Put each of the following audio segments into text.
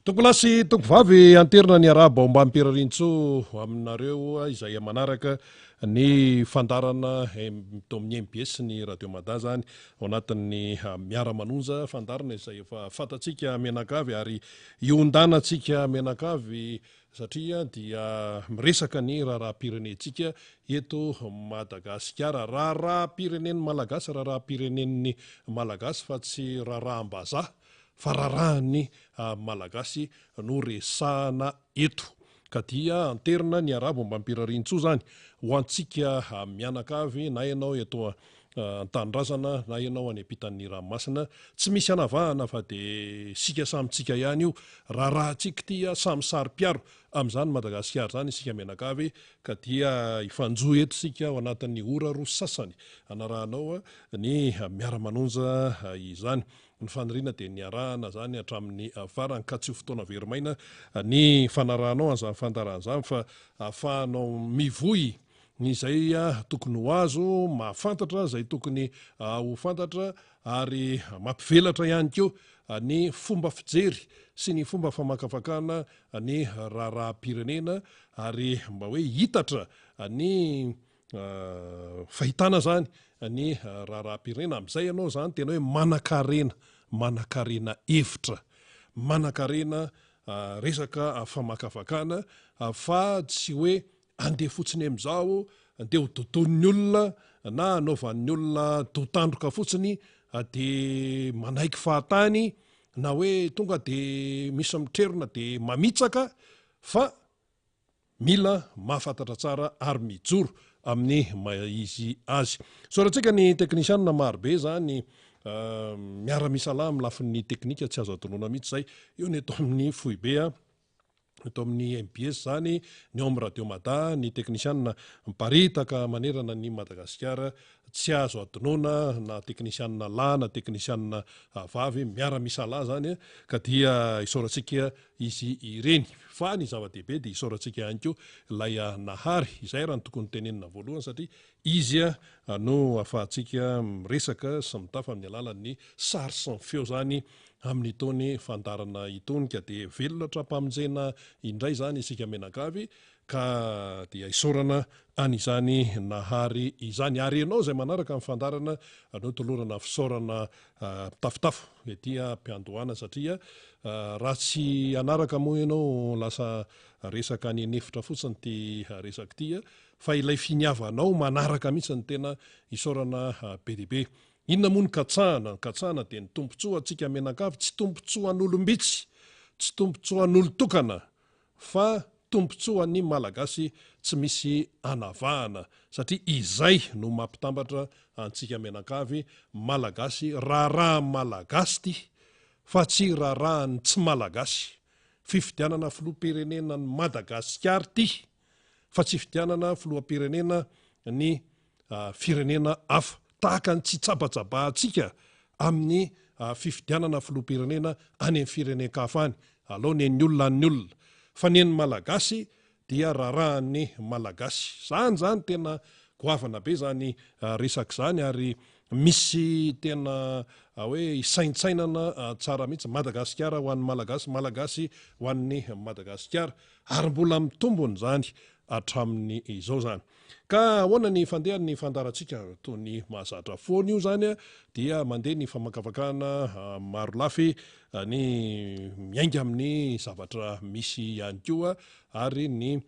Tompolahy sy tompovavy, anterina ny arahaba ombam-pirariantsoa aminareo izay manaraka ny fandaharana eto amin'ny mbs ny Radio Mada izany ao anatin'ny Miara-manonja, fandaharana izay efa fantatsika mianakavy ary iondanantsika mianakavy satria dia miresaka ny raharaham-pirenentsika eto Madagasikara, raharaham-pirenen'ny Malagasy, raharaham-pirenen'ny Malagasy fa tsy raharaham-bazaha fa raharahan'ny Malagasy no resahana eto. Ka dia anterina ny arabo mbam-pirariantsoa izany ho antsika mianakavy na ianao eto an-tanindrazana na ianao any ampitan'ny ranomasina, tsy misy anavahana fa dia isika samy tsika ihany io, raharahantsika ity samy saro-piaro amin'izany Madagasikara izany isika mianakavy ka dia hifanjohy eto isika ao anatin'ny ora roa sasany hanarahanao ny miara-manonja izany. Ny faniriana dia ny hiarahana izany hatramin'ny farany ka tsy ho fotoana very maina ny fanarahanao an'izany fandaharana izany fa ahafahanao mivoy izay tokony ho azo, mahafantatra izay tokony ho fantatra ary mampivelatra ihany koa ny fomba fijery sy ny fomba famakafakana ny raharaham-pirenena ary mba hoe hitatra ny fahitana izany ny raharaham-pirenena. Amin'izay ianao izany tena hoe manan-karena, manan-karena hevitra, manan-karena resaka famakafakana fa tsy hoe andeha fotsiny amin'izao andeha ho dodonin'ny olona na hanaovan'ny olona dotandroka fotsiny dia manaiky fahatany na hoe tonga dia misy mitrerona dia mamitsaka fa mila mahafantatra tsara ary mijoro amin'ny maha izy azy. Isaorantsika ny teknisianina marobe izany miara-misalahy amin'ny lafiny teknika tsy azo adinoina mihitsy izay eo ny eto amin'ny foibe eto amin'ny mbs izany, ny ao amin'ny Radio Mada, ny teknisianina miparitaka manerana an'i Madagasikara tsy azo adinoina na teknisianina lahy na teknisianina vavy miara-misalahy izany ka dia isaorantsika izy ireny. Fa ny zava-dehibe dia isaorantsika ihany koa ilay Nahary, izay raha ny tokony tenenina voalohany satria Izy no ahafahantsika miresaka sy mitafa amin'ny alalan'ny sary sy ny feo izany amin'itony fandaharana itony ka dia velona hatrampamonjena indray izany isika mianakavy ka dia isaorana an'izany Nahary izany. Ary ianao izay manaraka ny fandaharana no tolorana fisaorana mitafotafo ety am-piandohana satria raha tsy hanaraka moa ianao lasa resaka any an'efitra fotsiny ity resaka ity fa ilay finiavanao manaraka mihitsy no tena isaorana be dia be. Inona moa no katsahana? Ny katsahana dia ny tombontsoa antsika mianakavy, tsy tombontsoan'olom-bitsy, tsy tombontsoan'olon-tokana fa tombontsoan'ny Malagasy tsy misy anavahana satria izay no mampitambatra antsika mianakavy Malagasy, raharahan'ny Malagasy ity fa tsy raharahan'ny tsy Malagasy. Fifidianana filoham-pirenena an'i Madagasikara ity. fa tsy fifidianana filoham-pirenena ny firenena hafa. Tahaka ny tsy tsabatsabahantsika amin'ny fifidianana filoham-pirenena any amin'ny firenen-kafa any. Alao ny an'ny olona an'ny olona. Fa ny an'ny Malagasy dia raharahan'ny Malagasy. Izany izany tena goavana be izany resaka izany ary misy tena hoe isaintsainana tsara mihitsy. Madagasikara ho an'ny Malagasy, Malagasy ho an'ny Madagasikara. Ary mbola mitombona izany hatramin'ny izao izany. Ka ahoana ny fandehan'ny fandaharantsika? Toy ny mahazatra foana io izany dia mandeha ny famakafakana marolafy ny miainga amin'ny zavatra misy ihany koa ary ny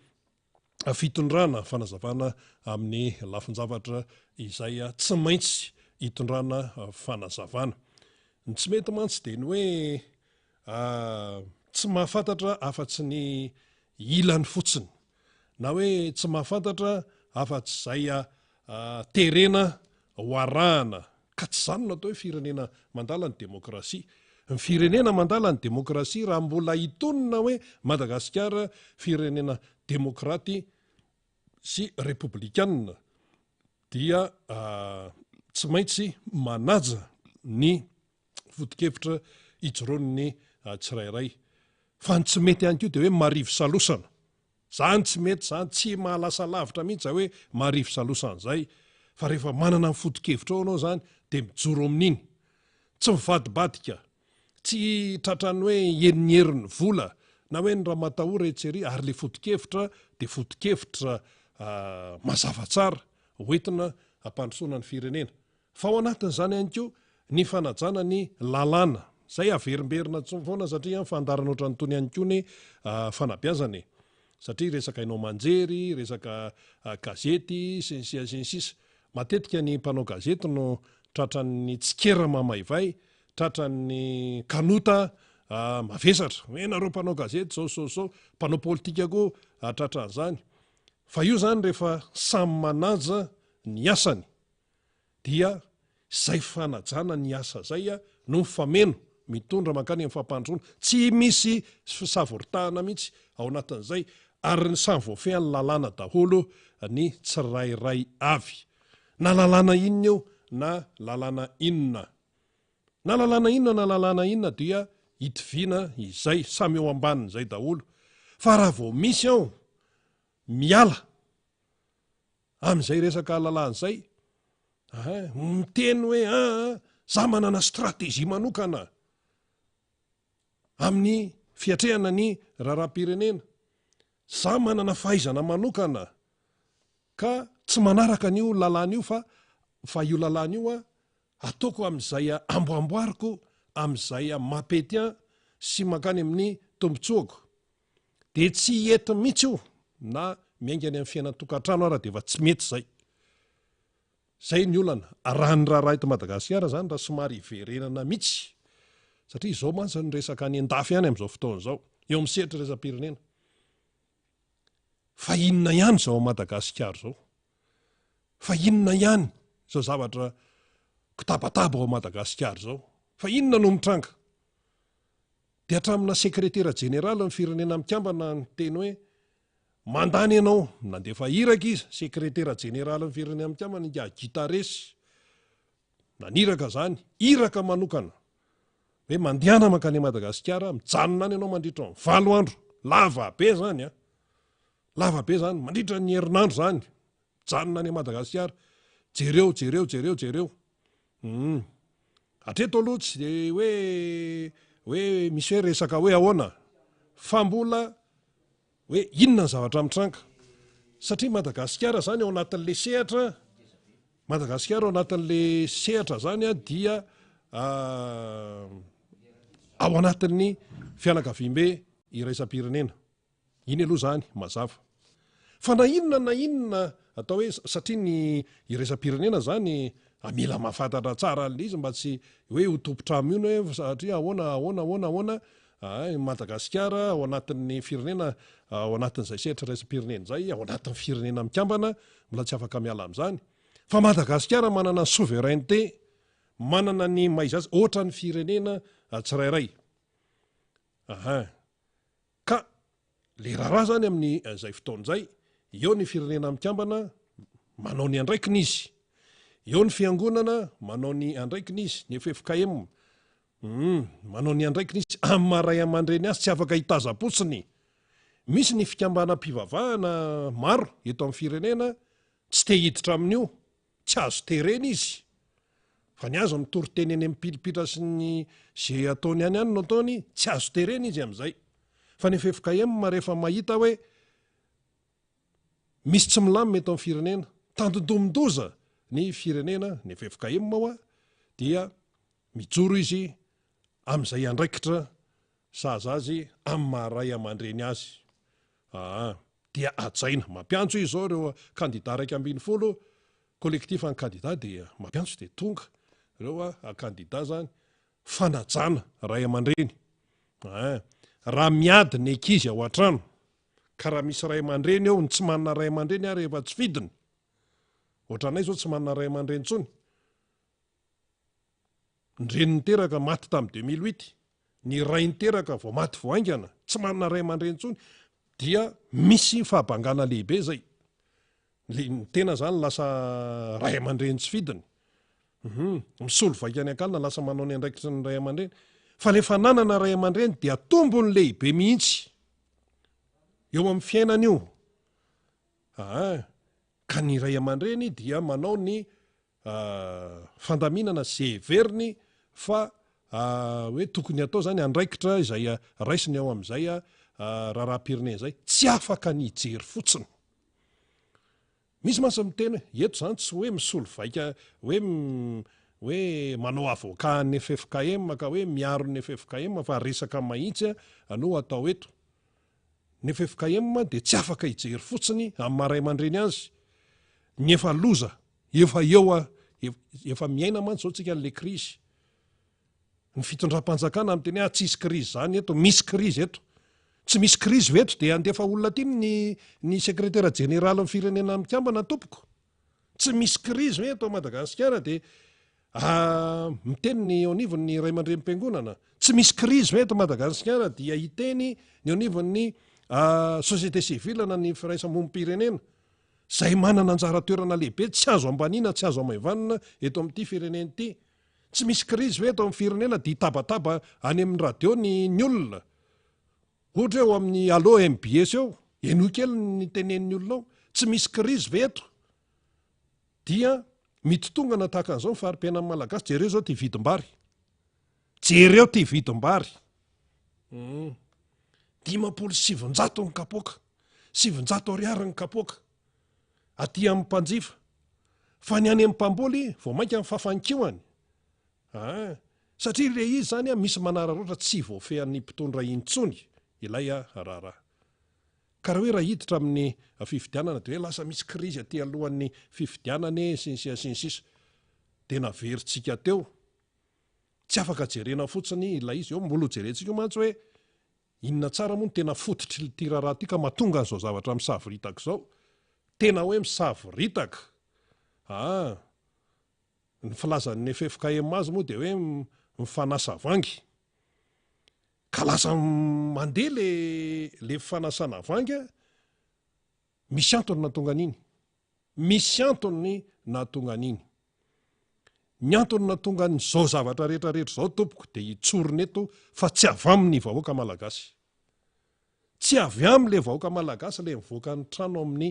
fitondrana fanazavana amin'ny lafin-javatra izay tsy maintsy hitondrana fanazavana. Ny tsy mety mantsy dia ny hoe Tsy mahafantatra afa-tsy ny ilany fotsiny, na hoe tsy mahafantatra afa-tsy izay terena ho arahana, ka tsy izany no atao hoe firenena mandala ny demokrasia. Ny firenena mandala ny demokrasia raha mbola hitonona hoe Madagasikara firenena demokraty sy repoblikanina dia tsy maintsy manaja ny foto-kevitra ijoroan'ny tsirairay. Fa ny tsy mety ihany koa dia hoe marivo salosana. Zany tsy mety zany, tsy mahalasa lavitra mihitsy zay hoe marivo salosana zay. Fa rehefa manana ny foto-kevitra ao ianao zany dia mijoro amin'iny. Tsy mivadibadika. Tsy tratran'ny hoe heniherin'ny vola na hoe ny ramatahora etsy ery ary le foto-kevitra dia foto-kevitra mazava tsara hoentina hampandrosoana ny firenena. Fa ao anatin'izany ihany koa ny fanajana ny lalàna. Izay averimberina foana satria fandaharana ohatran'itony ihany koa ny fanabeazana e. Satria resaka haino aman-jery, resaka gazety sy ny sisa sy ny sisa. Matetika ny mpanao gazety no tratran'ny tsikera mamaivay, tratran'ny kanota mavesatra. Hoe nareo mpanao gazety zao zao zao, mpanao politika koa tratran'izany. Fa io zany rehefa samy manaja ny asany dia izay fanajana ny asa izay no mifameno mitondra mankany amin'ny fampandrosoana. Tsy misy fisavoritahana mihitsy ao anatin'izay ary ny samy voafehin'ny lalàna daholo ny tsirairay avy. Na lalàna inona io na lalàna inona. Na lalàna inona na lalàna inona dia itoviana izay, samy eo ambanin'izay daholo. Fa raha vao misy ao miala amin'izay resaka lalàna izay, ah, miteny hoe ah, za manana stratégie manokana amin'ny fiatrehana ny raharaham-pirenena, za manana fahaizana manokana ka tsy manaraka an'io lalàna io fa fa io lalàna io a ataoko amin'izay amboamboariko amin'izay mampety ahy sy mankany amin'ny tombontsoako. Dia tsy hety mihitsy io na miainga any amin'ny fiainan-tokantrano ara dia efa tsy mety izay. Izay ny olana. Raha ny raharaha eto Madagasikara izany raha somary hiverenana mihitsy satria izao mantsy ny resaka any an-dafy any amin'izao fotoana izao eo amin'ny sehatra iraisam-pirenena. Fa inona ihany izao ao Madagasikara izao? Fa inona ihany izao zavatra kitabataba ao Madagasikara izao? Fa inona no mitranga? Dia hatramina sekretera jeneraly ny Firenena Mikambana niteny hoe mandany ianao, nandefa iraka izy, sekretera jeneraly ny Firenena Mikambana ingahy Guterres, naniraka izany, iraka manokana, hoe mandehana mankany Madagasikara, mijanona any ianao mandritra ny valo andro, lava be izany an, lava be izany, mandritra ny herinandro izany, mijanona any Madagasikara, jereo, jereo, jereo, jereo. Hum. Hatreto aloha tsy de hoe hoe misy hoe resaka hoe ahoana fa mbola hoe inona ny zavatra mitranga satria Madagasikara zany ao anatin'le sehatra Madagasikara ao anatin'le sehatra zany a dia ao anatin'ny fianakaviambe iraisam-pirenena. Iny aloha izany mazava. Fa na inona na inona atao hoe satria ny iraisam-pirenena izany mila mahafantatra tsara an'ilay izy mba tsy hoe ho tompon-trano io hoe satria ahoana ahoana ahoana ahoana i Madagasikara ao anatin'ny firenena ao anatin'izay sehatra iraisam-pirenena izay ao anatin'ny firenena mikambana mbola tsy afaka miala amin'izany. Fa Madagasikara manana ny souveraineté manana ny maha izy azy ohatran'ny firenena tsirairay. Aha. Ka le raharaha zany amin'ny zay fotoana zay, eo ny firenena mikambana manao ny andraikiny izy, eo ny fiangonana manao ny andraikiny izy, ny ffkm hum manao ny andraikiny izy amin'ny maha ray aman-dreny azy tsy afaka hitazam-potsiny. Misy ny fikambanam-pivavahana maro eto amin'ny firenena tsy te hiditra amin'io. Tsy azo terena izy fa ny azy mitory teny eny amin'ny pilipitra sy ny ze ataony any any no ataony, tsy azo terena izy amin'izay. Fa ny ffkm rehefa mahita hoe misy tsy milamina eto amin'ny firenena, tandindomin-doza ny firenena, ny ffkm hoa dia mijoro izy amin'izay andraikitra sahaza azy amin'ny maha ray aman-dreny azy. Aa. Dia hajaina. Mampiantso izy izao ireo kandida 11, collectif an'ny kandida dia mampiantso dia tonga ireo kandida izany. Fanajana ray aman-dreny. Aa. Raha miady ny ankizy ao an-trano, ka raha misy ray aman-dreny eo, ny tsy manana ray aman-dreny ary efa tsy fidiny. Ohatranay izao tsy manana ray aman-dreny intsony. Ny reny niteraka maty tamin'ny 2008, ny ray niteraka vao maty vao haingana, tsy manana ray aman-dreny intsony, dia misy fahabangana lehibe izay. Le, ny tena zany lasa ray aman-dreny tsy fidiny. Hum, misolo vaika any an-kalina lasa manao ny andraikitry ny ray aman-dreny. Fa le fananana ray aman-dreny dia tombony lehibe mihitsy eo amin'ny fiainana io. Aa, ka ny ray aman-dreny dia manao ny fandaminana izay heveriny fa Hoe tokony hatao izany andraikitra izay raisiny ao amin'izay raharaham-pirenena izay. Tsy afaka ny hijery fotsiny. Misy mantsy miteny hoe eto izany tsy hoe misolo vaika hoe hoe manao avocat an'ny ffkm ka hoe miaro ny ffkm fa resaka mahitsy no atao eto. Ny ffkm dia tsy afaka hijery fotsiny amin'ny maha ray aman-dreny azy ny efa loza efa eo efa miaina mantsy izao tsika an'ilay krizy. Ny fitondram-panjakana miteny hoe ah tsisy krizy zany eto, misy krizy eto. Tsy misy krizy ve eto dia handefa olona aty ny ny sekretera jeneralin'ny firenena mikambana tompoko? Tsy misy krizy ve eto Madagasikara dia ah, miteny ny eo anivon'ny ray aman-drenim-piangonana? Tsy misy krizy ve eto Madagasikara dia hiteny ny eo anivon'ny ah, société civile na ny firaisamonim-pirenena? Izay manana anjara toerana lehibe tsy azo ambaniana, tsy azo amaivanina eto amin'ity firenena ity. Tsy misy krizy ve eto amin'ny firenena dia hitabataba any amin'ny radio ny ny olona? Ohatra hoe eo amin'ny Allo mbs eo, henoy kely ny tenenin'ny olona ao. Tsy misy krizy ve eto? Dia mitotongana tahaka an'izao ny fari-piainan'ny Malagasy. Jereo izao ity vidim-bary. Jereo ity vidim-bary. 950 ny kapoaka. 900 ariary ny kapoaka. Aty amin'ny mpanjifa. Fa ny any amin'ny mpamboly vao mainka ny fafankihoany. Ah, satria ilay izy izany ah, misy manararaotra tsy voafehin'ny mpitondra intsony ilay ah, raharaha. Ka raha hoe raha hiditra amin'ny fifidianana dia hoe lasa misy krizy aty alohan'ny fifidianana e, sy ny sisa sy ny sisa. Dia naverintsika teo. Tsy afaka jerena fotsiny ilay izy eo, mbola ho jerentsika io mantsy hoe Inona tsara moa no tena fototr'ity raharaha ity ka mahatonga an'izao zavatra misavoritaka izao? Tena hoe misavoritaka! Aa! Ny filazan'ny ffkm azy moa dia hoe mifanasa vangy. Ka lasa mandeha le le fanasana vangy a, misy antony nahatonga an'iny. Misy antony nahatonga an'iny. Ny antony nahatonga an'izao zavatra rehetra rehetra izao tompoko dia hitsorina eto fa tsy avy amin'ny vahoaka malagasy. Tsy avy amin'ilay vahoaka malagasy ilay mivoaka ny trano amin'ny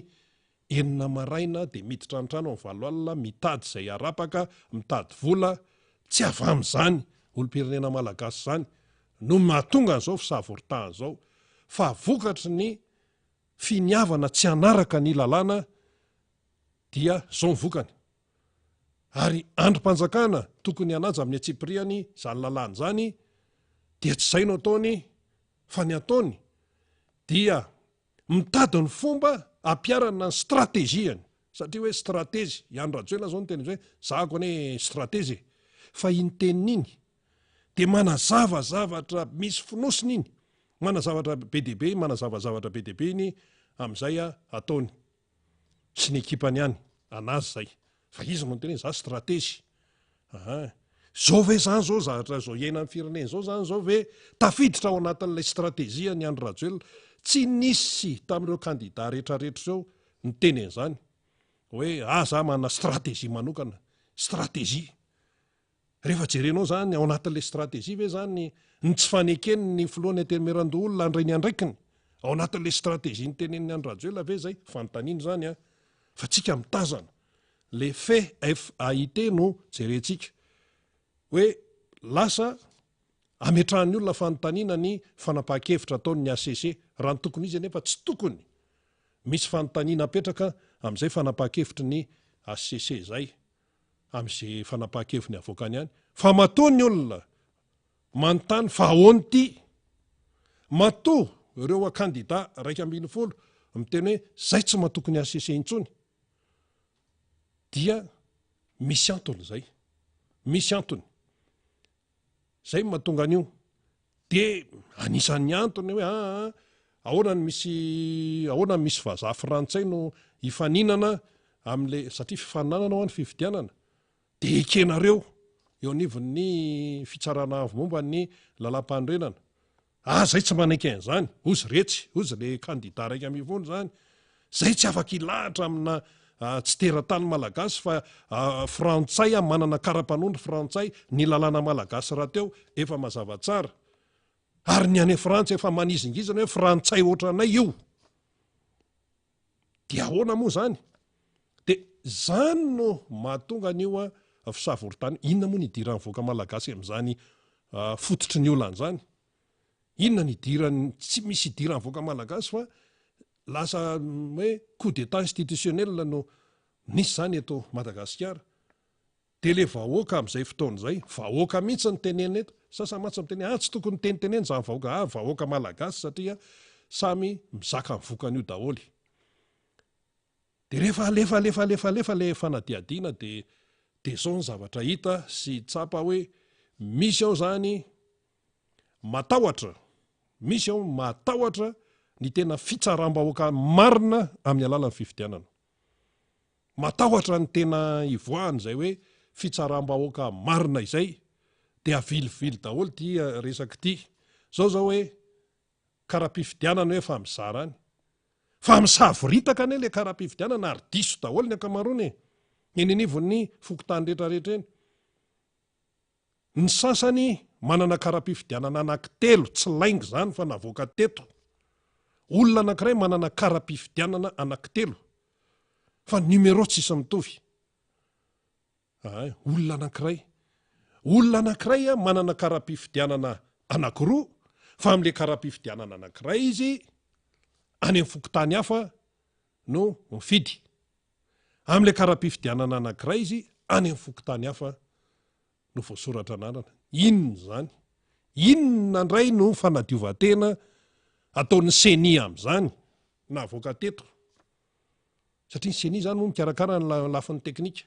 enina maraina dia miditra ny trano amin'ny valo alina mitady izay harapaka, mitady vola, tsy avy amin'izany olom-pirenena malagasy izany no mahatonga an'izao fisavoritahana izao fa vokatry ny finiavana tsy hanaraka ny lalàna dia zao ny vokany. Ary andrim-panjakana tokony hanaja amin'ny antsipiriany izany lalàna izany dia tsy izay no ataony fa ny ataony dia mitady ny fomba ampiharana ny stratégie-ny satria hoe stratégie, i Andry Rajoelina zao niteny hoe zahako anie stratégie e. Fa iny teniny iny dia manazava zavatra misy fonosiny iny, manazavatra be dia be, manazava zavatra be dia be iny amin'izay ataony sy ny ekipany any, anazy izay. Fa izy no niteny hoe za stratezy. Aha. Zao ve zany zao zavatra zao iainan'ny firenena zao zany zao ve tafiditra ao anatin'ilay stratégie an'i Andry Rajoelina? Tsy nisy tamin'ireo kandida rehetrarehetra ireo niteny an'izany hoe ah za manana stratégie manokana. Stratégie. Rehefa jerenao izany, ao anatin'ilay stratégie ve izany ny tsy fanekeny ny filohan'ny Antenimierandoholona handray ny andraikiny? Ao anatin'ilay stratégie nitenenin'i Andry Rajoelina ve izay? Fanontaniana izany an! Fa tsika mitazana. Le fait, FAIT, no jerentsika. Hoe lasa ametrahan'ny olona fanontaniana ny fanapahan-kevitra ataon'ny HCC. Raha ny tokony izy anefa tsy tokony misy fanontaniana apetraka amin'izay fanapahan-kevitry ny HCC izay. amin'izay fanapahan-keviny avoakany any fa matoa ny olona manontany fa ahoana ity? Matoa ireo kandida 11 miteny hoe zay tsy matoky ny HCC intsony dia misy antony izay, misy antony. Zay no mahatonga an'io. De anisan'ny antony hoe aa ah, ahoana no misy ahoana no misy vazaha frantsay no hifaninana amin'le satria fifaninanana ho any fifidianana de ekenareo eo anivon'ny fitsarana avo momba ny lalàmpanorenana. Ah zay tsy manaiky an'izany, hozy retsy, hozy le kandida 11 zany, zay tsy afaka hilahatra amina tsy teratany malagasy fa frantsay manana karapanondro frantsay, ny lalàna malagasy rahateo efa mazava tsara, ary ny any Frantsa efa manizingizina hoe frantsay ohatranay io. Dia ahoana moa izany? Dia izany no mahatonga an'io fisavoritana io. Inona moa ny idiran'ny vahoaka malagasy amin'izany? fototry ny olana izany? Inona ny idiran'ny, tsy misy idiran'ny vahoaka malagasy fa lasa hoe coup d'etat institutionnel no nisy izany eto Madagasikara. Dia le vahoaka amin'izay fotoana izay, vahoaka mihitsy no tenenina eto, sasany mantsy miteny hoe ah tsy tokony tenitenena izany vahoaka, ah vahoaka malagasy satria samy mizaka ny vokany io daholo. Dia rehefa alefa alefa alefa alefa le fanadihadiana dia dia izao ny zavatra hita sy tsapa hoe misy ao izany matahotra, misy ao matahotra ny tena fitsaram-bahoaka marina amin'ny alalan'ny fifidianana. Matahotra ny tena hivoahany izay hoe fitsaram-bahoaka marina izay dia avilivily daholo ity resaka ity. Zao zao hoe kara-pifidianana hoe efa mizara any. Fa misavoritaka anie le kara-pifidianana ary diso daholo ny ankamaroany e! Eny anivon'ny fokontany rehetra rehetra eny. Ny sasany manana kara-pifidianana anankitelo, tsy lainga izany fa navoaka teto. Olona anankiray manana kara-pifidianana anankitelo, fa ny numéro tsisy mitovy. Ay, olona anankiray. Olona anankiray manana kara-pifidianana anankiroa, fa amin'ilay kara-pifidianana anankiray izy any amin'ny fokontany hafa no mifidy. Amin'ilay kara-pifidianana anankiray izy any amin'ny fokontany hafa no voasoratra anarana. Inona izany? Inona indray no fanadiovan-tena ataon'ny Ceni amin'izany navoaka teto? Satria ny Ceni izany moa mikarakara ny lafiny teknika.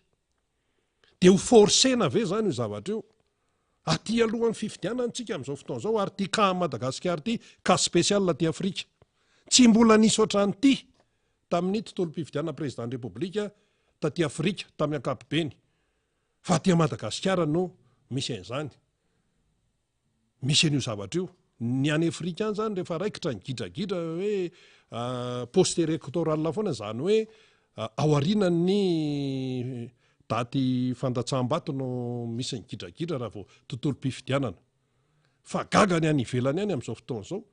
Dia ho forcer-na ve izany io zavatra io? Aty alohan'ny fifidianana tsika amin'izao fotoana izao ary ity cas Madagasikara ity cas spécial aty Afrika. Tsy mbola nisy ohatran'ity tamin'ny tontolom-pifidianana président ny Repoblika taty Afrika tamin'ny ankapobeny. Fa aty Madagasikara no misy an'izany. Misy an'io zavatra io. Ny any Afrika any izany rehefa raikitra ny gidragidra hoe post électoral foana izany hoe aorianan'ny daty fandatsaham-bato no misy ny gidragidra raha vao tontolom-pifidianana. Fa gaga ny any ivelany any amin'izao fotoana izao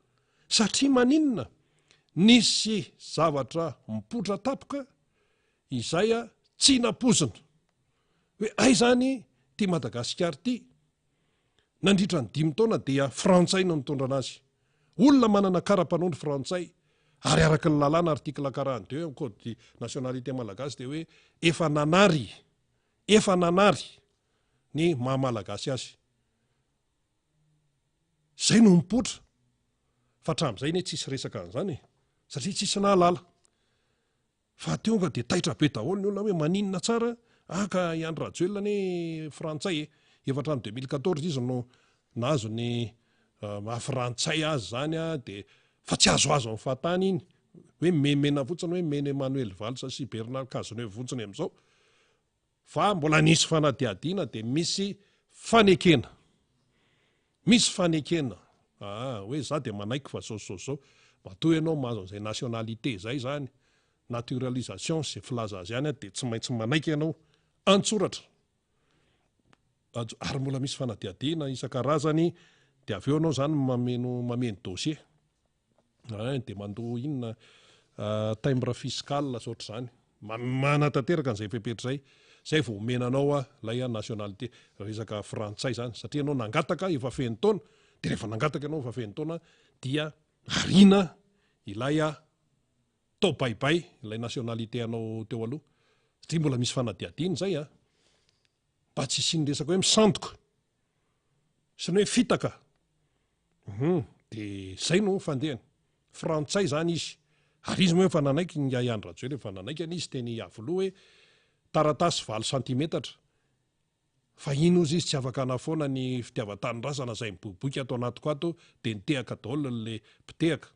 satria maninona? Nisy zavatra mipoitra tampoka izay tsy nampoizina hoe aiza any ity Madagasikara ity. Nandritra ny dimy taona dia frantsay no nitondra anazy. Olona manana kara-panondro frantsay ary araka ny lalàna article 42 amin'ny code de nationalité malagasy dia hoe efa nanary, efa nanary ny maha malagasy azy. Izay no mipoitra fa hatramin'izay anie tsisy resaka an'izany e, satria tsisy nahalala. Fa tonga dia taitra be daholo ny olona hoe maninona tsara ah ka i Andry Rajoelina anie frantsay e. Efa hatramin'ny 2014 izy no nahazo ny maha frantsay azy izany ah dia fa tsy azoazo amin'ny fahatany iny hoe memena fotsiny hoe mena Emmanuel Valls sy Bernard Cazeneuve fotsiny amin'izao. Fa mbola nisy fanadihadiana dia misy fanekena. Misy fanekena. Aa, hoe za dia manaiky fa zao zao zao. Matoa ianao mahazo an'izay nationalité izay izany, naturalisation izay filaza azy any dia tsy maintsy manaiky ianao an-tsoratra. Ary mbola misy fanadihadiana isan-karazany dia avy eo ianao izany mameno mameno dossier. Ein, dia mandoa inona timbre fiscal sy ohatr'izany. Manatanteraka an'izay fepetra izay, izay vao omena anao ilay nationalité, resaka frantsay izany, satria ianao nangataka efa feno taona, dia rehefa nangataka ianao efa feno taona dia ariana ilay tao baibay ilay nationalité anao teo aloha, satria mbola misy fanadihadiana izay an, mba tsy hisian'ny resaka hoe misandoka sy ny hoe fitaka. Hum, de zay no fandehany. Frantsay zany izy. Ary izy moa efa nanaiky, ingahy Andry Rajoelina efa nanaiky anie izy teny Iavoloha hoe taratasy valo santimetatra. Fa iny ozy izy tsy afaka hanafoana ny fitiavan-tanindrazana izay miboiboika ato anatiko ato de nitehaka daholo le mpitehaka.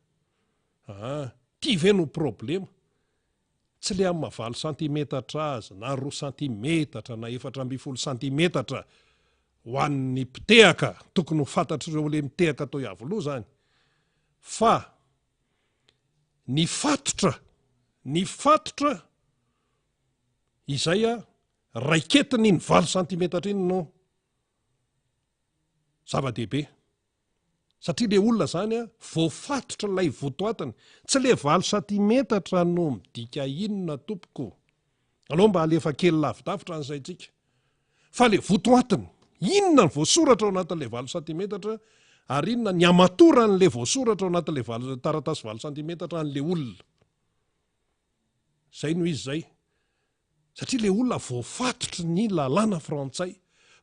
Aa, ty ve no problema? Tsy le amin'ny maha valo santimetatra azy na roa santimetatra na 14 santimetatra ho an'ny mpitehaka, tokony ho fantatr'ireo le mitehaka tao Iavoloha izany fa ny fatotra, ny fatotra izay raiketiny iny valo santimetatra iny no zava-dehibe. Satria le olona zany a, voafatotra ilay votoatiny. Tsy le valo santimetatra no midika inona tompoko. Aleo mba alefa kely lavidavitra ny saintsika. Fa le votoatiny, Inona ny voasoratra ao anatin'ilay valo santimetatra ary inona ny hamatoran'ilay voasoratra ao anatin'ilay valo, taratasy valo santimetatra an'ilay olona. Izay no izy izay. Satria ilay olona voafatotry ny lalàna frantsay,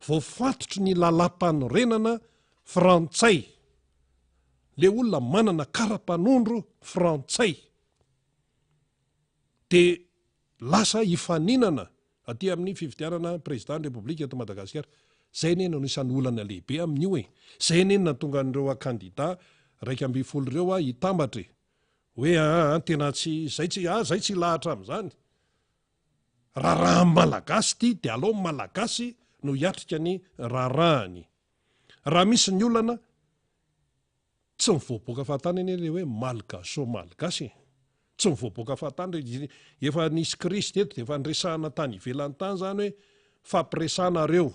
voafatotry ny lalàmpanorenana frantsay. Ilay olona manana kara-panondro frantsay. Dia lasa hifaninana aty amin'ny fifidianana président ny Repoblika eto Madagasikara. Izay anie no anisan'ny olana lehibe amin'io e. Izay anie no nahatonga an'ireo kandida 11 ireo hitambatra e. Hoe aa tena tsy izay tsy ah zay tsy hilahatra amin'izany. Raharahan'ny Malagasy ity dia aleo ny Malagasy no hiatrika ny raharahany. Raha misy ny olana, tsy mivoaboaka fahatany anie ilay hoe malgacho malgasy e. Tsy mivoaboaka fahatany re, efa nisy krizy teto dia efa niresahana tany ivelany tany izany hoe fampiresahanareo.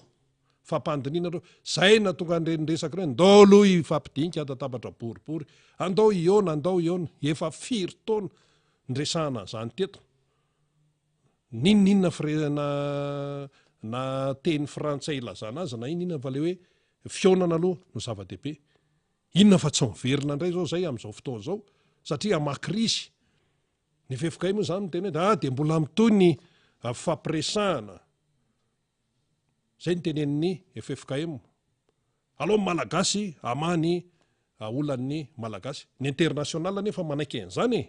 Fampandiniana ireo. Zay nahatonga an'ireny resaka ireny. Ndao aloha hifampidinika an-tatabatra boribory. Andao hihaona, andao hihaona. Efa firy taona niresahana an'izany teto. N'inon'inona firehana na teny frantsay ilazana azy na inona inona fa ilay hoe fihaonana aloha no zava-dehibe. Inona fa tsy miverina indray izao izay amin'izao fotoana izao satria hamaha krizy. Ny ffkm moa izany miteny hoe ah dia mbola mitohy ny fifampiresahana. Zay no tenenin'ny ffkm. Alao ny Malagasy hamaha ny olan'ny Malagasy. Ny international anefa manaiky an'izany e!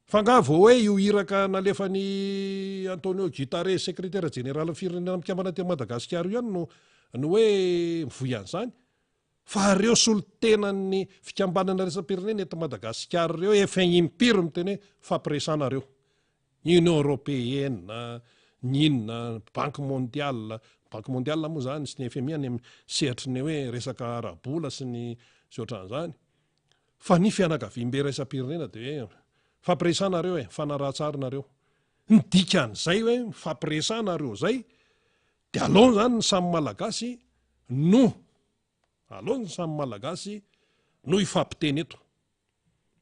Fa angaha vao hoe io iraka nalefan'i Antonio Guterres sekretera jeneralin'ny Firenena Mikambana aty Madagasikara io ihany no no hoe mivoy an'izany? Fa ireo solontenan'ny fikambanana iraisam-pirenena eto Madagasikara ireo efa impiry miteny hoe fampiresana ireo. Ny Union Européenne, ny inona, Banque Mondiale, Banque Mondiale moa izany sy ny FMI any amin'ny sehatry ny hoe resaka ara-bola sy ny sy ohatran'izany. Fa ny fianakaviambe iraisam-pirenena dia hoe mifampiresaha nareo e, mifanaraha-tsary nareo. Ny dikan'izay hoe mifampiresaha nareo izay dia aleo izany ny samy Malagasy no, aleo ny samy Malagasy no hifampiteny eto.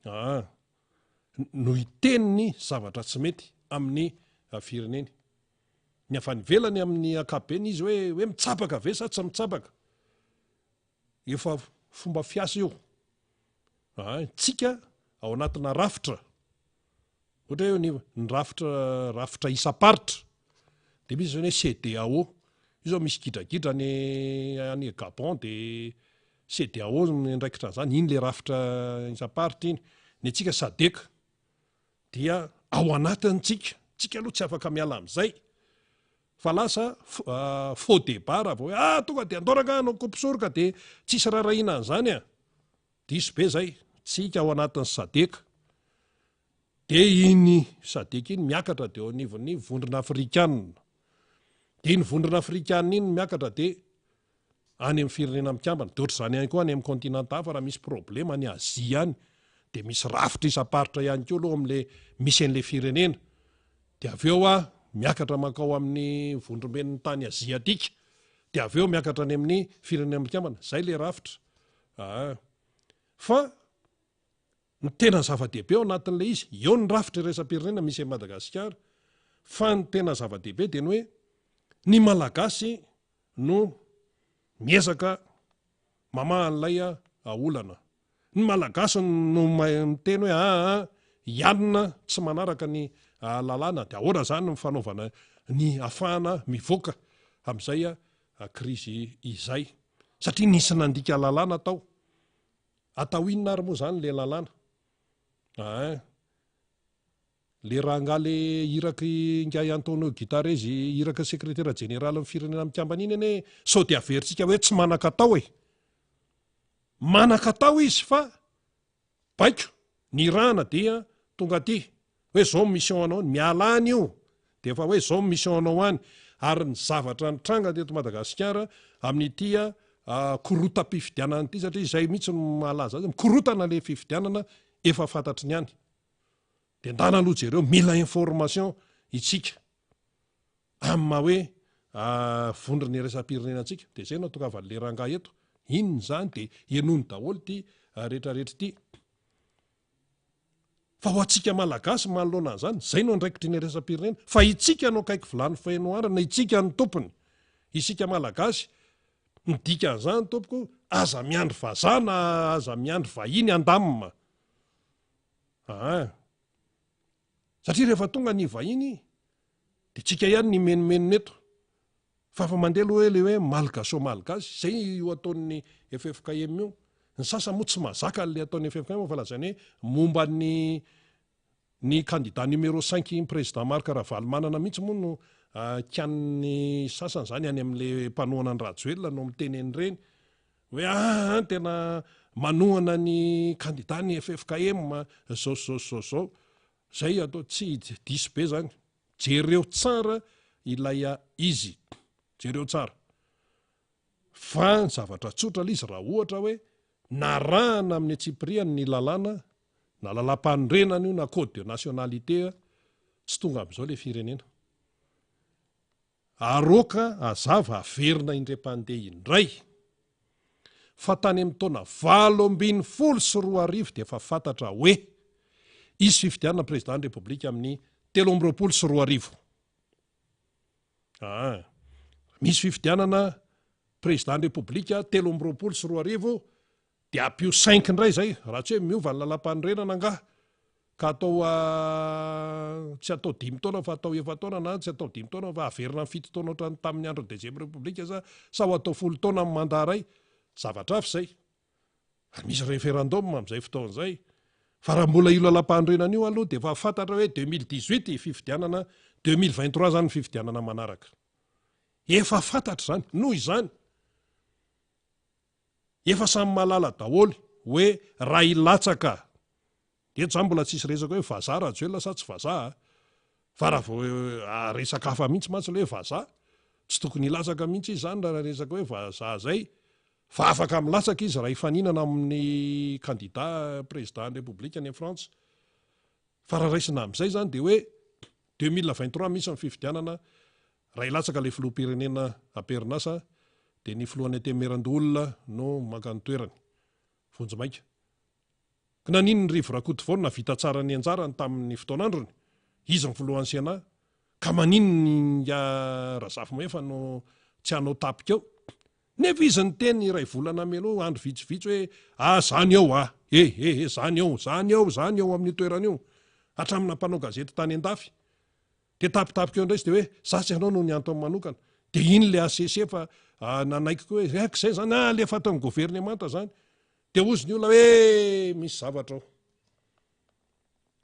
Aa no hiteny ny zavatra tsy mety amin'ny fireneny. Ny avy any ivelany amin'ny ankapobeny izy hoe hoe mitsabaka ve sa tsy mitsabaka? Efa fomba fiasa io. Aa tsika ao anatina rafitra Ohatra hoe ny ny rafitra rafitra isam-paritra dia misy izany hoe CEDEAO. Io izao misy gidragidra any any Gabon dia CEDEAO no miandraikitra an'izany, iny ilay rafitra isam-paritra iny. Ny antsika SADEC dia ao anatiny tsika, tsika aloha tsy afaka miala amin'izay fa lasa faux débat raha vao hoe ah tonga dia andao rangahy hanao coupe soroka dia tsisy raharahiana an'izany a! Diso be zay, tsika ao anatin'ny sadec de iny sadec iny miakatra de eo anivon'ny vondrona afrikana, de iny vondrona afrikana iny miakatra de any amin'ny firenena mikambana, de ohatr'izany ihany koa any amin'ny continent hafa raha misy problema any Asie any de misy rafitra isam-paritra ihany koa aloha amin'le misy an'le firenena, de avy eo a miakatra mankao amin'ny vondromben'ny tany aziatika, de avy eo miakatra any amin'ny firenena mikambana, zay le rafitra. Aa. Fa ny tena zava-dehibe ao anatin'ilay izy, eo ny rafitra iraisam-pirenena misy an'i Madagasikara, fa ny tena zava-dehibe dia ny hoe ny Malagasy no miezaka mamaha an'ilay olana. Ny Malagasy no miteny hoe aa i anona tsy manaraka ny lalàna dia ahoana izany ny fanaovana ny afahana mivoaka amin'izay krizy izay. Satria nisy nandika lalàna tao. Atao inona ary moa izany le lalàna? Ein. Le rangahy le iraky ingahy Antonio Guterres iraky sekretera jeneralin'ny firenena mikambana iny anie sao dia averintsika hoe tsy manan-katao e. Manan-katao izy fa Baiko, nirahana dia tonga aty, hoe zao ny mission anao any, miala any io dia efa hoe zao ny mission anao any, ary ny zavatra nitranga teto Madagasikara amin'ity korotam-pifidianana ity, satria izay mihitsy no mahalaza azy, mikorotana ilay fifidianana efa fantatry ny any, dia ndana aloha jereo, mila information itsika. Amin'ny maha hoe vondrona iraisam-pirenena antsika, dia izay no ahatongavan'ilay rangahy eto. Inona izany? Dia henoiny daholo ity rehetrarehetra ity. Fa ho antsika Malagasy manoloana an'izany, izay no andraikitry ny iraisam-pirenena. Fa itsika no akaiky vilany feno andrana, itsika no tompony. Isika Malagasy. Ny dikan'izany tompoko, aza miandry vazaha na aza miandry vahiny handamina. Aa. Satria rehefa tonga ny vahiny dia tsika ihany ny menomenona eto. Fa efa mandeha aloha hoe le hoe malgacho malgasy, zay io ataon'ny ffkm io. Ny sasany moa tsy mahazaka an'le ataon'ny ffkm fa lazainy hoe momba ny ny candidat numéro cinq ny président Marc Ravalomanana mihitsy moa no kianin'ny sasany zany any amin'le mpanohana an'i Rajoelina no miteny an'ireny hoe aa tena manohana ny candidat ny ffkm zao sy zao sy zao zao. Zay atao tsy diso be zany. Jereo tsara ilay izy. Jereo tsara. Fa ny zavatra tsotra ilay izy raha ohatra hoe narahana amin'ny antsipiriany ny lalàna, na lalàmpanorenana io na code de nationalité, tsy tonga amin'izao ilay firenena. Aroaka hazava averina indray mpandeha indray fa tany amin'ny taona 2018 dia efa fantatra hoe hisy fifidianana président ny Repoblika amin'ny 2023. Aa. Misy fifidianana président ny Repoblika 2023 Dia ampio cinq indray izay, raha tsy hoe miova ny lalàmpanorenana angaha ka atao tsy atao dimy taona fa atao efa-taona na tsy atao dimy taona fa averina amin'ny fito taona ohatran'ny tamin'ny andron'ny deuxième république sa sa ho atao folo taona amin'ny mandat iray? Zavatra hafa izay. Ary misy référendum amin'izay fotoana izay. Fa raha mbola io lalàmpanorenana io aloha dia efa fantatra hoe 2018 fifidianana, 2023 izany ny fifidianana manaraka. Efa fantatra izany. Noho izany, Efa samy mahalala daholo hoe raha hilatsaka, eto zany mbola tsisy resaka hoe vazaha Rajoelina sa tsy vazaha a! Fa raha vao resaka hafa mihitsy mantsy ilay hoe vazaha, tsy tokony hilatsaka mihitsy izy zany raha resaka hoe vazaha zay, fa afaka milatsaka izy raha hifaninana amin'ny candidat président ny Repoblika any Frantsa. Fa raha raisina amin'izay zany dia hoe 2023 misy ny fifidianana Raha hilatsaka ilay filoham-pirenena am-perinasa dia ny filohan'ny Antenimierandoholona no maka ny toerany. Vonjimaika. K'naninona Rivo Rakotovao no nahavita tsara ny anjarany tamin'ny fotoan'androny? Izy ny filohan'ny Sénat. Ka maninona ingahy Razafimahefa no tsy hanao tapika eo? Nefa izy niteny iray volana mialoha, andro vitsivitsy hoe, ah, zany eo ah! Eh, eh, eh, zany eo, zany eo, zany eo amin'io toerana io. Hatraminà mpanao gazety tany an-dafy. Dia tapitapika eo indray izy dia hoe za tsy hanao noho ny antony manokana. Dia iny ilay HCC fa nanaiky koa hoe aika izay izany, ah alefa ato amin'ny governemanta izany. Dia hozy ny olona hoe misy zavatra ao.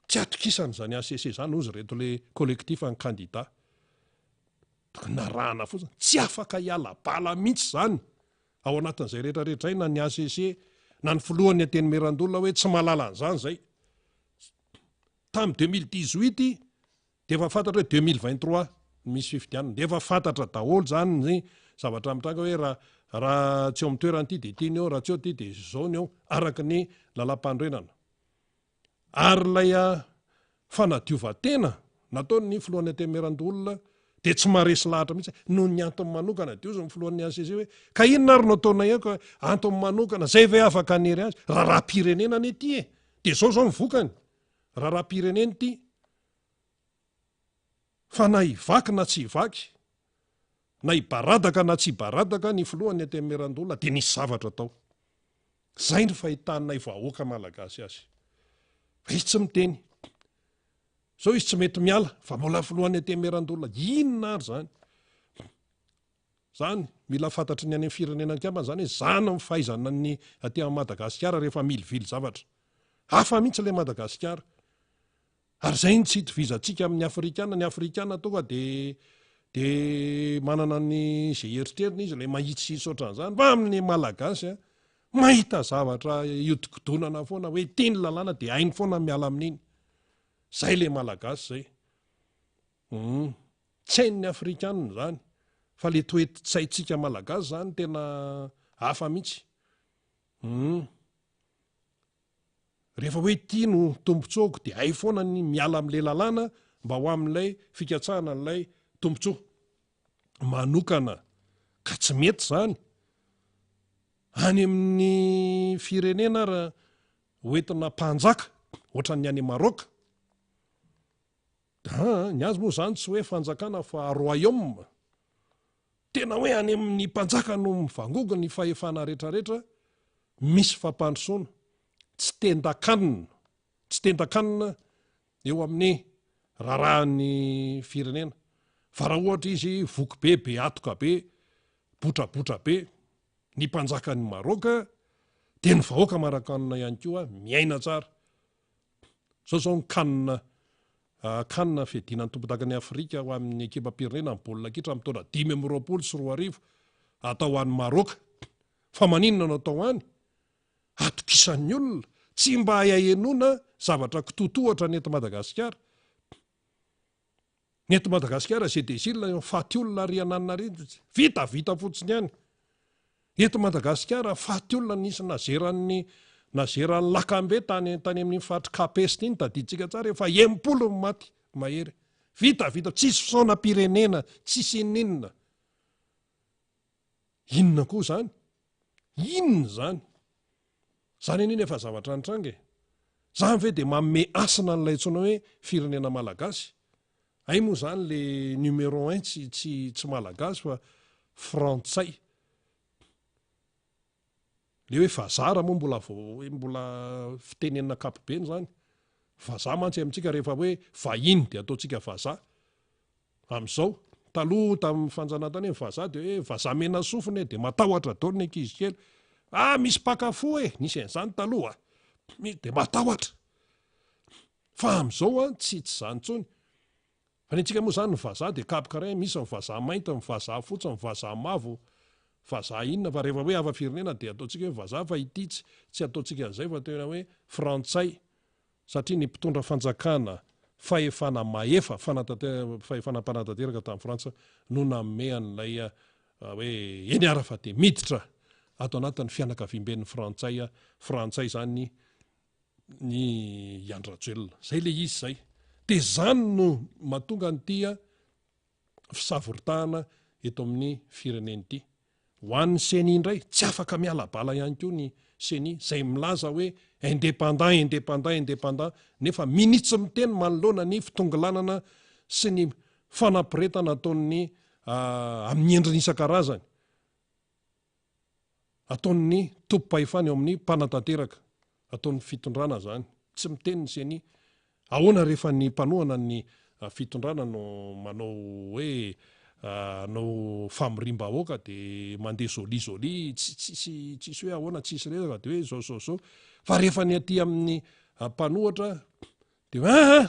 Tsy atokisana izany HCC izany hozy ireto ilay collectif ny candidat. Tokony narahana fotsiny. Tsy afaka hiala bala mihitsy izany ao anatin'izay rehetra rehetra izay na ny HCC na ny filohan'ny Antenimierandoholona hoe tsy mahalala an'izany izay. Tamin'ny 2018 dia efa fantatra hoe 2023 no misy fifidianana. Dia efa fantatra daholo izany ny zavatra mitranga hoe raha raha tsy eo amin'ny toerana ity dia ity ny eo, raha tsy eo ity dia izao ny eo, araka ny lalàmpanorenana. Ary ilay fanadiovan-tena nataon'ny filohan'ny Antenimierandoholona dia tsy maharesy lahatra mihitsy noho ny antony manokana. Dia hozy ny filohan'ny HCC hoe ka inona ary no ataonay eo ka antony manokana, izay ve afaka hanery azy? Raharaham-pirenena anie ity e! Dia izao izao ny vokany. Raharaham-pirenena ity. Fa na hivaky na tsy hivaky, na hibaradaka na tsy hibaradaka ny filohan'ny Antenimierandoholona dia nisy zavatra tao. Izay no fahitanay vahoaka malagasy azy. Fa izy tsy miteny. Izao izy tsy mety miala fa mbola filohan'ny Antenimierandoholona. Inona ary izany? Zany, mila fantatry ny any amin'ny firenena angamba zany hoe zany ny fahaizana ny aty amin'i Madagasikara rehefa milivily zavatra. Hafa mihitsy ilay Madagasikara. Ary izay no tsy itovizantsika amin'ny Afrikana, ny Afrikana tonga de de manana ny izay eritreriny izy, ilay mahitsihitsy ohatran'izany, fa amin'ny Malagasy a, mahita zavatra iodikodonana foana hoe ity ny lalàna de hainy foana ny miala amin'iny. Zay ilay Malagasy zay. Hum. Tsy hain'ny Afrikanina izany. Fa le toe-tsaintsika Malagasy izany tena hafa mihitsy. Hum. Rehefa hoe ity no tombontsoako dia hay foana ny miala amin'ilay lalàna mba ho amin'ilay fikatsahana an'ilay tombontsoa manokana. Ka tsy mety izany. Any amin'ny firenena ara hoentina mpanjaka ohatran'ny any Maroc. Aa, ny azy moa izany tsy hoe fanjakana fa royaume. Tena hoe any amin'ny mpanjaka no mivangogo ny fahefana rehetrarehetra, misy fampandrosoana, tsy tendan-kanina, tsy tendan-kanina eo amin'ny raharahan'ny firenena. Fa raha ohatra izy voky be, be atoka be, botrabotra be, ny mpanjakan'i Maroc, dia ny vahoaka marakanina ihany koa miaina tsara. Zao zao ny can can fiadiana ny tompondakan'i Afrika ho amin'ny ekipam-pirenena amin'ny baolina kitra amin'ny taona 2025 atao any Maroc. Fa maninona no atao any? Atokisan'ny olona. Tsy mba hay ahenoana zavatra kitotohatra ny eto Madagasikara. Ny eto Madagasikara izay des îles faty olona ary ananona ary vita vita fotsiny ihany. Eto Madagasikara faty olona nisy nazeran'ny nazeran'ny lakambe tany tany amin'iny faritry Cap-Est iny tadidintsika tsara efa 60 ny maty mahery. Vita vita tsisy fisaonam-pirenena tsisy inona. Inona koa izany? Inona izany? Izany anie no efa zavatra nitranga e! Izany ve dia manome hasina an'ilay antsoina hoe firenena malagasy? Hay moa izany le numéro un tsy tsy tsy malagasy fa frantsay. Le hoe vazaha raha moa mbola vao hoe mbola fitenenana ankapobeny izany. Vazaha mantsy amintsika rehefa hoe vahiny dia ataontsika vazaha. Amin'izao. Taloha tamin'ny fanjanahantany hoe vazaha dia hoe vazaha mena sofina e, dia matahotra daholo ny ankizy kely. Ah misy mpaka fo e, nisy an'izany taloha. Dia matahotra. Fa amin'izao an, tsy tsy izany intsony. Fa ny antsika moa izany ny vazaha dia kapoka iray, misy ny vazaha mainty, ny vazaha fotsy, ny vazaha mavo, vazaha inona fa rehefa hoe hafa firenena dia ataontsika hoe vazaha fa ity tsy tsy ataontsika an'izay fa tena hoe frantsay satria ny mpitondra fanjakana fahefana mahefa fahefana mpanatanteraka tamin'i Frantsa no nanome an'ilay hoe eny ara fa dia miditra ato anatin'ny fianakaviamben'ny frantsay frantsay izany ny i Andry Rajoelina. Izay ilay izy izay. Dia izany no mahatonga an'ity fisavoritahana eto amin'ny firenena ity. Ho an'ny Ceni indray, tsy afaka miala bala ihany koa ny Ceni, izay milaza hoe indépendant, indépendant, indépendant, nefa minia tsy miteny manoloana ny fitongilanana sy ny fanampiretana ataon'ny amin'ny endriny isan-karazany. Ataon'ny tompom-pahefana eo amin'ny mpanatanteraka, ataon'ny fitondrana izany. Tsy miteny ny ceni. Ahoana rehefa ny mpanohana ny fitondrana no manao hoe hanao famoriam-bahoaka dia mandeha joli joli, tsy tsisy tsisy hoe ahoana, tsisy resaka dia hoe zao zao zao. Fa rehefa ny aty amin'ny mpanohatra dia hoe aa,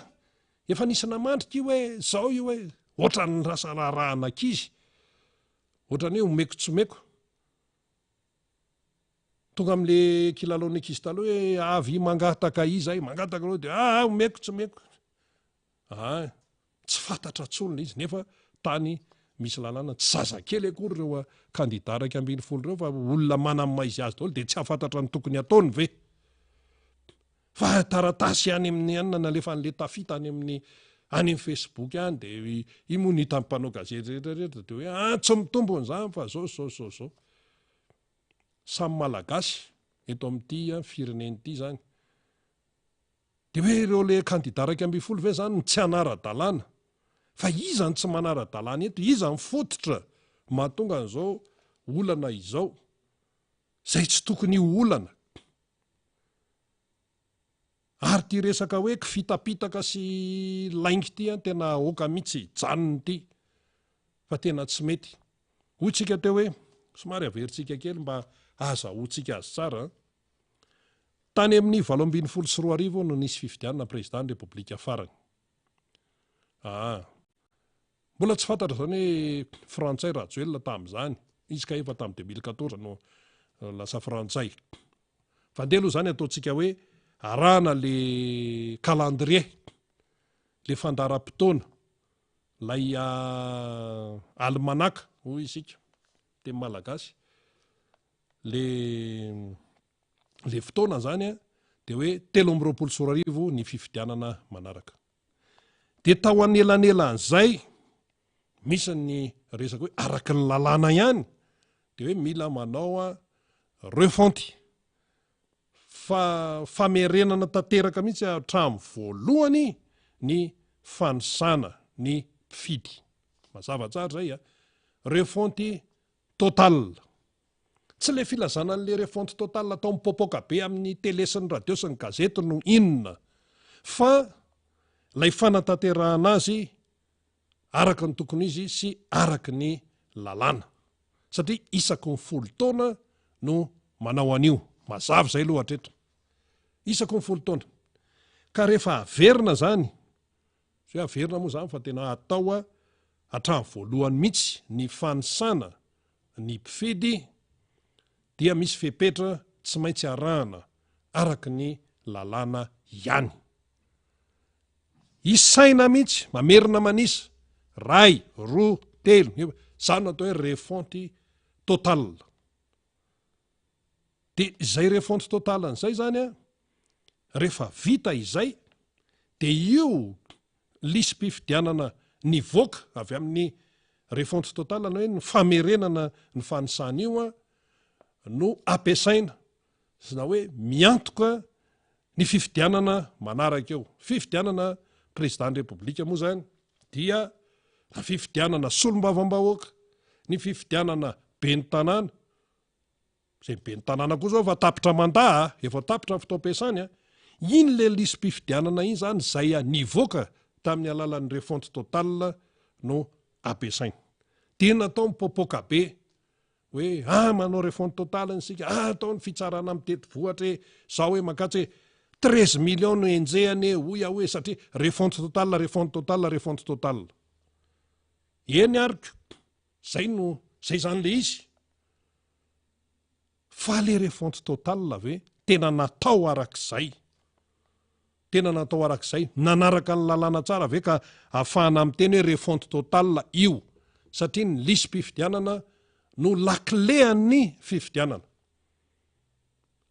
efa nisy namandrika io hoe zao io hoe, ohatran'ny lasa raharahan'ankizy. Ohatran'ny hoe omeko tsy omeko. Tonga amin'le kilalaon'ny ankizy taloha hoe avy mangataka iza ay, mangataka aloha dia ah, ah omeko tsy omeko. Ah, tsy fantatra intsony ilay izy nefa tany misy lalàna tsy zazakely akory ireo ah, kandida 11 ireo fa olona manamaizy azy daholo dia tsy hahafantatra ny tokony hataony ve? Fa taratasy any amin'ny anona nalefan'le tafita any amin'ny any amin'ny Facebook any dia io moa no hitan'ny mpanao gazety rehetra rehetra dia hoe ah tsy mitombona izany fa zao zao zao zao. Samy malagasy eto amin'ity firenena ity izany. Dia hoe ireo le kandida 11 ve izany no tsy hanara-dalàna? Fa iza no tsy manara-dalàna eto? Iza ny fototra mahatonga an'izao olana izao? Izay tsy tokony ho olana. Ary ity resaka hoe kifitapitaka sy lainga ity an, tena aoka mihitsy hijanona ity fa tena tsy mety. Hoy tsika teo hoe, somary averintsika kely mba hahazahoantsika azy tsara an. Tany amin'ny 2018 no nisy fifidianana président ny Repoblika farany. Aa. Mbola tsy fantatra izany hoe frantsay Rajoelina tamin'izany. Izy kay efa tamin'ny 2014 no lasa frantsay. Fa ndeha aloha izany ataontsika hoe arahana le calendrier, le fandaharam-potoana, ilay almanaka hoy isika teny malagasy, le le fotoana izany an, dia hoe 2023 ny fifidianana manaraka. Dia tao anelanelan'izay, misy ny resaka hoe araka ny lalàna ihany, dia hoe mila manao refonte, fa famerenana tanteraka mihitsy hatramin'ny voalohany ny fanisana ny mpifidy. Mazava tsara izay a. refonte totale. Tsy ilay filazana an'ilay refonte totale atao mipoapoaka be amin'ny télé sy ny radio sy ny gazety no inona fa ilay fanatanterahana azy araka ny tokony izy sy araka ny lalàna. Satria isaky ny folo taona no manao an'io. Mazava izay aloha hatreto. Isaky ny folo taona. Ka rehefa averina izany, tsy hoe averina moa izany fa tena atao hatramin'ny voalohany mihitsy ny fanisana ny mpifidy dia misy fepetra tsy maintsy arahana araka ny lalàna ihany. Isaina mihitsy, mamerina manisa, ray, roa, telo, izany no atao hoe refonte totale. Dia izay refonte totale an'izay izany an, rehefa vita izay dia io lisi-pifidianana nivoaka avy amin'ny refonte totale na hoe ny famerenana ny fanisana io an, no ampiasaina na hoe miantoka ny fifidianana manaraka eo. Fifidianana président ny Repoblika moa izany dia ny fifidianana solombavambahoaka, ny fifidianana ben'ny tanàna, Izay ben'ny tanàna koa izao efa tapitra mandat a, efa tapitra ny fotoam-piasany a. Iny ilay lisi-pifidianana iny izany izay nivoaka tamin'ny alalan'ny refonte totale no ampiasaina. Dia natao mipoapoaka be hoe ah manao refonte totale isika, ah atao ny fitsarana mitety vohitra e, zao hoe mankatsy hoe 13 millions no enjehana e, hoy aho hoe satria refonte totale, refonte totale, refonte totale. Eny ariko, Zay no, zay zany le izy. Fa le refonte totale ve tena natao arak'izay? Tena natao arak'izay? Nanaraka ny lalàna tsara ve ka ahafahana miteny hoe refonte totale io? Satria ny lisi-pifidianana no lakile-an'ny fifidianana.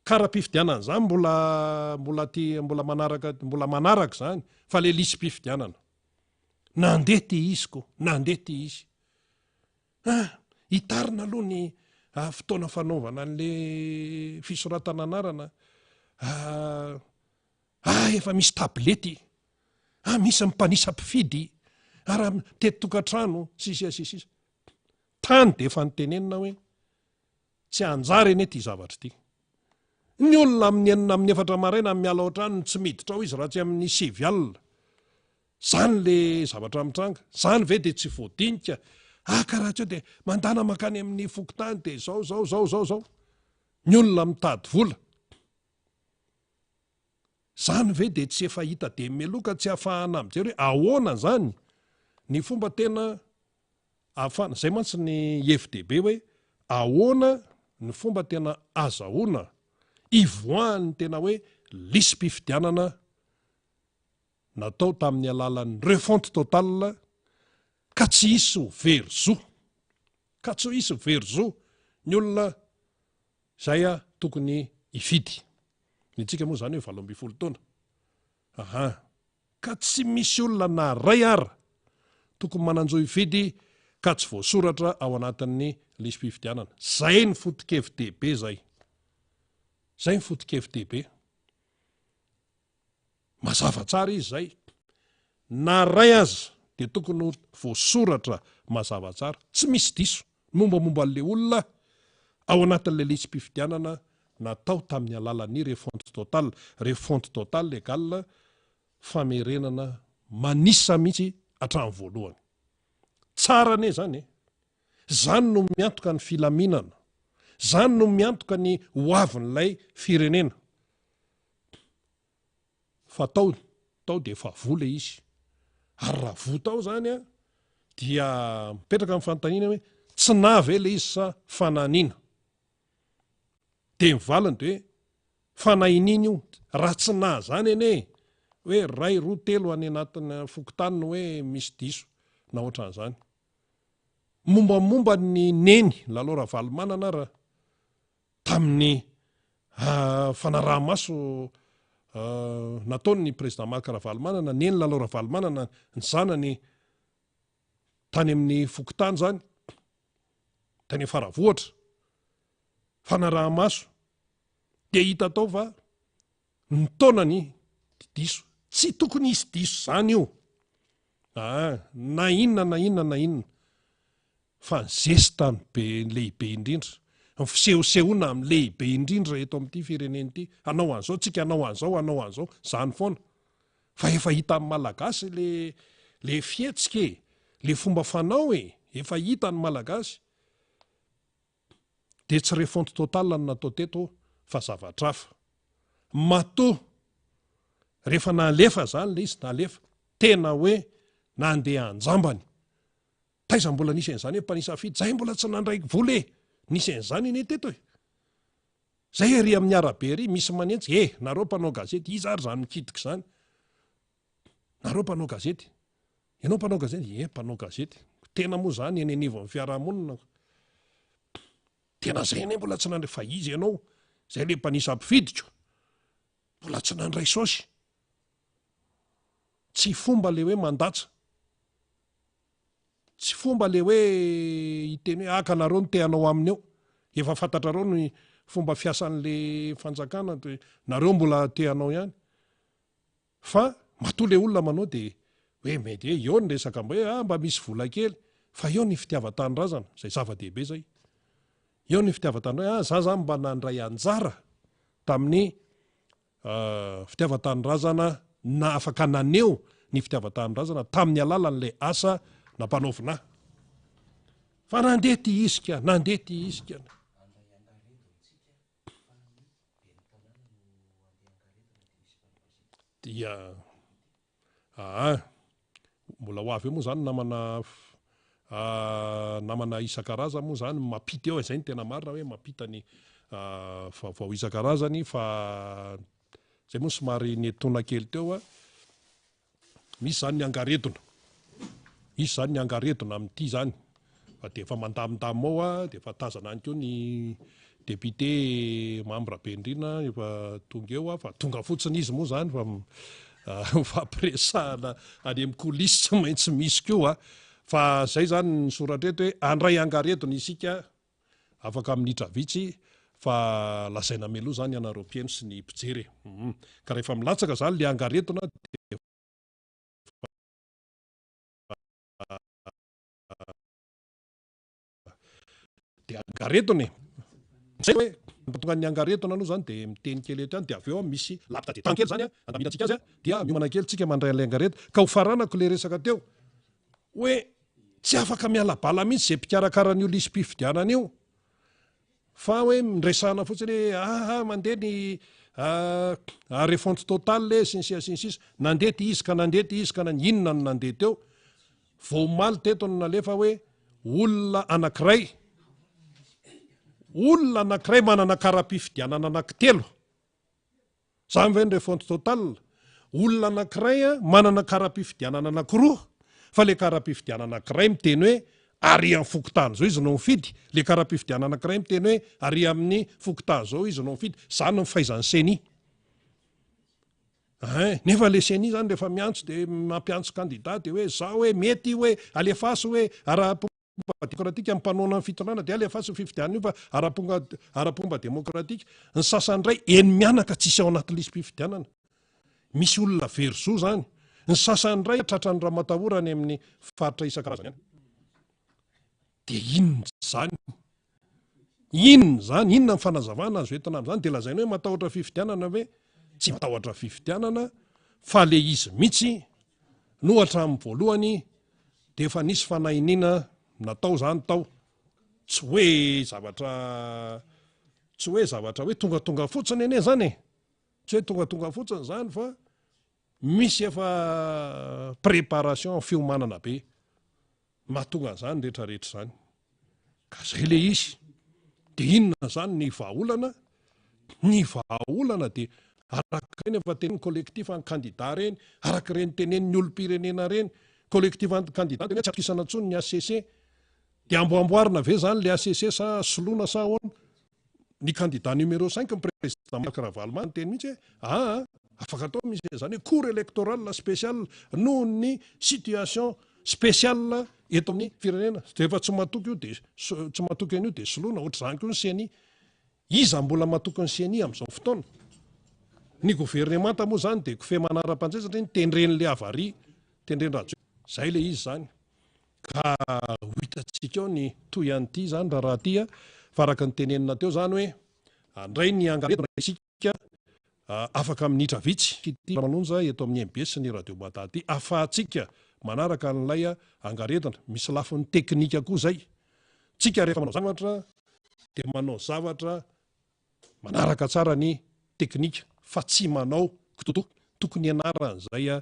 Kara-pifidianana zany mbola mbola aty mbola manaraka mbola manaraka izany fa le lisi-pifidianana. Nandeha ty izy ko, nandeha ty izy. Ah, hitarina aloha ny ah, fotoana fanaovana an'le fisoratana anarana. Ah, ah, efa misy tablety. Ah, misy ny mpanisa mpifidy. Ah, raha mitety tokantrano, sy sisa sy sisa. Tany dia efa nitenenina hoe tsy hanjary anie ity zavatra ity. Ny olona amin'ny enina amin'ny efatra maraina miala ao an-trano no tsy miditra ao izy raha tsy amin'ny sivy alina. Zany le zavatra mitranga. Zany ve dia tsy voadinika? Ah ka raha tsy eo dia mandana mankany amin'ny fokontany dia zao zao zao zao zao. Ny olona mitady vola. Zany ve dia tsy efa hita dia meloka tsy afahana mijery hoe ahoana zany ny fomba tena ahafahana, zay mantsy ny hevi-dehibe hoe ahoana ny fomba tena azahoana ivoahan'ny tena hoe lisi-pifidianana natao tamin'ny alalan'ny refonte totale ka tsy hisy ho very zo, ka tsy hisy very zo ny olona Izay a tokony hifidy. Ny antsika moa izany hoe 18 taona. Aha. Ka tsy misy olona na ray ara tokony manan-jo hifidy ka tsy voasoratra ao anatin'ny lisi-pifidianana. Izay ny foto-kevi-dehibe izay. Izay ny foto-kevi-dehibe. Mazava tsara izy izay. Na ray aza dia tokony ho voasoratra mazava tsara, tsy misy diso, ny mombamomba an'ilay olona ao anatin'ilay lisi-pifidianana natao tamin'ny alalan'ny refonte totale. Refonte totale égale famerenana manisa mihitsy hatramin'ny voalohany. Tsara anie izany e! Izany no miantoka ny filaminana. Izany no miantoka ny hoavin'ilay firenena. Fa tao, tao dia efa voa ilay izy. Ary raha voa tao izany an, dia mipetraka ny fanontaniana hoe tsy nahy ve ilay izy sa fanahiniana? Dia ny valiny dia hoe fanahiniana io. Raha tsy nahy izany anie hoe iray, roa, telo any anatina fokontany no hoe misy diso na ohatran'izany. Mombamomba ny Neny Lalao Ravalomanana ara tamin'ny fanaraha-maso nataon'ny Président Marc Ravalomanana, Neny Lalao Ravalomanana, ny zanany tany amin'ny fokontany izany, tany Faravohitra, fanaraha-maso, dia hita tao fa ny taonany diso. Tsy tokony hisy diso izany io. Aa, na inona na inona na inona. Fa ny zesta no be lehibe indrindra, ny fisehosehoana amin'ny lehibe indrindra eto amin'ity firenena ity, hanao an'izao tsika, hanao an'izao, hanao an'izao, izany foana. Fa efa hitan'ny Malagasy le le fihetsika e, le fomba fanao e, efa hitan'ny Malagasy. Dia tsy refonte totale no natao teto fa zavatra hafa. Matoa rehefa nalefa izany le izy, nalefa, tena hoe nandeha an-jambany. Taiza mbola nisy an'izany hoe mpanisa fidy? Zay mbola tsy nandray vola e! Nisy an'izany anie teto e! Zay ery amin'ny arabe ery misy manenjika, e! Nareo mpanao gazety, iza ary izany mikitika izany? Nareo mpanao gazety. Ianao mpanao gazety? Ie, mpanao gazety. Tena moa izany eny anivon'ny fiarahamonina. Tena zay anie mbola tsy nandray, fa iza ianao? Zay le mpanisa mpifidiko. Mbola tsy nandray saosy. Tsy fomba le hoe mandatsa. Tsy fomba le hoe hiteny hoe aka nareo no te hanao aminy eo. Efa fantatrareo ny fomba fiasan'le fanjakana de nareo mbola te hanao ihany. Fa matoa le olona manao de hoe mety hoe eo ny resaka mba hoe ah mba misy vola kely fa eo ny fitiavan-tanindrazana izay zava-dehibe zay. Eo ny fitiavan-tanindrazana ah za zany mba nandray anjara tamin'ny fitiavan-tanindrazana na afaka naneho ny fitiavan-tanindrazana tamin'ny alalan'ilay asa nampanaovina ahy. Fa nandeha ty izy ka, nandeha ty izy ka. Dia aa mbola ho avy eo moa zany namana namana isan-karazany moa zany mampita eo e, zay no tena marina hoe mampita ny vaovao isan-karazany fa zay moa somary nietona kely teo a. Misy izany ny angaredona. Hisy izany ny angaredona amin'ity izany. Fa dia efa mandamindamina ao a, dia efa tazana any koa ny député Mamy Rabendrina efa tonga eo a, fa tonga fotsiny izy moa izany fa mifampiresahana any amin'ny coulisse tsy maintsy misy koa. Fa izay izany ny soratra eto hoe handray angaredona isika Afaka minitra vitsy fa lazaina mialoha zany ianareo mpihaino sy ny mpijery e. Hum. Ka rehefa milatsaka zany le angaredona dia dia angaredona e. Zay hoe tonga ny angaredona aloha zany dia miteny kely eto ihany dia avy eo misy laps de temps kely zany andaminantsika azy dia miomana kely tsika mandray an'ilay angaredona. Ka ho faranako le resaka teo hoe Tsy afaka miala bala mihitsy izay mpikarakara an'io lisi-pifidianana io fa hoe miresahana fotsiny hoe aha mandeha ny ah, refonte totale sy ny sisa sy ny sisa. Nandeha ty izy ka nandeha ty izy ka nan inona no nandeha teo? Vao omaly teto no nalefa hoe olona anankiray olona anankiray manana kara-pifidianana anankitelo. Zany ve ny refonte totale? Olona anankiray manana kara-pifidianana anankiroa, fa le kara-pifidianana anankiray miteny hoe ary amin'ny fokontany zao izy no mifidy, le kara-pifidianana anankiray miteny hoe ary amin'ny fokontany zao izy no mifidy, zany ny fahaizan'ny ceni. Ein, nefa le ceni zany rehefa miantso de mampiantso candidat de hoe zao hoe mety io hoe alefaso hoe ara Fomba demokratika ny mpanohana ny fitondrana dia alefaso io fifidianana io fa ara-ponga ara-pomba demokratika. Ny sasany indray eny mianaka tsisy ao anaty lisi-pifidianana. Misy olona very zo zany. Ny sasany indray tratran'ny ramatahora any amin'ny faritra isan-karazany any. Dia inona izany? Inona izany? Inona ny fanazavana azo entina amin'izany? Dia lazaina hoe matahotra fifidianana ve? Tsy matahotra fifidianana fa le izy mihitsy no hatramin'ny voalohany dia efa nisy fanahiniana natao izany tao. Tsy hoe zavatra tsy hoe zavatra hoe tongatonga fotsiny anie izany e. Tsy hoe tongatonga fotsiny izany fa misy efa préparation fiomanana be. Mahatonga an'izany rehetra rehetra izany. Ka zay le izy. De inona zany ny vahaolana? Ny vahaolana de araka ireny efa tenenin'ny collectif ny candidat ireny, araka ireny tenenin'ny olom-pirenena ireny, collectif ny candidat teny hoe tsy atokisana intsony ny HCC. De amboamboarina ve zany le HCC sa soloina sa ahoana? Ny candidat numéro 5 ny président Marc Ravalomanana niteny mihitsy hoe aa afaka atao misy an'izany hoe cour électorale spéciale noho ny situation spéciale eto amin'ny firenena. Rehefa tsy matoky io dia tsy matoky an'io dia soloina. Ohatr'izany koa ny CENI. Iza mbola matoky ny CENI amin'izao fotoana? Ny governemanta moa izany dia kofehy manara-panjay satria ny tendren'ilay avaria, tendren-dRajoelina. Izay ilay izy izany. Ka ho hitantsika eo ny toy an'ity izany raharaha ity a, fa araka ny tenenina teo izany hoe handray ny angaredona isika afaka minitra vitsy ity Ramanonja eto amin'ny MBS sy ny Radio Mada ity afahantsika manaraka an'ilay angaredona. Misy lafiny teknika koa izay. Tsika rehefa manao zavatra dia manao zavatra Manaraka tsara ny teknika fa tsy manao kitotoa. Tokony hianaran'izay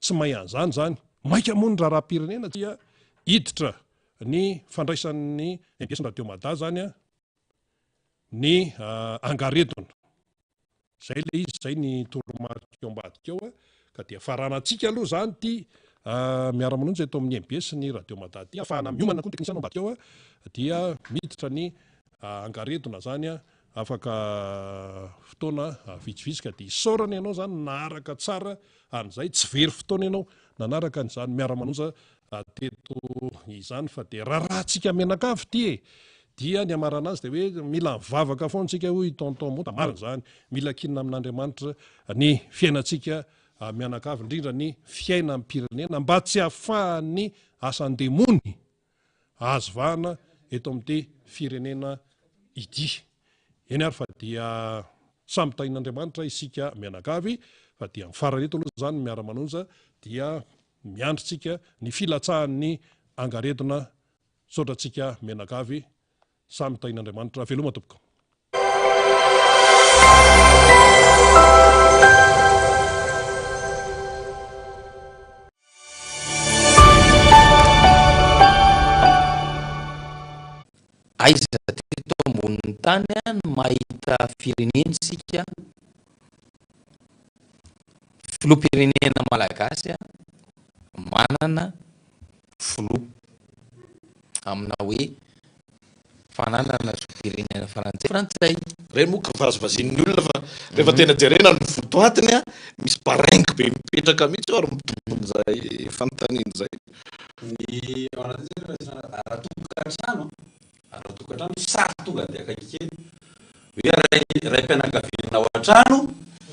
tsy mahay an'izany izany. Maika moa ny raharaham-pirenena dia hiditra ny fandraisan'ny mbs Radio Mada izany ny angaredona. Izay ilay izy, izay ny toromarika ao ambadika ao ka dia faranantsika aloha izany ity miara-manonja eto amin'ny mbs ny Radio Mada ity. Ahafahana miomana koa ny teknisiana ao ambadika ao dia miditra ny Angaredona zany a, afaka fotoana vitsivitsy ka dia isaorana ianao zany naharaka tsara an'izay, tsy very fotoana ianao nanaraka an'izany miara-manonja teto izany fa dia rarahantsika mianakavy ity e! Dia ny hamarana azy dia hoe mila mivavaka foana tsika hoy i Tonton Monta, marina izany, mila kinina amin'Andriamanitra ny fiainantsika mianakavy indrindra ny fiainam-pirenena mba tsy hahafahan'ny asan-demony azo vahana eto amin'ity firenena ity. Eny ary fa dia samy tahin'Andriamanitra isika mianakavy fa dia amin'ny farany eto aloha izany miara-manonja dia miandry tsika ny filatsahan'ny angaredona. Misaotra antsika mianakavy. Samy tahin'Andriamanitra. Veloma tompoko. Aiza teto ambonin'ny tany no mahita firenena isika, filoham-pirenena malagasy manana filoha amina hoe fananana zom-pirenena frantsay frantsay. Ireny moa kivazivazian'ny olona fa rehefa tena jerena ny votoatiny a, misy baraingo be mipetraka mihitsy eo ary mitombina izay fanontaniana izay. Ny ao anatin'izay rehefa resahana ara-tokantrano, ara-tokantrano sary tonga dia akaiky kely hoe ray raim-pianakaviana ao an-trano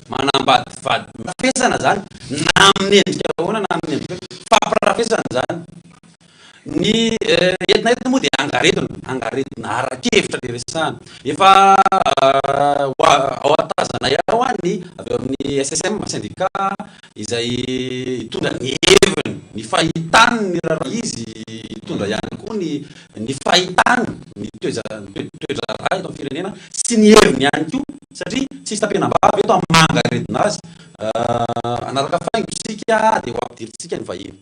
manambady vady rafesana zany na amin'ny endrika ahoana na amin'ny endrika fampirafesana zany. Ny entina eto moa dia angaredona, angaredona ara-kevitra ilay resahana. Efa ao an-tazanay ao ny avy ao amin'ny SSM, syndicat, izay hitondra ny heviny, ny fahitany ny raharaha izy, hitondra ihany koa ny ny fahitany ny toe-draharaha eto amin'ny firenena sy ny heviny ihany koa satria tsisy tapenam-bava eto amin'ny maha angaredona azy. Hanaraka faingo isika dia ho ampidirintsika ny vahiny.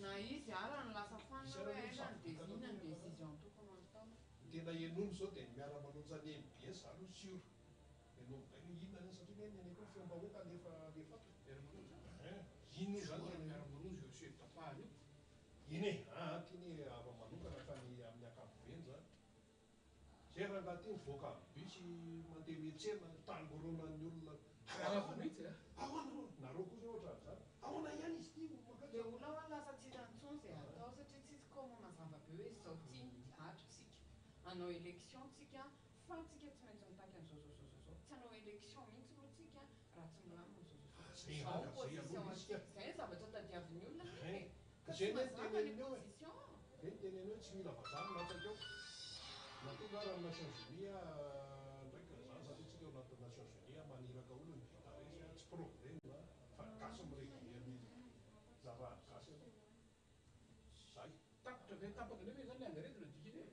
Na izy ara no lasa fanina hoe aiza ny de inona ny décision tokony ho atao. Ny tena henoina izao dia ny miara-manonja ny mbs aloha sur. Henoina indray hoe inona anie satria anie ny anay koa feom-bahoaka alefa alefa ato e. Ein, inona io izany tena Miara-manonja io sehatra tapahana io. Iny e, aa ty anie hafa manokana fa ny amin'ny ankapobeny izany. Zay rangahy ty mivoaka avy bus mandeha miantsena tangoronan'ny olona. Karaha mihitsy a. Ahoana hono? Nareo koa zao ohatran'izany. Ahoana ihany izy ity no mankaiza? Le olona hoa lasa tsy hitany intsony izay atao satria tsisy comment mazava be hoe izao ty ato tsika hanao election tsika fa tsika tsy maintsy mitaky an'izao zao zao zao zao tsy hanao election mihitsy aloha tsika raha tsy milamina izao zao zao Zay zao rangahy zay position aloha antsika isika. zay ny zavatra tadiavin'ny olona anefa e ka Zay tsy anie no mazava le teneniny eo e. position. Zay no teneniny hoe tsy mila vazaha no latsaka eo. Na tonga ary amin'ny Nations Unies ndraiky zany satria tsika ao anatin'ny Nations Unies maniraka olona Guterres tsy problème fa gasy mi-regler ny zava-ny gasy aloha. Zay. Tapitra ve tapaka indray ve zany le angaredona dikany e?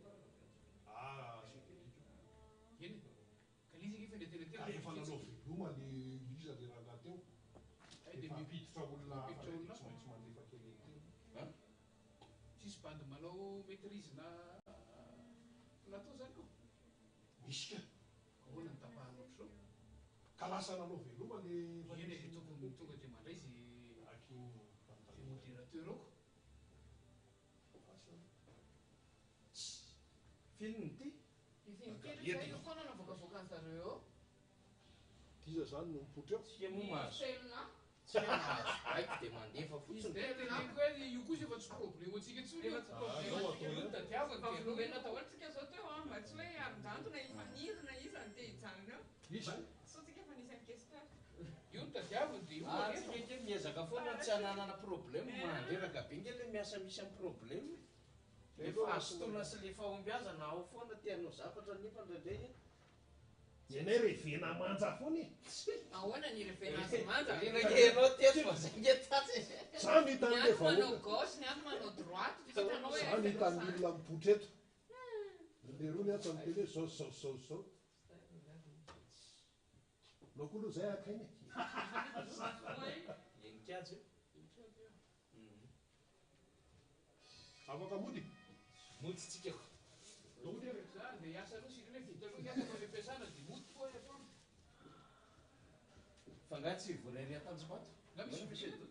Ah symbolique io. Eny e. Ka le izy ange efa Ka neteretera efa nanao veloma le iza le rangahy teo. Mampiditra olona hafa Mampiditra indray olona dia tsy hafa. maintsy mandefa kely teny. An? Tsisy bandy manao maitrise-na plateau zany eo? Misy ka. Ahoana ny tapahana ohatr'izao? Ka lasa nanao veloma le efa Eny e, nisy tokony tonga dia mandray ze Aky ze modérateur ao ko. Asa. Film ity? Io film kely io zay io foana no avoakavoakan zareo eo. D'iza zany no mipoitra eo? Tsika moa Ny mahazo Telma. tsika mahazo baiko dia mandefa Izy fotsiny. ndray teneniko hoe io kosa efa tsy problème antsika intsony io. Efa tsy Ah, problème aleo antsika atao Io eo. tadiaviny dia aleo Vavolombelona daholo tsika zao teo an, mba tsy hoe hiaron-janto na hifaniry na iza no te hijanona eo. Iza? Sao tsika efa nisy an'i-questeur. Io no tadiaviny dia io no Ah, alefa. tsika ange miezaka foana tsy hananana problème, mandreraka be nge le miasa misy am problème e. Zay Le aloha fahazotoana sy le fahombiazana ao foana te hanao zavatra nefa indraindray a. Ny anay revena manja foana e! Ahoana ny revena azy manja? Rina nge ianao teto fa zay nge tatsy e. Za no Ny hitan'le ato manao vahoaka. gauche, ny ato manao droite, tsy hitanao hoe Za no aiza aloha hitan'ny zany. olona mipoitra eto. Leroa ny ato miteny hoe zao zao zao zao. Nao koa aloha zay haka aina e. Henin-kajy io. Afaka mody? Mody tsika ko. Mody e. Za andeha hiasa aloha Sirina e, vita aloha ny asako any am-piasana dia mody koa aho atoandro. Fa nga tsy hivory ary Antanjombato? Nga misy Ahoana monsieur fivoriana? Dodo?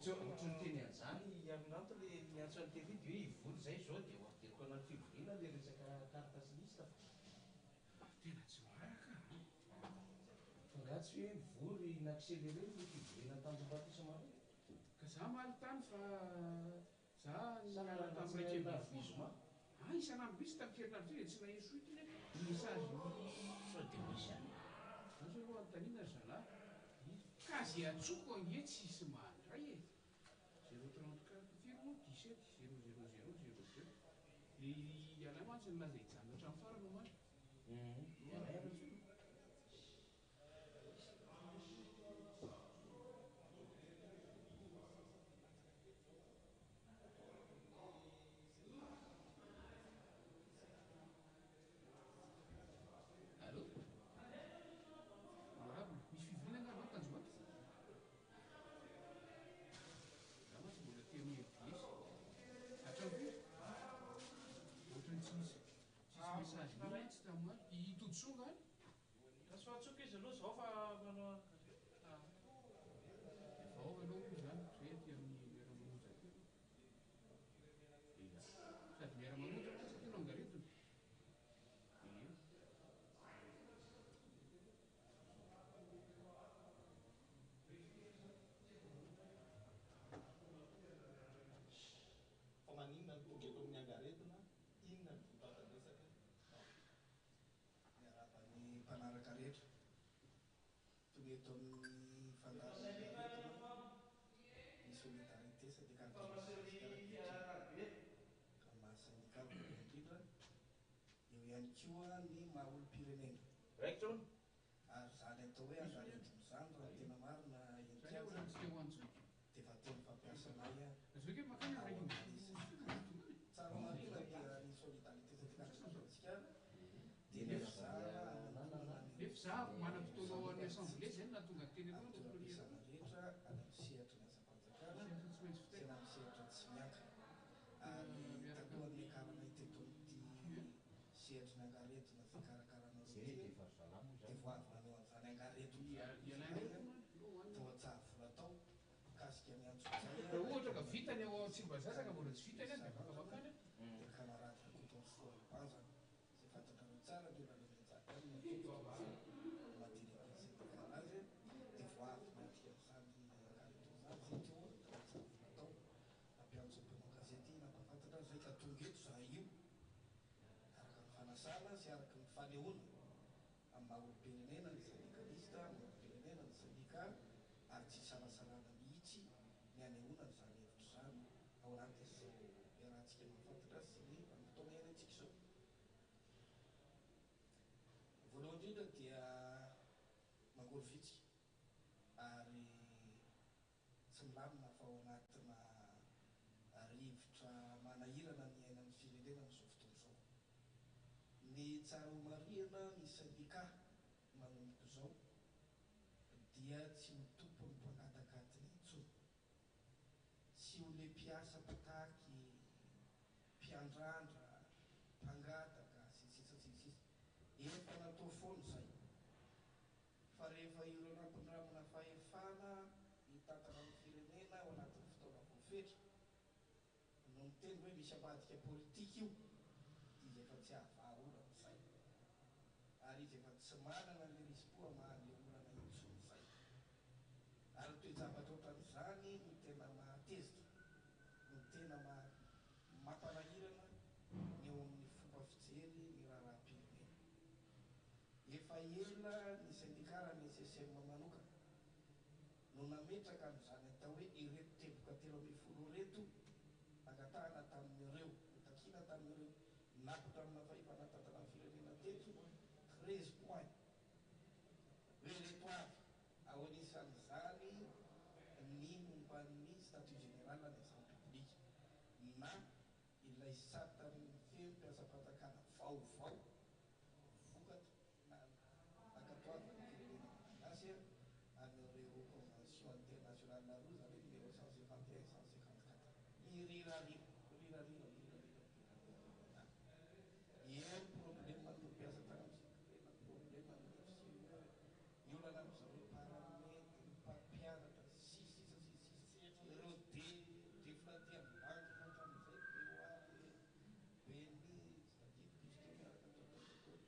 Tsy ohatry ny teny an'izany i Aminanto le niantso an'i Terry dia hoe hivory zay izao dia ho ampidiriko anaty fivoriana le resaka carte sy liste fa. Tena tsy maharaka an! Fa nga tsy hoe mivory n'accéléré ny fivoriana Antanjombato isa-maraina? Ka za omaly tany fa za Sa niala tamin'ny alatsinainy 11. zoma? Ah isan'andro mihitsy tamin'ity herinandro ity dia tsy naheno suite iny aho. Message Sao dia misy any? Zany zao aloha anontaniana ry zalahy. Ka ze antsoko ange tsisy mandray e! Zéro 34 firy moa? 17 zéro zéro zéro zéro deux. Le ialahy mantsy nilaza hijanona hatramin'ny farany omaly. Ialahy aloha. Allô? Honorable, misy fivoriana angaha androany Tanjombato? Za mantsy mbola aty amin'ny RDS. Hatramin'ny firy? Ohatran'ny tsy nisy tsisy message mihitsy mantsy tamin'ny omaly. I Todisoa angaha any? Raha antsoiko izy aloha izao fa manao Ah. Efa ao aloha moa izany, zay aty amin'ny miara-mamonjy aty aloha. Ia. Sady miara-mamonjy mantsy aty no angaredona. Ia. Fa maninona no tonga eto amin'ny angaredona? Inona no votoatin-dresaka ao? Miarahaba ny mpanaraka rehetra. Tonga eto amin'ny fandaharana angaredona ny Solidarité Syndicale de Madagascar ankehitriny. Amin'ny maha sendika voalohany indrindra, eo ihany koa ny maha olom-pirenena. Raikitra hono. Ary izany atao hoe angaredona izany raha ny tena marina eny Zany kianja ohatran'ny tsy te ho antsoiko. dia efa teny fampiasanay Zao ange makany ao amin'ny amin'ny 11 sendika. tonga any. Tsara marihina dia ny Solidarité Syndicale de Madagasikara dia Nefa niezahana hanantonana Nefa an'ireo za manam-potoana ao amin'ny sendika assemblée zay no nahatonga ny teny amin'ny aloha no premier toeram-piasana rehetra any amin'ny sehatry ny asam-panjakana Sehatra tsy maintsy sy vitaina. any amin'ny sehatra tsy miankina. Tena Ary miaraka talohan'ny amin'ny niakaranay teto amin'ity QE. sehatry ny angaredona fikarakarana Zay ity dia efa ry zalahy moa dia zany. vao avy nanao an'izany angaredona izany Ialahy izahay reto moa aloha hohanina. tao Antsahavola tao mikasika ny antsojay Raha ohatra ka nataon'ny vita ny ao Tsimbazaza ka mbola tsy vita ny any dia afaka makany aho. dia camarade Rakotoarisoa Banjana izay fantatrareo tsara ny olona mianjady any matetika izy no maha directeur syndical azy dia vao avy niatrika an'izany angaredona izany izay teo tao Antsahavola tao nampiantso ny mpanao gazety nampahafantatra azy izay ka tonga eto izahay io araka ny fanasana sy araka ny fanehoana amin'ny maha olom-pirenena ny sendikalista, amin'ny maha olom-pirenena ny sendika ary tsy isalasalana mihitsy ny hanehoana an'izany hevitra izany ao anatin'izao iarahantsika mahafantatra sy ny vanim-potoana iainantsika izao. Voalohany indrindra dia mangorovitsika ary tsy milamina fa ao anatina rivotra manahirana ny iainan'ny firenena amin'izao fotoana izao. Ny tsara ho marihana ny sendika manomboka izao dia tsy ho tompon'ny mpangataka atiny. Tsy ho le mpiasa mpitaky, mpiandrandra, mpangataka, sy ny sisa sy ny sisa. Efa natao foana izay. Fa rehefa ireo nampindramina fahefana hitantana ny firenena ao anatin'ny fotoana voafetra no miteny hoe misy ambadika politika io dia izy efa tsy hahavaha olana izay. Ary izy efa tsy manana ny risi-po hamaha an'ilay olana intsony izay. Ary ny toe-javatra ohatran'izany no tena mahatezitra, no tena mampanahirana ny eo amin'ny fomba fijery ny raharaham-pirenena. Efa ela ny sendikà raha ny SSM manokana no nametraka an'izany atao hoe ireto teboka 13 ireto nangatahana tamin'ireo, notakiana tamin'ireo nampindramina fahefana tantana ny firenena teto, 13 points, hoe ireto avy, ao anisan'izany ny momba ny statut général ny agent public na ilay sata mifehy mpiasam-panjakana vaovao vokatra na nankatoavan'ny firenena malagasy an'ireo convention internationale roa izany hoe numéro 151 et 154. Mirirarira, mirirarira, mirirarira, mirirarira. Eo ny problème ny mpiasa tany amin'ny Secrena, problème ny FCE, ny olana amin'izareo paramed, ny mpampianatra, sy sisa sy sisa. Ireo de deflaté amin'ny banky hatramin'izay, BOA, BNI, tsy tadidiko izy teo miaraka tao tao tao.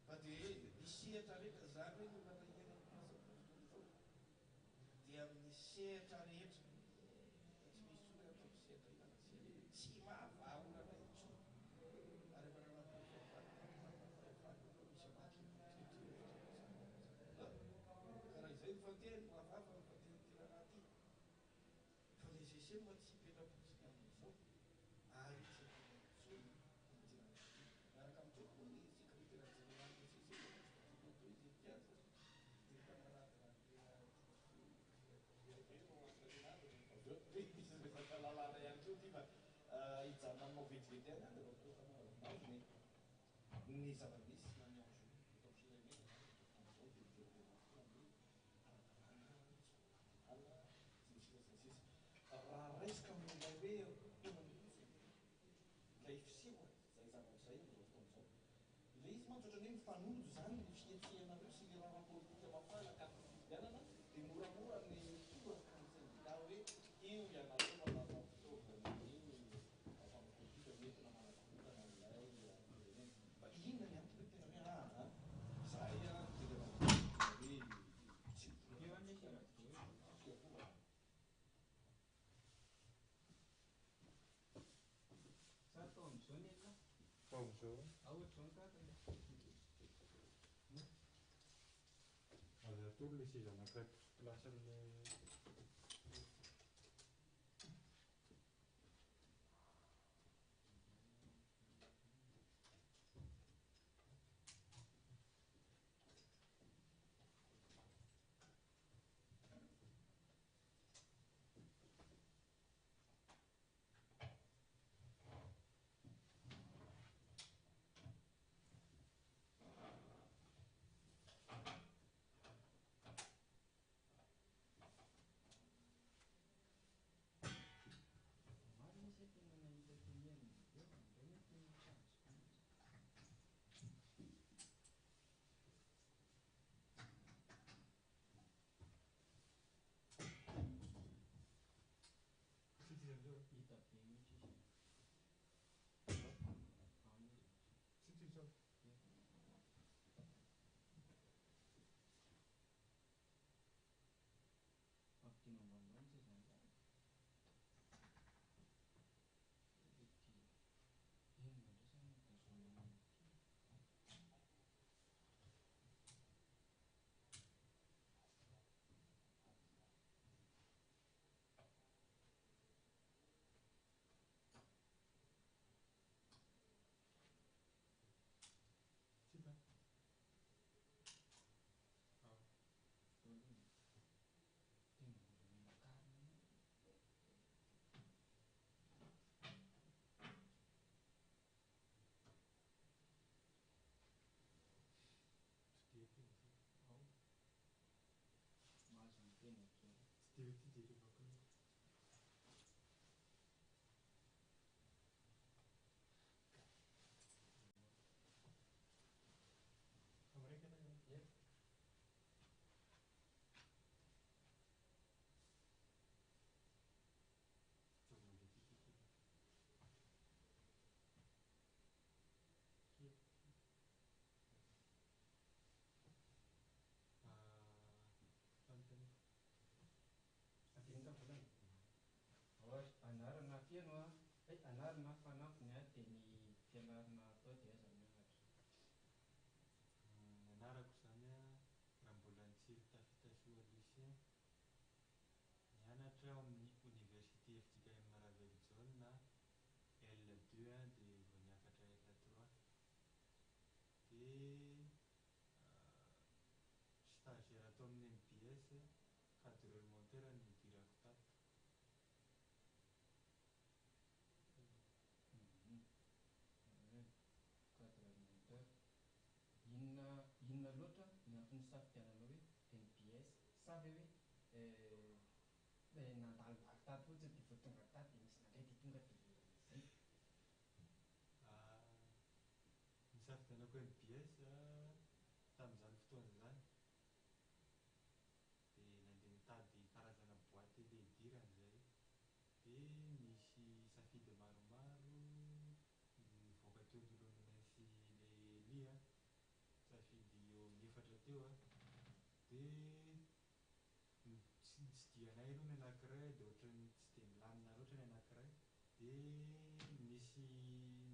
Fa dia ny sehatra rehetra, izany hoe ny olana iainan'ny mpiasa amin'izao fotoana izao dia amin'ny sehatra rehetra, fa tsy misy intsony hoe ataovy sehatra inona na sehatra inona, tsy mahavaha olana intsony. Ary efa nanam-porofo avy any tamin'ny fahefana fa misy ambadika politika ity fitondra izany. Ka raha izay no fantehiny, ho hafahafa ny fantehan'ity raharaha ity. Fa ny SSM tsy hipetra-potsiny amin'izao ary tsy avela intsony amin'ity raharaha ity. Miaraka amin'izay koa ny sekretera jeneralin'ny SSM fa tsy voatery atao izy eny an-kianja dia mifanarahady Randrianarisoa. Lehibe no anontaniana azy rehefa avy eo. Misy resaka lalàna ihany koa ity fa hijanona aminao vetivety ihany aho dia mba fanaovana azy ny ny zava-misy na ny enjeu eto amin'ny firenena izany amin'izao fotoana izao dia miverina foana ny ara-dalàna, tsy ara-dalàna, sy ny sisa sy ny sisa. Raha raisiko amin'ilay hoe tena mihitsy ilay fiseho izay zavatra izay amin'izao fotoana izao. Ilay izy mantsy ohatran'ny hoe mifanojo izany ny fihetsehanareo sy ilay raharaha politika mafana akaiky ny fifidianana dia moramora ny mitoraka ny sendika hoe io ianareo manana fitaovana io mpanao politika hoentina manakorontana ilay firenena. Fa inona ny antony hoe tena hoe aa izahay an tena hoe tsy mivola fiarovana. Sa atao amin'izao ny anà? Atao amin'izao. Ao ohatr'izao ny kaka e. Aza atoro ilay seza anankiray place amin'ilay. feno a, hay anarana fanampiny a dia ny fianarana atao dia aiza mianatra. Ny anarako izany a, Rambolantsiry Tafitasoa Lucien, mianatra ao amin'ny Oniversite fjkm Ravelojaona, L deux a dia vao niakatra L trois, dia stagiaire ato amin'ny mbs, cadreur monteur no nidirako tato. Cadreur monteur. Inona inona loatra ny antony nisafidiananao hoe mbs? Sa ve hoe nandalondalo tato fotsiny dia vao tonga tato dia nisy nandray dia tonga dia zay? Nisafidianako mbs tamin'izany fotoana izany dia nandeha nitady karazana boite le hidirana izahay dia nisy safidy maromaro nivoaka teo anoloananay sy le Elia an, safidy eo amin'ny efatra teo an, dia tsy nitsidihanay aloha ny anankiray dia ohatran'ny tsy dia nilamina loatra ny anankiray dia nisy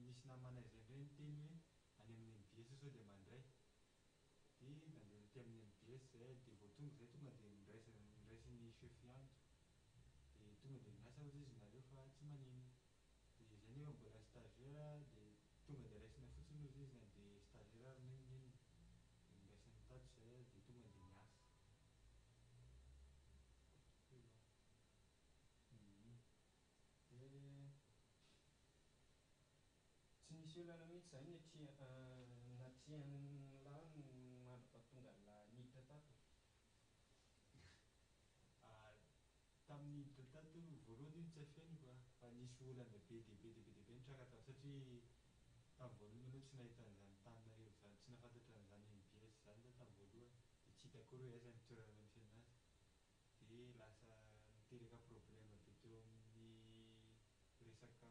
nisy namanay izay indray niteny hoe any amin'ny mbs sao dia mandray dia nandeha taty amin'ny mbs izahay dia vao tonga izahay tonga dia niraisina noraisin'ny chef Lanto dia tonga dia miasa hozy izy nareo fa tsy maninona dia izay nefa mbola stagiaire dia tonga dia raisina fotsiny hozy izy na dia stagiaire ary n'inona n'inona dia noraisiny tato izahay dia tonga dia niasa. Dia tsy nisy olana mihitsy izany natrehan'lah mandra-pahatongan'lah niditra tato. Tamin'ny niditra tato voalohany io tsy afeniko a, fa nisy olana be dia be dia be dia be nitranga tato satria tamin'ny voalohany aloha tsy nahita an'izany Antananarivo izany, tsy nahafantatra an'izany mbs izany za tamin'ny voalohany dia tsy hita akory hoe aiza ny toerana misy anazy dia lasa niteraka problème be teo amin'ny resaka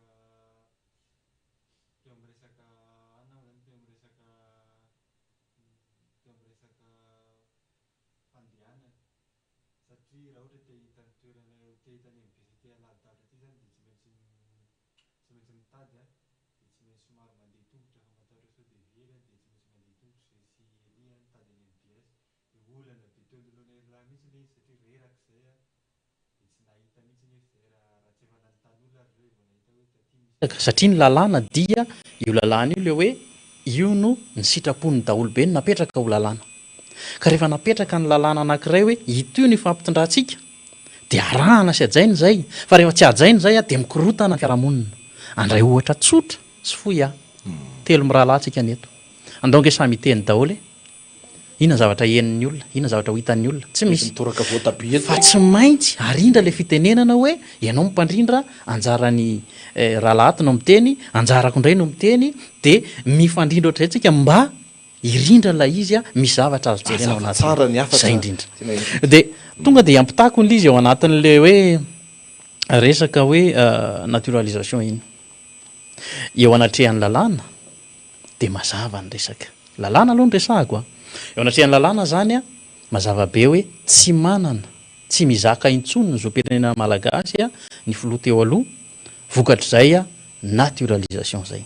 teo amin'ny resaka anona moa zany teo amin'ny resaka teo amin'ny resaka fandehanana satria raha ohatra te hahita ny toerana te hahita ny mbs aty alavidavitra aty zany dia tsy maintsy tsy maintsy mitady an dia tsy maintsy somary mandeha tongotra fa matahotra sao dia very an dia tsy maintsy mandeha tongotra zay sy Elia nitady ny mbs dia olana be teo anoloana ery lahy mihitsy ilay izy satria reraka izay an dia tsy nahita mihitsy nefa izay raha raha tsy efa nanontany olona ary ireo vao nahita hoe taty misy Satria ny lalàna dia io lalàna io ilay hoe io no ny sitrapon'ny daholobe no napetraka ho lalàna. Ka rehefa napetraka ny lalàna anankiray hoe ito no ifampitondrantsika dia arahana sy hajaina izay, fa rehefa tsy hajaina izay dia mikorotana ny fiarahamonina. Andray ohatra tsotra sy fohy aho. Telo mirahalahy tsika ny eto. Andao ange samy hiteny daholo e. Inona ny zavatra henon'ny olona? Inona ny zavatra ho hitan'ny olona? Tsy misy. Mitoraka voatabia eto. Fa tsy maintsy arindra ilay fitenenana hoe ianao no mpandrindra, anjaran'i rahalahy ato no miteny, anjarako indray no miteny, dia mifandrindra ohatr'izay tsika mba hirindra ilay izy, misy zavatra azo jerena ao Hazava tsara anatin'io. ny hafatra Izay indrindra. tiana entina. Dia tonga dia ampitako ilay izy ao anatin'ilay hoe resaka hoe naturalisation iny. Eo anatrehan'ny lalàna dia mazava ny resaka. Lalàna aloha no resahako a! Eo anatrehan'ny lalàna izany a, mazava be hoe tsy manana, tsy mizaka intsony ny zom-pirenena malagasy ny filoha teo aloha, vokatr'izay naturalisation izay.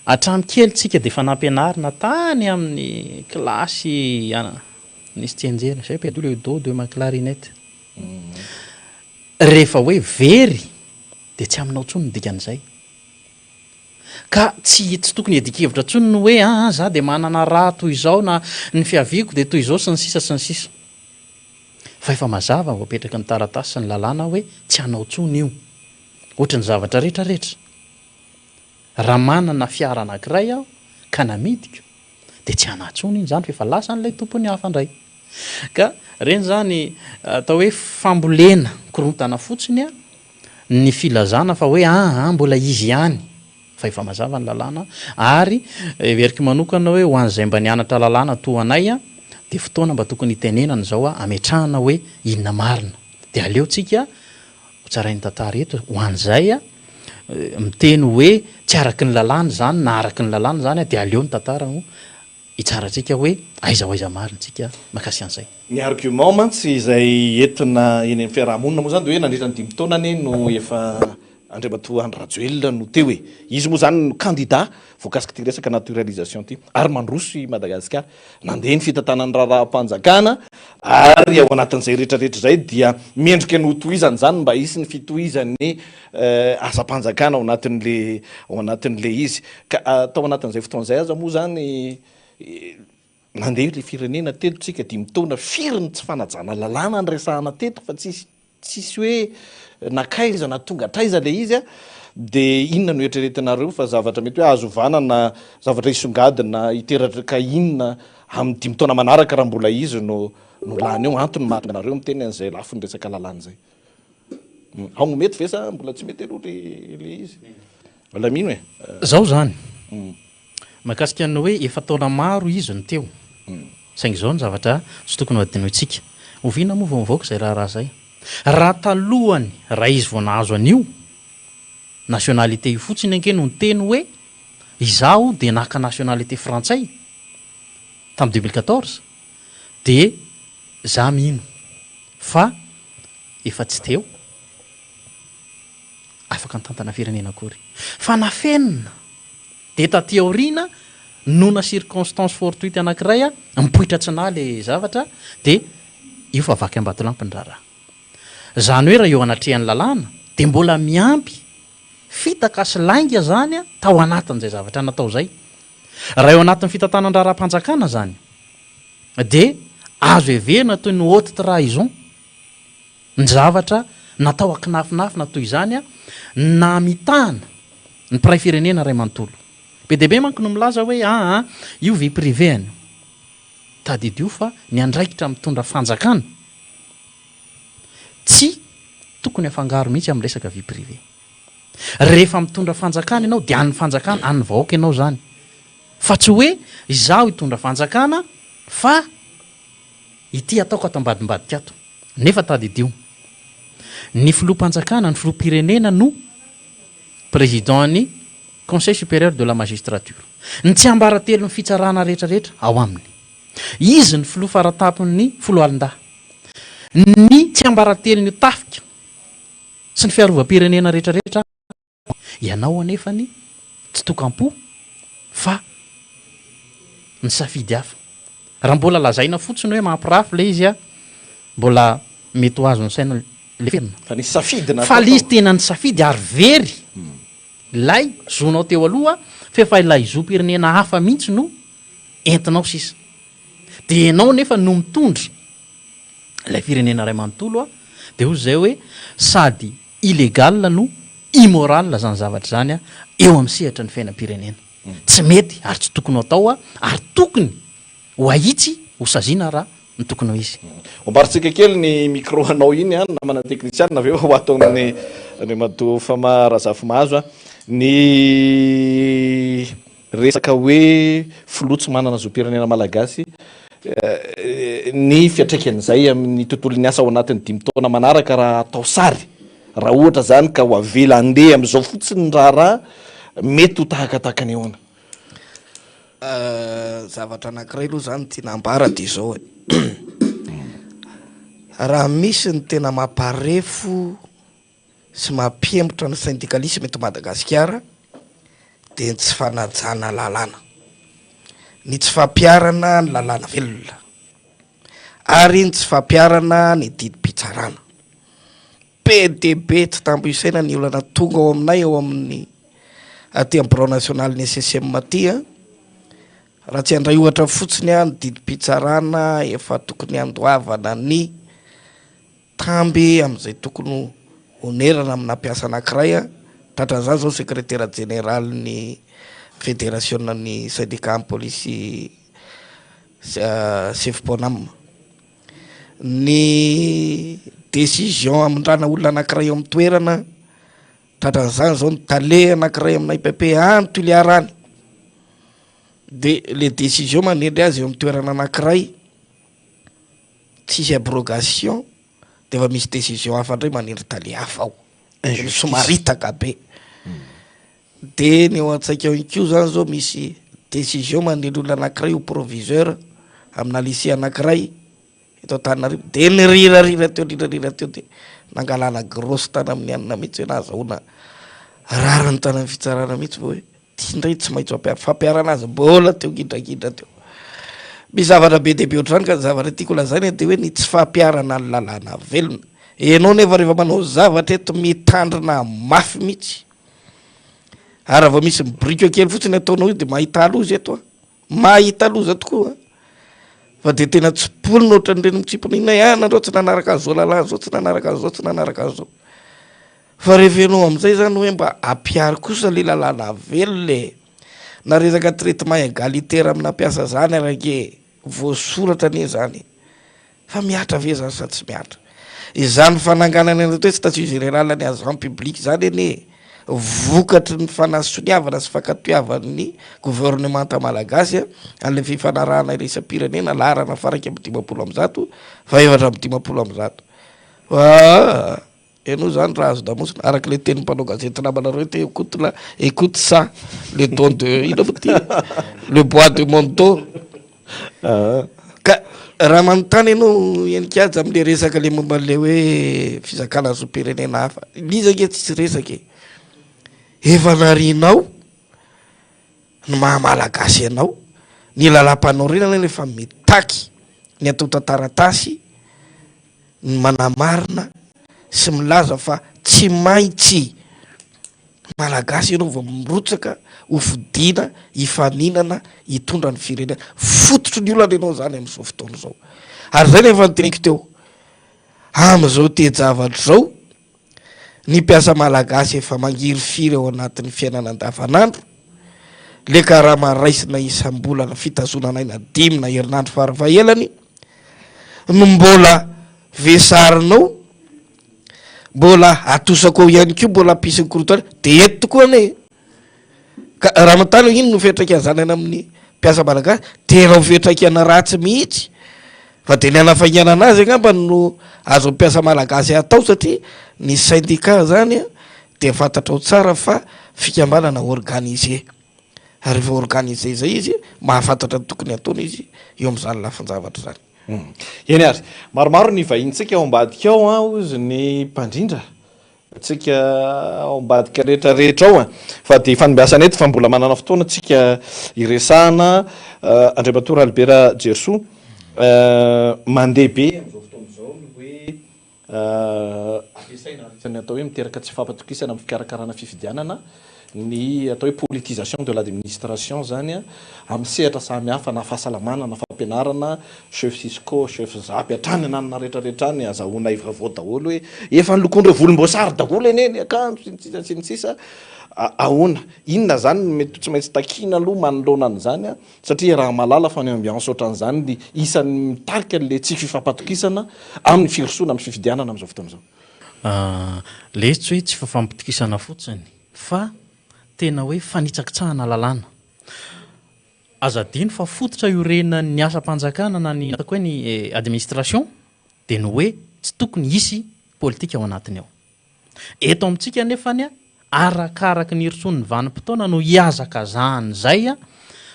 Hatramin'ny kely tsika dia efa nampianarina tany amin'ny kilasy nisy tsianjery, j'ai perdu le do de ma clarinette. Rehefa hoe very dia tsy aminao intsony ny dikan'izay. Ka tsy tsy tokony hiadian-kevitra intsony ny hoe aa za dia manana ra toy izao na ny fiaviako dia toy izao sy ny sisa sy ny sisa. Fa efa mazava voapetraky ny taratasy sy ny lalàna hoe tsy anao intsony io. Ohatry ny zavatra rehetra rehetra. Raha manana fiara anankiray aho ka namidiko dia tsy anah intsony iny izany fa efa lasan'ilay tompony hafa indray. Ka ireny izany atao hoe fambolena korontana fotsiny an! ny filazana fa hoe aa mbola izy ihany fa efa mazava ny lalàna ary heveriko manokana hoe ho an'izay mba nianatra lalàna toa anay dia fotoana mba tokony hitenenana izao hametrahana hoe inona marina dia aleo tsika ho tsarain'ny tantara eto ho an'izay miteny hoe tsy araky ny lalàna izany na araky ny lalàna izany dia aleo ny tantara no hitsarantsika hoe aiza ho aiza marina tsika makasy an'izay. Ny argument mantsy izay entina eny amin'ny fiaraha-monina moa izany dia hoe nandritra ny dimy taona anie no efa. Andriamatoa Andry Rajoelina no teo e! Izy moa izany no kandida voakasik'ity resaka naturalisation ity. Ary mandroso i Madagasikara. Nandeha ny fitantanan'ny raharaham-panjakana ary ao anatin'izay rehetra rehetra izay dia mendrika ny hotohizana izany mba hisy ny fitohizan'ny asam-panjakana ao anatin'le ao anatin'le izy. Ka tao anatin'izay fotoana izay aza moa izany nandeha ilay firenena teto tsika dimy taona, firy ny tsy fanajana lalàna niresahana teto fa tsisy Tsisy hoe nankaiza na tonga hatraiza ilay izy a, dia inona no eritreretinareo fa zavatra mety hoe azo ovana na zavatra hisongadina hiteraka inona amin'ny dimy taona manaraka raha mbola izy no no lany eo, antony mahatonga anareo miteny an'izay lafiny resaka lalàna izay. Ao no mety ve sa mbola tsy mety aloha le izy? Alamino e. Zao zany, mahakasika ny hoe efa taona maro izy no teo, saingy izao ny zavatra tsy tokony ho adinointsika, oviana moa vao nivoaka izay raharaha izay? Raha talohany, raha izy vao nahazo an'io nationalité io fotsiny ange no niteny hoe izaho dia naka nationalité frantsay tamin'ny 2014 dia za mino fa efa tsy teo afaka nitantana firenena akory. Fa nafenina. Dia taty aoriana, nona circonstance fortuite anankiray, mipoitra tsy nahy le zavatra, dia io fa vaky ambatolampy ny raharaha. Izany hoe raha eo anatrehan'ny lalàna, dia mbola miampy fitaka sy lainga izany tao anatin'izay zavatra natao izay. Raha eo anatin'ny fitantanan-draharaham-panjakana izany, dia azo heverina toy ny haute trahison. Ny zavatra natao an-kinafinafina toy izany namitahana ny mpiray firenena iray manontolo. Be dia be manko no milaza hoe aa io vie privée any. Tadidio fa ny andraikitra mitondra fanjakana tsy tokony afangaro mihitsy amin'ny resaka vie privée. Rehefa mitondra fanjakana ianao dia an'ny fanjakana, an'ny vahoaka ianao izany. Fa tsy hoe izaho hitondra fanjakana fa ity ataoko ato ambadimbadika ato. Nefa tadidio, ny filoham-panjakana, ny filoham-pirenena no président-n'ny Conseil supérieur de la magistrature. Ny tsiambaratelon'ny fitsarana rehetra rehetra ao aminy. Izy ny filoha faratampon'ny foloalindahy. Ny tsiambaratelon'io tafika sy ny fiarovam-pirenena rehetra rehetra. Ianao anefany tsy tokam-po fa nisafidy hafa. Raha mbola lazaina fotsiny hoe mampirafy ilay izy mbola mety ho azon'ny saina leferina. Fa nisy safidy natao Fa ilay izy tena nisafidy ary very ilay zonao teo aloha f'efa ilay zom-pirenena hafa mihitsy no entinao sisa. Dia ianao nefa no mitondra ilay firenena iray manontolo dia hoy izay hoe sady Illégal no immoral zany zavatra izany eo amin'ny sehatra ny fiainam-pirenena. Tsy mety ary tsy tokony ho atao ary tokony ho ahitsy, ho saziana raha ny tokony ho izy. Ombarintsika kely ny micro anao iny an, namana teknisianina avy eo ho ato amin'ny Andriamatoa Fama Razafimahazo an. Ny resaka hoe filoha tsy manana zom-pirenena malagasy, ny fiantraikan'izay amin'ny tontolon'ny asa ao anatin'ny dimy taona manaraka raha atao sary, raha ohatra izany ka ho avela handeha amin'izao fotsiny ny raharaha, mety ho tahakatahaka ny ahoana? Zavatra anankiray aloha izany tiana ambara dia izao e, raha misy ny tena mamparefo sy mampihemotra ny syndicalisme eto Madagasikara dia ny tsy fanajana lalàna, ny tsy fampiharana ny lalàna velona ary ny tsy fampiharana ny didim-pitsarana. Be dia be tsy tambo isaina ny olana tonga ao aminay ao amin'ny aty amin'ny birao nasionalin'ny SSM aty an, raha tsy handray ohatra fotsiny aho ny didim-pitsarana efa tokony handoavana ny Tamby amin'izay tokony ho onerana amina mpiasa anankiray, tratran'izany izao ny sekretera jeneralin'ny federasionan'ny sendikan'ny polisy Sefponam. Ny décision hamindrana olona anankiray eo amin'ny toerana, tratran'izany izao ny tale anankiray amina IPP any Toliara any, dia le décision manendry azy eo amin'ny toerana anankiray, Tsisy abrogation de efa misy décision hafa ndray manendry tale hafa ao. Injustice. Somaritaka be. De ny ao an-tsaiko ao ihany koa zany zao misy décision manendry olona anankiray ho proviseur amina lycée anankiray eto Antananarivo de nirirarira teo nirirarira teo de nangalana grosse tany amin'ny anona mihitsy hoe nahazahoana. Rariny tany amin'ny fitsarana mihitsy vao hoe ty indray tsy maintsy ho fampiharana azy mbola teo gidragidra teo. Misy zavatra be dia be ohatr'izany ka ny zavatra tiako lazaina dia hoe ny tsy fampiharana ny lalàna velona. Ianao nefa rehefa manao zavatra eto mitandrina mafy mihitsy. Ary raha vao misy mibrika kely fotsiny ataonao io dia mahita loza eto an. Mahita loza tokoa an. Fa dia tena tsiponina ohatran'ireny mitsimpona inona ihany nareo tsy nanaraka an'izao lalàna izao, tsy nanaraka an'izao, tsy nanaraka an'izao. Fa rehefa ianao amin'izay zany hoe mba ampiharo kosa le lalàna velona e! Na resaka traitement égalitaire amina mpiasa zany ary ange voasoratra anie zany e! Fa mihatra ve zany sa tsy mihatra? Izany fananganana ny atao hoe statut général ny agent public zany anie vokatry ny fanasoniavana sy fankatoavan'ny gouvernemanta malagasy an'ilay fifanarahana iraisam-pirenena laharana faha 151 faha 154. Aa! Henoy izany raha azo damosina, araka ilay tenin'ny mpanao gazety namanareo hoe écoute la, écoute ça, le don de, inona moa ity? Le bois de mon dos. Ka raha manontany ianao Heninkaja amin'ilay resaka ilay momba an'ilay hoe fizakana zom-pirenena hafa, ilay izy ange tsisy resaka e. Efa narianao ny maha malagasy anao, ny lalàmpanorenana nefa mitaky ny antontan-taratasy ny manamarina sy milaza fa tsy maintsy Malagasy ianao vao mirotsaka ho fidiana hifaninana hitondra ny firenena. Fototry ny olana ianao izany amin'izao fotoana izao. Ary izay no efa noteneniko teo. Amin'izao toe-javatra izao, ny mpiasa malagasy efa mangirifiry ao anatin'ny fiainana andavanandro, le karama raisina isam-bolana fitazonana aina dimy na herinandro farafahelany, no mbola vesarinao, mbola atosako ao ihany koa, mbola ampisy ny korontana, de eto tokoa anie e! Ka raha manontany hoe inona no fiantraikan'izany any amin'ny mpiasa malagasy, tena ho fiantraikana ratsy mihitsy, fa de ny hanafainganana azy angamba no azon'ny mpiasa malagasy atao satria ny syndicat zany dia fantatrao tsara fa fikambanana organisé. Ary rehefa organisé izay izy, mahafantatra ny tokony hataony izy eo amin'izany lafin-javatra izany. Eny ary. Maromaro ny vahinintsika ao ambadika ao an, hozy ny mpandrindra tsika ao ambadika rehetra rehetra ao an. Fa dia ifandimbiasana eto fa mbola manana fotoana tsika hiresahana. Andriamatoa Ralibera Jerisoa, mandeha be amin'izao fotoana izao ny hoe Ampiasaina ary isan'ny atao hoe miteraka tsy fampatokisana amin'ny fikarakarana fifidianana ny atao hoe politisation de l'administration izany amin'ny sehatra samihafa na fahasalamana na fampianarana, chef cisco, chef zap hatrany ananona rehetra rehetra any azahoanay vaovao daholo hoe efa nolokoan'ireo volomboasary daholo anie ny akanjo sy ny sisa sy ny sisa Ahoana? Inona izany no mety tsy maintsy takiana aloha manoloana an'izany? Satria iaraha-mahalala fa ny ambiance ohatran'izany ny isan'ny mitarika an'ilay tsy fifampatokisana amin'ny firosoana amin'ny fifidianana amin'izao fotoana izao. Ilay izy tsy hoe tsy fifampitokisana fotsiny fa tena hoe fanitsakitsahana lalàna. Aza adino fa fototra iorenan'ny asam-panjakana na ny ataoko hoe ny administration dia ny hoe tsy tokony hisy politika ao anatiny ao. Eto amintsika anefany, arakaraky ny hirosoan'ny vanim-potoana no hihazakazahan'izay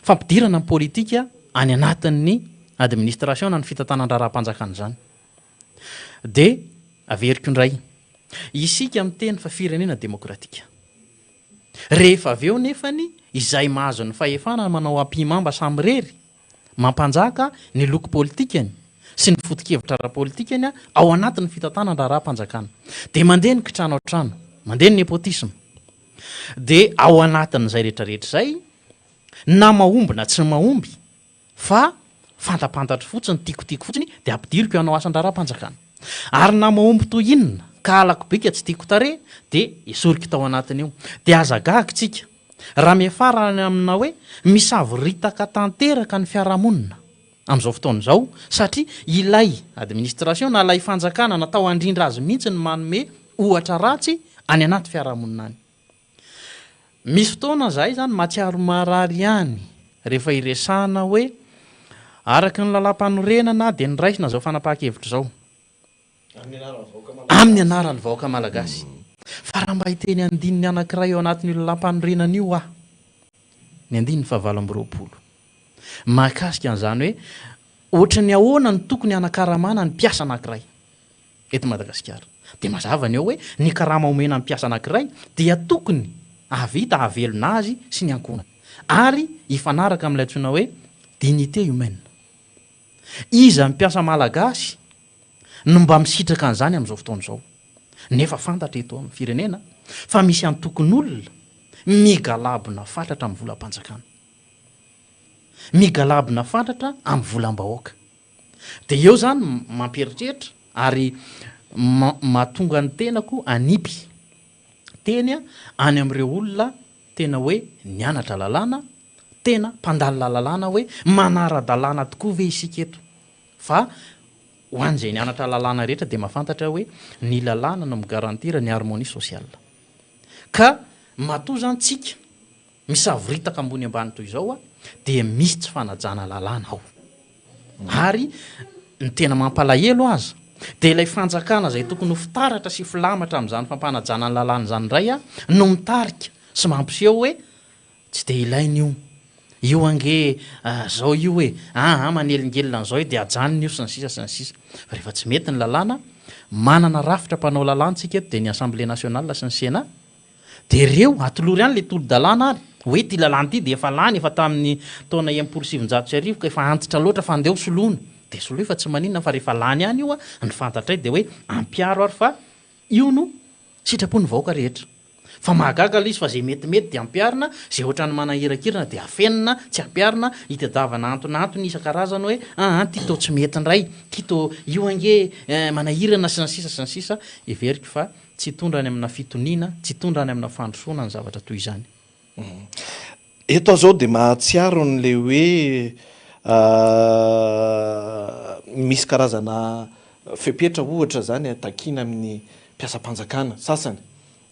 fampidirana ny politika any anatin'ny administration na ny fitantanan-draharaham-panjakana izany. Dia averiko indray, isika miteny fa firenena demokratika. Rehefa avy eo nefany izay mahazo ny fahefana manao ampihimamba samirery, Mampanjaka ny loko politikany sy ny foto-kevitra ara-politikany ao anatin'ny fitantanan-draharaham-panjakana. Dia mandeha ny kitrano an-trano, mandeha ny népotisme. Dia ao anatin'izay rehetrarehetra izay, na mahomby na tsy mahomby, fa fantapantatro fotsiny, tiako tiako fotsiny, dia ampidiriko hanao asan-draharaham-panjakana. Ary na mahomby toy inona, ka halako bika tsy tiako tarehy, dia esoriko tao anatin'io. Dia aza gaga isika. Raha miafara any amina hoe misavoritaka tanteraka ny fiarahamonina amin'izao fotoana izao satria ilay administration na ilay fanjakana natao handrindra azy mihitsy no manome ohatra ratsy any anaty fiarahamonina any. Misy fotoana izahay izany mahatsiaro marary ihany rehefa iresahana hoe araka ny lalàmpanorenana dia noraisina izao fanapahan-kevitra izao. Amin'ny anaran'ny vahoaka malagasy. Fa raha mba hiteny andininy anankiray ao anatin'io lalàmpanorenana io aho, ny andininy fahavalo amby 20, mahakasika an'izany hoe ohatry ny ahoana no tokony hanakaramana ny mpiasa anankiray eto Madagasikara. Dia mazava ny ao hoe ny karama omena ny mpiasa anankiray dia tokony. hahavita hahavelona azy sy ny ankohonany ary hifanaraka amin'ilay antsoina hoe dignité humaine. Iza ny mpiasa malagasy no mba misitraka an'izany amin'izao fotoana izao? Nefa fantatra eto amin'ny firenena fa misy antokon'olona migalabona fatratra amin'ny volam-panjakana. Migalabona fatratra amin'ny volam-bahoaka. Dia eo izany mampieritreritra ary mahatonga ny tenako hanipy teny any amin'ireo olona tena hoe nianatra lalàna, tena mpandalina lalàna hoe manara-dalàna tokoa ve isika eto? Fa ho an'izay nianatra lalàna rehetra dia mahafantatra hoe ny lalàna no mi-garantir ny harmonie sociale. Ka matoa izany tsika misavoritaka ambony ambany toy izao dia misy tsy fanajana lalàna ao. Ary ny tena mampalahelo aza dia ilay fanjakana izay tokony ho fitaratra sy filamatra amin'izany fampanajana ny lalàna izany indray no mitarika sy mampiseho hoe tsy dia ilaina io, io ange zao io e, aa manelingelina an'izao io dia ajanony io sy ny sisa sy ny sisa. Fa rehefa tsy mety ny lalàna, manana rafitra mpanao lalàna tsika eto dia ny Assemblée nationale sy ny Sénat, Dia reo, atolory any le tolo-dalàna ary, hoe ity lalàna ity dia efa lany efa tamin'ny taona 1960 ka efa antitra loatra fa andeha ho soloina. Dia soloy fa tsy maninona fa rehefa lany ihany io ny fantatray dia hoe ampiharo ary fa io no sitrapon'ny vahoaka rehetra. Fa mahagaga ilay izy fa izay metimety dia ampiharina, izay ohatran'ny manahirakirana dia afenina, tsy ampiharina, itadiavana antonantony isan-karazany hoe aa ity toa tsy mety indray, ity toa io ange manahirana sy ny sisa sy ny sisa. Heveriko fa Tsy hitondra any amina fitoniana, tsy hitondra any amina fandrosoana ny zavatra toy izany. Eto aho zao dia mahatsiaro an'ilay hoe misy karazana fepetra ohatra zany takiana amin'ny mpiasam-panjakana sasany.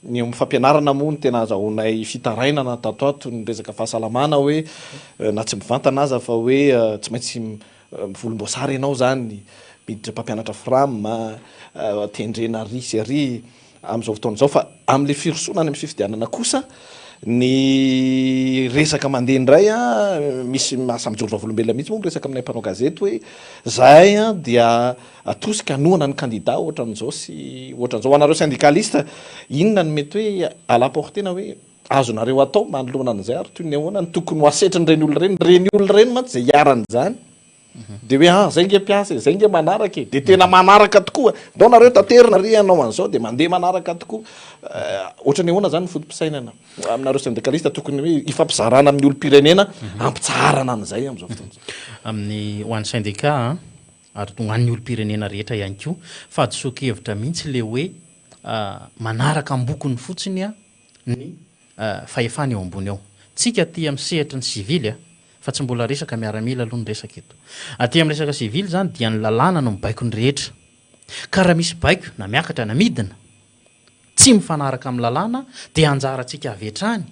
Ny eo amin'ny fampianarana moa no tena azahoanay fitarainana tato ato ny resaka fahasalamana hoe na tsy mivantana aza fa hoe tsy maintsy Mivolomboasary ianao izany, miditra mpampianatra fram, tendrena ary sy ary amin'izao fotoana izao fa amin'ilay firosoana any amin'ny fifidianana kosa ny resaka mandeha indray misy asa mijoro vavolombelona mihitsy moa miresaka aminay mpanao gazety hoe zahay dia atosika hanohana ny kandida ohatran'izao sy ohatran'izao. Ho anareo syndicaliste inona no mety hoe à la portée na hoe Azonareo atao manoloana an'izay ary toy ny ahoana no tokony ho asetrin'ireny olona ireny? Ireny olona ireny mantsy izay iharan'izany dia hoe ah zay nge mpiasa e, zay nge manaraka e, dia tena manaraka tokoa, ndao nareo taterina ry hanao an'izao dia mandeha manaraka tokoa. Ohatran'ny ahoana izany ny foto-pisainana aminareo syndicaliste tokony hoe hifampizarana amin'ny olom-pirenena hampitsaharana an'izay amin'izao fotoana izao? Amin'ny ho an'ny syndicat an, ary ho an'ny olom-pirenena rehetra ihany koa, fahadisoan-kevitra mihitsy ilay hoe manaraka ambokony fotsiny an, ny fahefana eo ambony eo. Tsika aty amin'ny sehatry ny sivily a, fa tsy mbola resaka miaramila aloha ny resaka eto. Aty amin'ny resaka sivily izany dia ny lalàna no mibaiko ny rehetra. Ka raha misy baiko na miakatra na midina, tsy mifanaraka amin'ny lalàna dia anjarantsika avy hatrany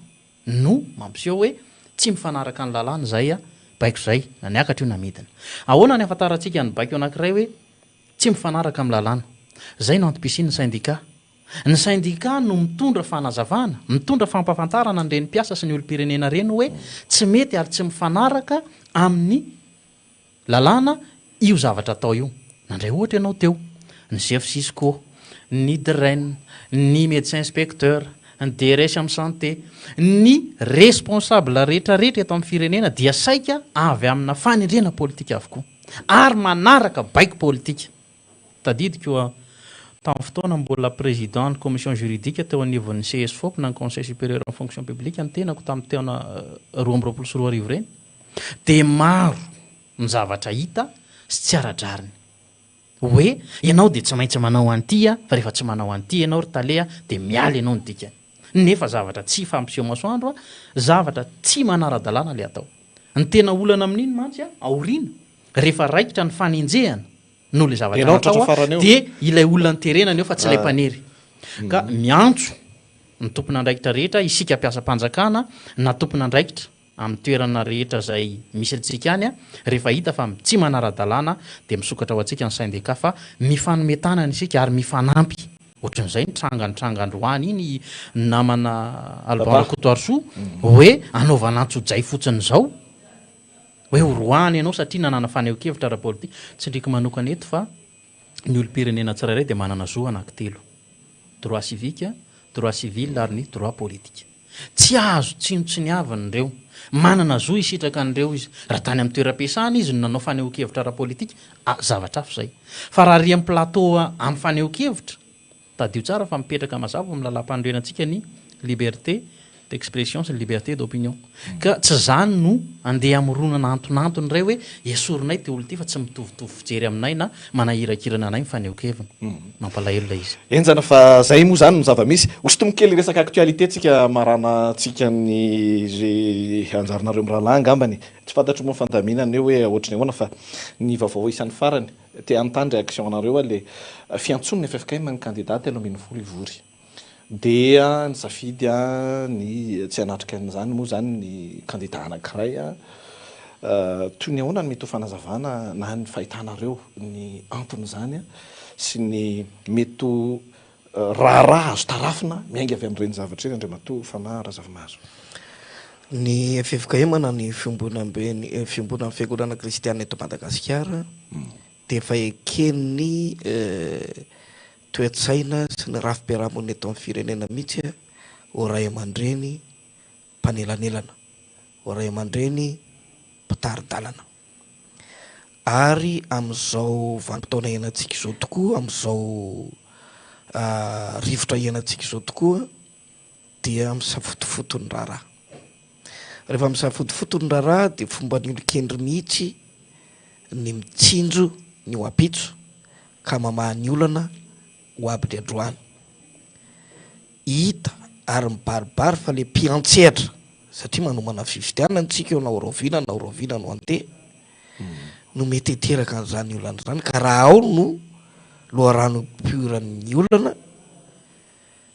no mampiseho hoe tsy mifanaraka ny lalàna izay baiko izay, na niakatra io na midina. Ahoana ny ahafantarantsika ny baiko anankiray hoe tsy mifanaraka amin'ny lalàna? Izay no antom-pisian'ny syndicat. Ny sendika no mitondra fanazavana, mitondra fampahafantarana an'ireny mpiasa sy ny olom-pirenena ireny hoe tsy mety ary tsy mifanaraka amin'ny lalàna io zavatra atao io. Nandray ohatra ianao teo, ny chef Cisco, ny DREN, ny médecin inspecteur, ny DRS amin'ny santé, ny responsable rehetrarehetra eto amin'ny firenena dia saika avy amina fanendrena politika avokoa ary manaraka baiko politika. Tadidiko tamin'ny fotoana mbola président ny commission juridique teo anivon'ny CSFOP na ny Conseil supérieur en fonction publique ny tenako tamin'ny taona 2022 ireny dia maro ny zavatra hita sy tsy ara-drariny. Hoe ianao dia tsy maintsy manao an'ity fa rehefa tsy manao an'ity ianao ry tale dia miala ianao ny dikany. Nefa zavatra tsy fampiseho masoandro, zavatra tsy manara-dalàna ilay atao. Ny tena olana amin'iny mantsy aoriana rehefa raikitra ny fanenjehana noho ilay zavatra Ianao tratra natao farany eo. dia ilay olona noterena eo fa tsy ilay mpanery. Ka miantso ny tompon'andraikitra rehetra isika mpiasam-panjakana na tompon'andraikitra amin'ny toerana rehetra izay misy antsika any, rehefa hita fa tsy manara-dalàna dia misokatra ho antsika ny syndicat fa mifanome tanana isika ary mifanampy. Ohatran'izay ny tranga nitranga androany iny namana Alban Rakotoarisoa hoe anaovana antsojay fotsiny izao. Hoe ho roahana ianao satria nanana fanehoan-kevitra ara-politika. Tsindriako manokana eto fa ny olom-pirenena tsirairay dia manana zo anankitelo, droit civique, droit civil ary ny droit politique. Tsy azo tsinontsiniavina ireo. Manana zo hisitraka an'ireo izy. Raha tany amin'ny toeram-piasana izy no nanao fanehoan-kevitra ara-politika, zavatra hafa izay. Fa raha ary amin'ny plateau amin'ny fanehoan-kevitra, Tadidio tsara fa mipetraka mazava ao amin'ny lalàmpanorenantsika ny liberté d'expression sy ny liberté d'opinion. Ka tsy izany no andeha hamoronana antonantony indray hoe esorinay ity olona ity fa tsy mitovitovy fijery aminay na manahirakirana anay ny fanehoan-keviny. Mampalahelo ilay izy. Henjana fa zay moa zany no zava-misy. Hosintomiko kely resaka actualité tsika hamaranantsika ny anjaranareo mirahalahy angambany. Tsy fantatro moa ny fandaminana eo hoe ohatry ny ahoana fa ny vaovao isan'ny farany. Te hanontany réaction anareo aho le fiantsoan'ny ffkm ny candidat 13 hivory dia nisafidy ny tsy hanatrika an'izany moa izany ny candidat anankiray toy ny ahoana ny mety ho fanazavana na ny fahitanareo ny anton'izany sy ny mety ho raharaha azo tarafina miainga avy amin'ireny zavatra ireny Andriamatoa Fanahy Razafimahazo. Ny ffkm na ny Fiombonamben'ny Fiombonan'ny Fiangonana Kristiana eto Madagasikara dia efa eken'ny toe-tsaina sy ny rafi-piarahamonina eto amin'ny firenena mihitsy ho ray aman-dreny mpanelanelana, ho ray aman-dreny mpitari-dalana. Ary amin'izao vanim-potoana iainantsika izao tokoa, amin'izao rivotra iainantsika izao tokoa dia misafotofoto ny raharaha. Rehefa misafotofoto ny raharaha dia fomban'ny olon-kendry mihitsy ny mitsinjo ny ho ampitso ka mamaha ny olana ho aby ny androany. Hita ary mibaribary fa le mpiantsehatra satria manomana fifidianana tsika eo na ho rahoviana na ho rahoviana no handeha no mety hiteraka an'izany olana izany ka raha ao no loharano ipoiran'ny olana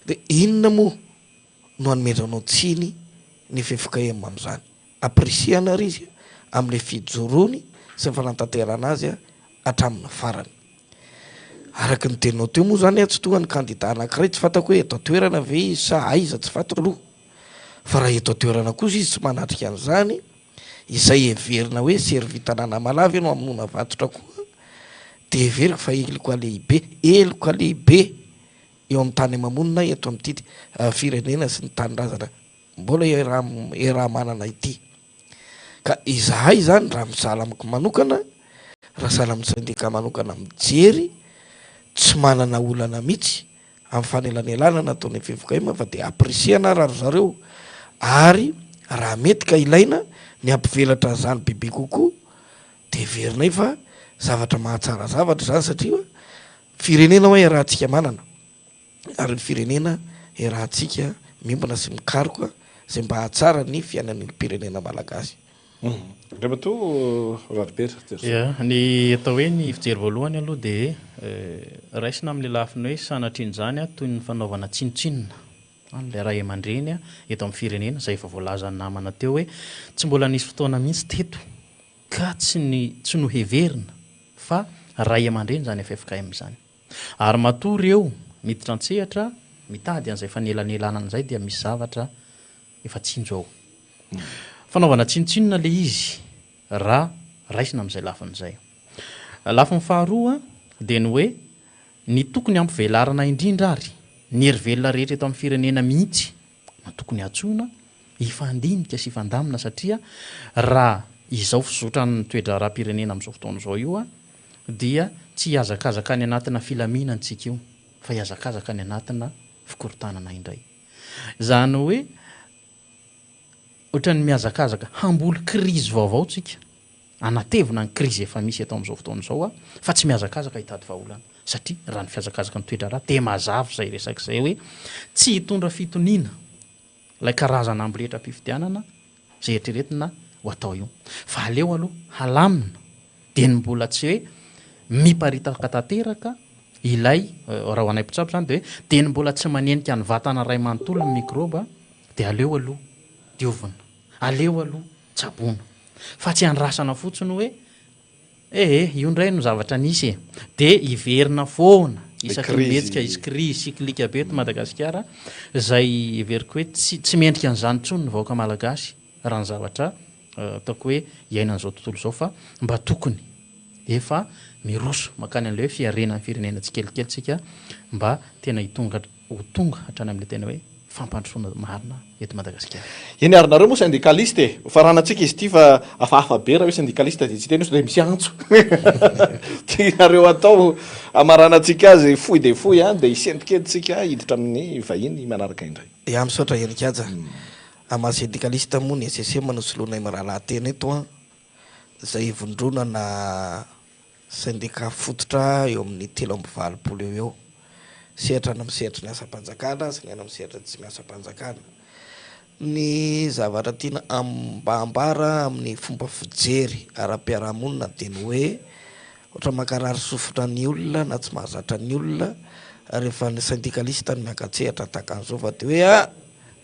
dia inona moa no hanomezanao tsiny ny ffkm amin'izany? Ampirisihana ary izy amin'ilay fijoroany sy ny fanatanterahana azy hatramin'ny farany. Araka ny teninao teo moa izany tsy tonga ny kandida anankiray, tsy fantako hoe eto an-toerana ve izy sa aiza, tsy fantako aloha. Fa raha eto an-toerana kosa izy tsy manatrika an'izany, izay heverina hoe servitan'Anamalà ve no hamonoana vatotra koa, dia heveriko fa heloka lehibe, heloka lehibe eo amin'ny tany ama-monina eto amin'ity firenena sy ny tanindrazana Mbola iaraha-manana ity. Ka izahay izany raha misahala amiko manokana, raha sahala amin'ny sendika manokana mijery, tsy manana olana mihitsy amin'ny fanelanelanana ataon'ny ffkm fa dia apprécier-na ary ry zareo ary raha mety ka ilaina ny hampivelatra an'izany bebe kokoa dia heverinay fa zavatra mahatsara zavatra izany satria firenena hoa iarahantsika manana. ary ny firenena iarahantsika miombona sy mikaroka izay mba hahatsara ny fiainan'ny olom-pirenena malagasy. Andriamatoa Ralibera Jerison. Ya, ny atao hoe ny fijery voalohany aloha dia raisina amin'ilay lafiny hoe sanatrian'izany toy ny fanaovana tsinontsinona an'ilay ray aman-dreny eto amin'ny firenena, izay efa voalazan'ny namana teo hoe tsy mbola nisy fotoana mihitsy teto ka tsy ny tsy noheverina fa ray aman-dreny izany ffkm izany. Ary matoa ireo miditra an-tsehatra mitady an'izay fanelanelanana izay dia misy zavatra efa tsinjo ao. Fanaovana tsinontsinona ilay izy raha raisina amin'izay lafiny izay. Lafiny faharoa dia ny hoe ny tokony hampivelarana indrindra ary ny herivelona rehetra eto amin'ny firenena mihitsy no tokony hantsoina hifandinika sy hifandamina satria raha izao fizotran'ny toe-draharaham-pirenena amin'izao fotoana izao io dia tsy hihazakazaka any anatina filaminana isika io fa hihazakazaka any anatina fikorontanana indray. Izany hoe ohatran'ny mihazakazaka hamboly krizy vaovao tsika, hanatevina ny krizy efa misy eto amin'izao fotoana izao fa tsy mihazakazaka hitady vahaolana satria raha ny fihazakazaky ny toe-draharaha dia mazava izay resaka izay hoe tsy hitondra fitoniana ilay karazana amboletra-pifidianana izay eritreretina ho atao io fa aleo aloha halamina dia ny mbola tsy hoe miparitaka tanteraka ilay raha ho anay mpitsabo izany dia hoe dia ny mbola tsy manenika ny vatana iray manontolo ny mikraoba dia aleo aloha diovina, aleo aloha tsaboina fa tsy andrasana fotsiny hoe ee io indray no zavatra nisy e! dia hiverina foana isaky ny mihetsika hisy krizy cyclique be eto Madagasikara izay heveriko hoe tsy tsy mendrika an'izany intsony ny vahoaka malagasy raha ny zavatra ataoko hoe iainan'izao tontolo izao fa mba tokony efa miroso mankany amin'ilay hoe fiarenan'ny firenena tsikelikely tsika mba tena hitonga ho tonga hatrany amin'ilay tena hoe. fampandrosoana marina eto Madagasikara. Eny ary nareo moa syndikaliste e! Ho faranantsika izy ity fa hafahafa be raha hoe syndikaliste dia tsy hiteny hoe sao dia misy antso tianareo atao hamaranantsika azy fohy dia fohy an, dia hisento kely tsika hiditra amin'ny vahiny manaraka indray. Ya misaotra Heninkaja. Amin'ny maha syndikaliste moa ny SSM no soloinay mirahalahy tena eto an, izay ivondronana Sendika fototra eo amin'ny 83 eo ho eo, sehatra any amin'ny sehatry ny asam-panjakana sy ny any amin'ny sehatra tsy miasam-panjakana. Ny zavatra tiana mba ambara amin'ny fomba fijery ara-piarahamonina dia ny hoe ohatra mankarary sofina ny olona na tsy mahazatra ny olona rehefa ny sendikalista no miaka-tsehatra tahaka an'izao fa dia hoe ah!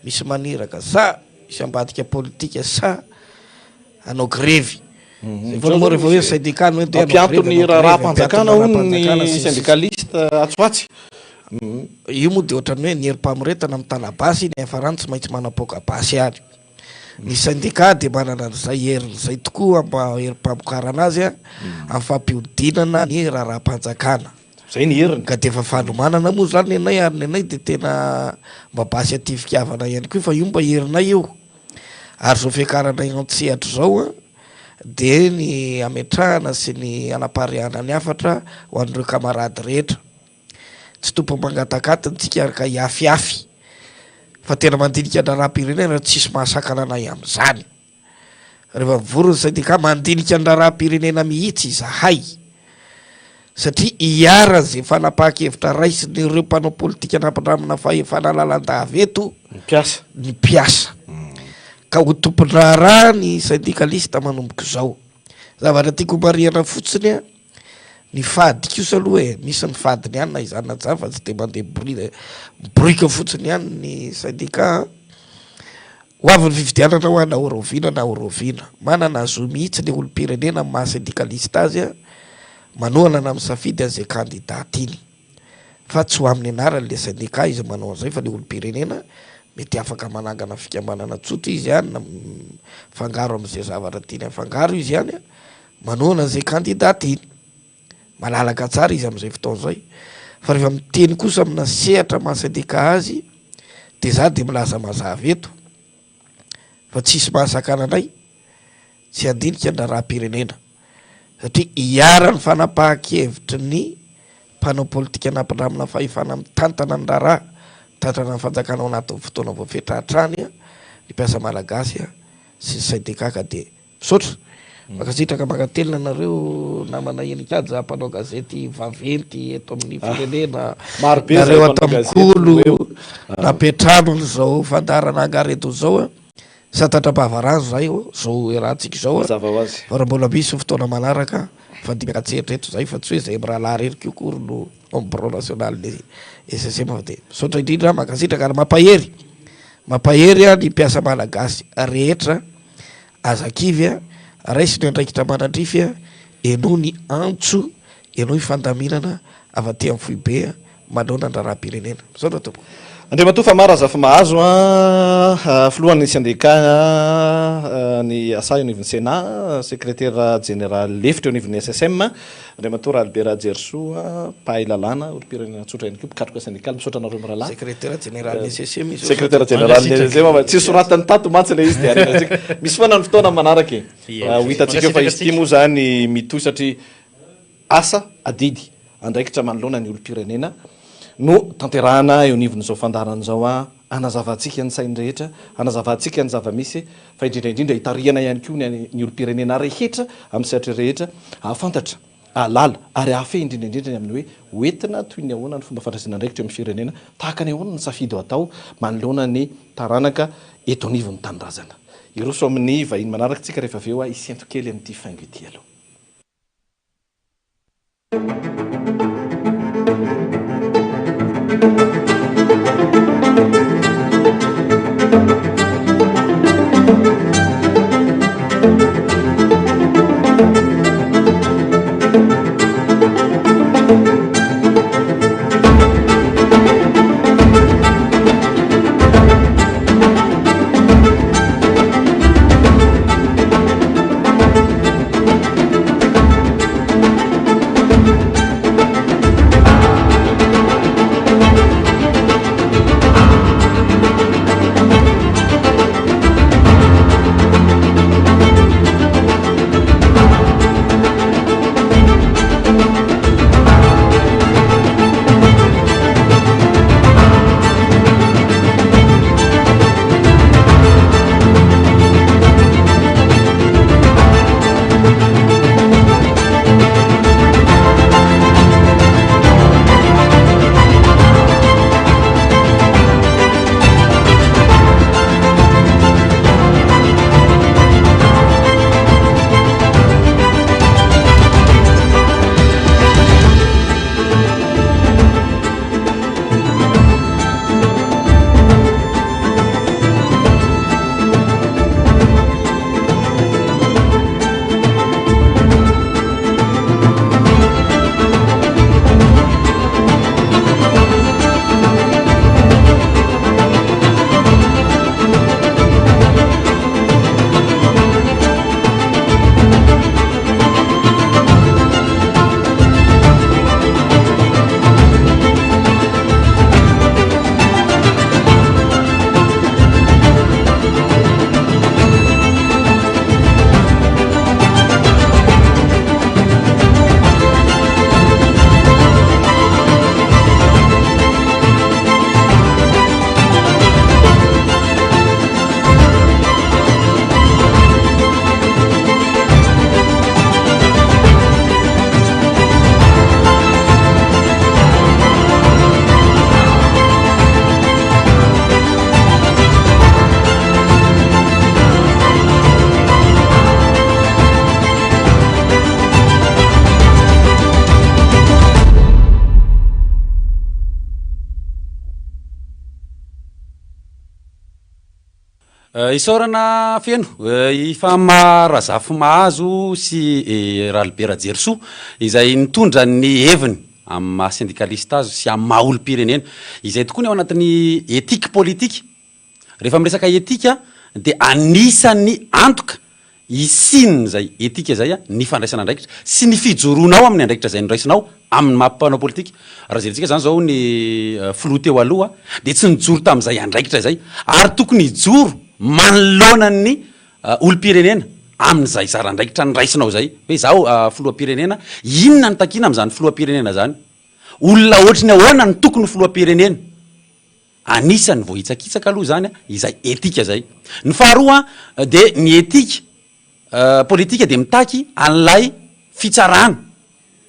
misy maniraka sa misy ambadika politika sa hanao grevy. Zay foana moa rehefa hoe syndicat ny hoe ndeha hanao Mampianto grevy, ny hanao grevy, raharaham-panjakana hampianto ny hono ny raharaham-panjakana sy ny sisa. syndicaliste atsy ho atsy. Io moa dia ohatran'ny hoe ny herim-pamoretana mitana basy, ny hiafarany tsy maintsy manapoaka basy ihany. Ny syndicat dia manana an'izay heriny izay tokoa amin'ny maha herim-pamokarana azy amin'ny fampihodinana ny raharaham-panjakana. Izay ny heriny. Ka dia efa fanomanana moa izany ny anay ary ny anay dia tena mba basy aty fitiavana ihany koa fa io mba herinay io. Ary izao fiakaranay an-tsehatra izao an, dia ny hametrahana sy ny hanapariahana ny hafatra ho an'ireo kamarady rehetra. Tsy tompo mangataka-atiny tsika ary ka hiafiafy fa tena mandinika ny raharaham-pirenena ary tsisy mahasakana anay amin'izany. Rehefa mivory ny sendika, mandinika ny raharaham-pirenena mihitsy izahay satria iharan'izay fanapahan-kevitra raisin'ireo mpanao politika nampindramina fahefana lalandava eto Ny mpiasa. ny mpiasa. Ka ho tompon-draharaha ny sendikalista manomboka izao. Zavatra tiako homarihana fotsiny, ny fady kosa aloha e, misy ny fadiny ihany na izany na izany fa tsy dia mandeha bori- miboriaka fotsiny ihany ny sendika an. Ho avy ny fifidianana hoa na ho rahoviana na ho rahoviana. Manana zo mihitsy ny olom-pirenena amin'ny maha sendikalista azy manohana na misafidy an'izay kandida tiany. Fa tsy ho amin'ny anaran'ilay sendika izy manao an'izay fa ilay olom-pirenena mety afaka manangana fikambanana tsotra izy any na mifangaro amin'izay zavatra tiany afangaro izy any manohana an'izay kandida tiany. Malalaka tsara izy amin'izay fotoana izay. Fa rehefa miteny kosa amina sehatra maha sendika azy dia za dia milaza mazava eto fa tsisy mahasakana anay tsy handinika ny raharaham-pirenena satria iharan'ny fanapahan-kevitry ny mpanao politika nampindramina fahefana mitantana ny raharaha, mitantana ny fanjakana ao anatin'ny fotoana voafetra hatrany ny mpiasa malagasy sy ny sendika ka dia Misaotra. Mankasitraka mankatelina anareo namana Heninkaja mpanao gazety vaventy eto amin'ny firenena. Maro be Nareo zahay ato mpanao amin'ny gazety Kolo no eo. nampiantrano an'izao fandaharana angaredona izao a. Santatra am-bavarano zahay ô, izao iarahantsika izao a. Mazava ho azy. Fa raha mbola misy ny fotoana manaraka, mifandimby an-tsehatra eto zahay fa tsy hoe zahay mirahalahy irery koa akory no ao amin'ny birao nasionalin'ny SSM fa dia misaotra indrindra, mankasitraka ary mampahery, mampahery ny mpiasa malagasy rehetra. Aza kivy a, raiso ny andraikitra manandrify a, henoy ny antso, henoy fandaminana avy aty amin'ny foibe a, manoloana ny raharaham-pirenena. Misaotra tompoko. Andriamatoa Famara Razafimahazo a, filohan'ny sendika ny asa eo anivon'ny Sénat, sekretera jeneraly lefitra eo anivon'ny SSM, Andriamatoa Ralibera Rahajersoa, mpahay lalàna, olom-pirenena tsotra ihany koa, mpikatroka sendikaly. Misaotra anareo mirahalahy. Sekretera jeneralin'ny SSM izy io. Sekretera jeneralin'ny SSM, fa tsy soratany tato mantsy ilay izy dia arenantsika. Misy foana ny fotoana manaraka e. Ho hitantsika eo fa izy ity moa izany mitohy satria asa, adidy, andraikitra manoloana ny olom-pirenena no tanterahana eo anivon'izao fandaharana izao. Hanazavantsika ny sain'ny rehetra, hanazavantsika ny zava-misy, fa indrindra indrindra hitarihana ihany koa ny ny olom-pirenena rehetra amin'ny sehatra rehetra hahafantatra, hahalala ary hahafehy indrindra indrindra ny amin'ny hoe ho entina toy ny ahoana ny fomba fandraisana andraikitra eo amin'ny firenena, tahaka ny ahoana ny safidy ho atao manoloana ny taranaka eto anivon'ny tanindrazana. Hiroso amin'ny vahiny manaraka isika rehefa avy eo, hisento kely amin'ity faingo ity aloha. Isaorana feno i Fama Razafimahazo sy Ralibera Jerisoa izay nitondra ny heviny amin'ny maha sendikalista azy sy amin'ny maha olom-pirenena. Izay tokoa ny ao anatin'ny éthique politique. Rehefa miresaka éthique dia anisan'ny antoka hisian'izay éthique izay ny fandraisana andraikitra sy ny fijoroanao amin'ny andraikitra izay noraisinao amin'ny maha mpanao politika. Raha jerentsika izany izao ny filoha teo aloha dia tsy nijoro tamin'izay andraikitra izay ary tokony hijoro manoloana ny olom-pirenena amin'izay zara andraikitra noraisinao izay hoe izaho filoham-pirenena, inona no takiana amin'izany filoham-pirenena izany? Olona ohatry ny ahoana no tokony ho filoham-pirenena? Anisan'ny voahitsakitsaka aloha izany izay etika izay. Ny faharoa dia ny etika politika dia mitaky an'ilay fitsarana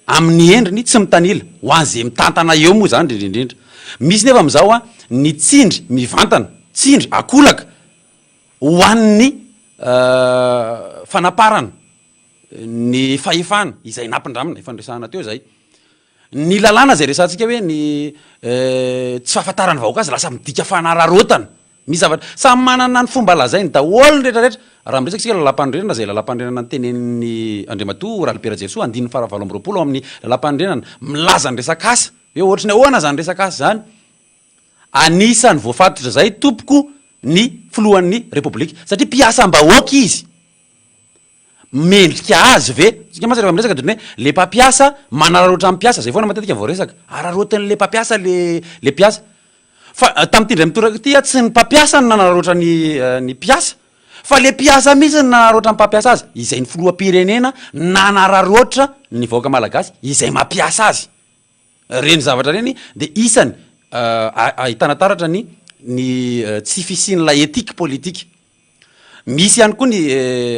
amin'ny endriny tsy mitanila, ho an'izay mitantana eo moa izany indrindra indrindra. Misy nefa amin'izao ny tsindry mivantana, tsindry akolaka ho an'ny fanaparana ny fahefana izay nampindramina, efa noresahana teo izay. Ny lalàna izay resahantsika hoe ny tsy fahafantaran'ny vahoaka azy lasa midika fanararaotana. Misy zavatra, samy manana ny fomba lazainy daholo ny rehetra rehetra. Raha miresaka isika lalàmpanorenana izay lalàmpanorenana notenenin'i Andriamatoa Ralibera Jerisoa andininy faha 28 ao amin'ny lalàmpanorenana milaza ny resaka asa hoe ohatry ny ahoana izany resaka asa izany. Anisan'ny voafatotra izay tompoko ny filohan'ny Repoblika satria mpiasam-bahoaka izy. Mendrika azy ve? Tsika mantsy rehefa miresaka dia ohatran'ny hoe le mpampiasa manararaotra ny mpiasa, zay foana matetika vao resaka, araraotin'le mpampiasa le le mpiasa. Fa tamin'ity indray mitoraka ity tsy ny mpampiasa no nanararaotra ny ny mpiasa fa le mpiasa mihitsy no nanararaotra ny mpampiasa azy, izay ny filoham-pirenena nanararaotra ny vahoaka malagasy izay mampiasa azy. Ireny zavatra ireny dia isany ahitana taratra ny ny tsy fisian'ilay éthique politique. Misy ihany koa ny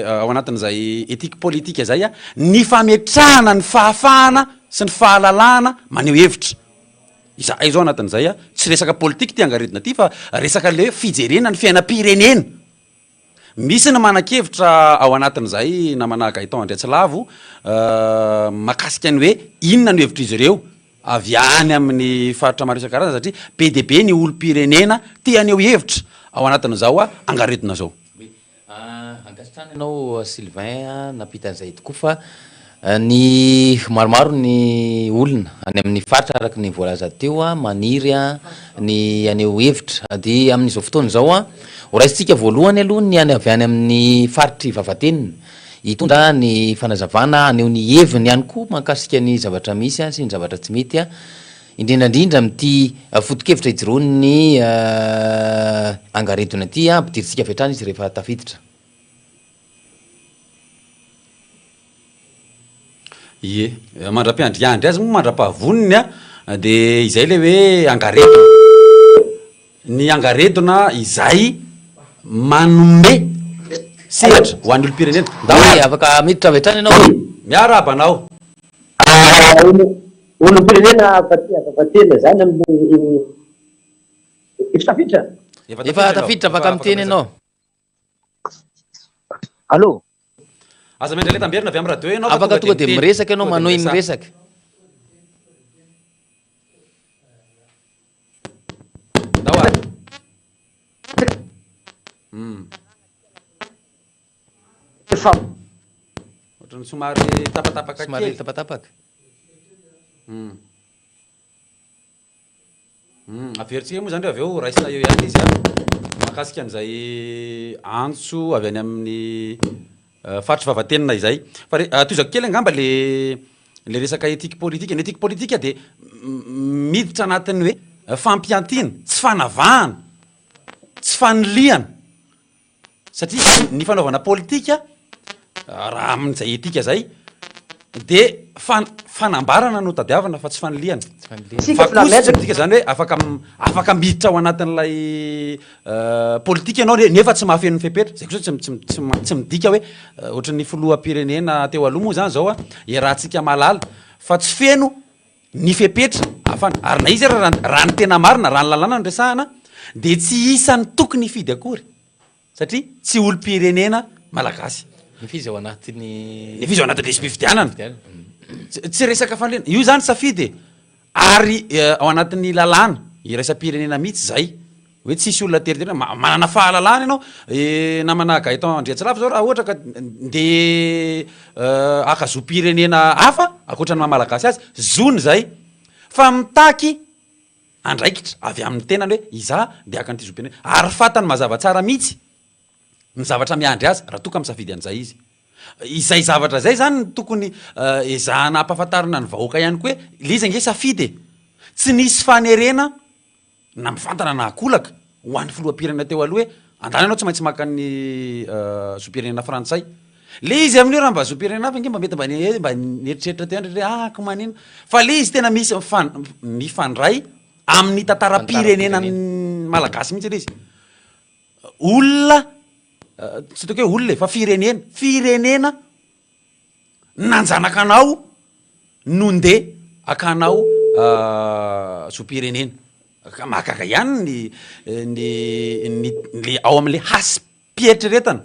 ao anatin'izay éthique politique izay ny fametrahana ny fahafahana sy ny fahalalahana maneho hevitra. Izahay izao anatin'izay tsy resaka politique ity angaredona ity fa resaka le fijerena ny fiainam-pirenena. Misy ny manan-kevitra ao anatin'izay namana Gaëtan Andriatsilavo mahakasika ny hoe inona no hevitr'izy ireo avy any amin'ny faritra maro isan-karazany satria be dia be ny olom-pirenena te haneho hevitra ao anatin'izao angaredona izao. Ankasitrahana ianao Sylvain nampita an'izay tokoa fa ny maromaro ny olona any amin'ny faritra araka ny voalaza teo maniry ny haneho hevitra dia amin'izao fotoana izao ho raisintsika voalohany aloha ny any avy any amin'ny faritr'i Vavatenina Hitondra ny fanazavana, haneho ny heviny ihany koa mahakasika ny zavatra misy sy ny zavatra tsy mety, indrindra indrindra amin'ity foto-kevitra ijoroan'ny angaredona ity. Ampidirintsika avy hatrany izy rehefa tafiditra. Ie, mandra-piandriandry azy moa mandra-pahavonony dia izay ilay hoe angaredona. Ny angaredona izay manome sehatra ho an'ny olom-pirenena. Ndao ary. Afaka miditra avy hatrany ianao e. Miarahaba anao. Olom-pirenena afa-tena izany amin'ny efa tafiditra? Efa tafiditra, afaka miteny ianao. Allô? Aza miandry ilay tamberina avy amin'ny radio ianao fa Afaka tonga tonga dia dia miteny. miresaka ianao, Tonga dia manohy miresaha. miresaka. Ndao ary. Hum. Efa. Ohatran'ny somary tapatapaka Somary kely. tapatapaka. Hum. Hum, averintsika moa izany avy eo raisina eo ihany izy an, mahakasika an'izay antso avy any amin'ny faritry Vavatenina izay. Fa re, tohizako kely angamba le le resaka éthique politique. Ny éthique politique dia miditra anatin'ny hoe fampiantiana, tsy fanavahana, tsy fanilihana. Satria ny fanaovana politika, raha amin'izay etika izay, dia fanambarana no tadiavina fa tsy fanilihana. Fa kosa tsy midika izany hoe afaka afaka miditra ao anatin'ilay politika ianao nefa tsy mahafeno ny fepetra. Izay kosa tsy tsy tsy midika hoe ohatran'ny filoham-pirenena teo aloha moa izany izao an, iarahantsika mahalala fa tsy feno ny fepetra ahafahana, ary na izy ary raha ny tena marina, raha ny lalàna no resahana dia tsy isan'ny tokony hifidy akory satria tsy olom-pirenena malagasy. Nefa izy ao anatin'ny. Nefa izy ao anatin'ny lisi-pifidianana. Tsy resaka fanilihana, io zany safidy e! Ary ao anatin'ny lalàna iraisam-pirenena mihitsy zay. Hoe tsisy olona teriterena, manana fahalalahana ianao, e namana Gaëtan Andriantsilavo zao raha ohatra ka ndeha haka zom-pirenena hafa ankoatra ny maha malagasy azy, zony zay, fa mitaky andraikitra avy amin'ny tenany hoe izaho ndeha haka an'ity zom-pirenena, ary fantany mazava tsara mihitsy ny zavatra miandry azy raha toa ka misafidy an'izay izy. Izay zavatra izay zany no tokony ezahana hampahafantarina ny vahoaka ihany koa hoe le izy ange safidy e! Tsy nisy fanerena na mivantana na ankolaka, ho an'ny filoham-pirenena teo aloha hoe andany ianao tsy maintsy maka ny zom-pirenena frantsay. Le izy amin'io raha mba zom-pirenena hafa ange mba mety mba ni- mba nieritreritra teo ihany hoe ah ko manino. Fa le izy tena misy mifan- mifandray amin'ny tantaram-pirenena malagasy mihitsy le izy. Olona, tsy ataoko hoe olona e, fa firenena, firenena nanjanaka anao no ndeha hakanao zom-pirenena. Ka mahagaga ihany ny ny ny le ao amin'le hasim-pieritreretana.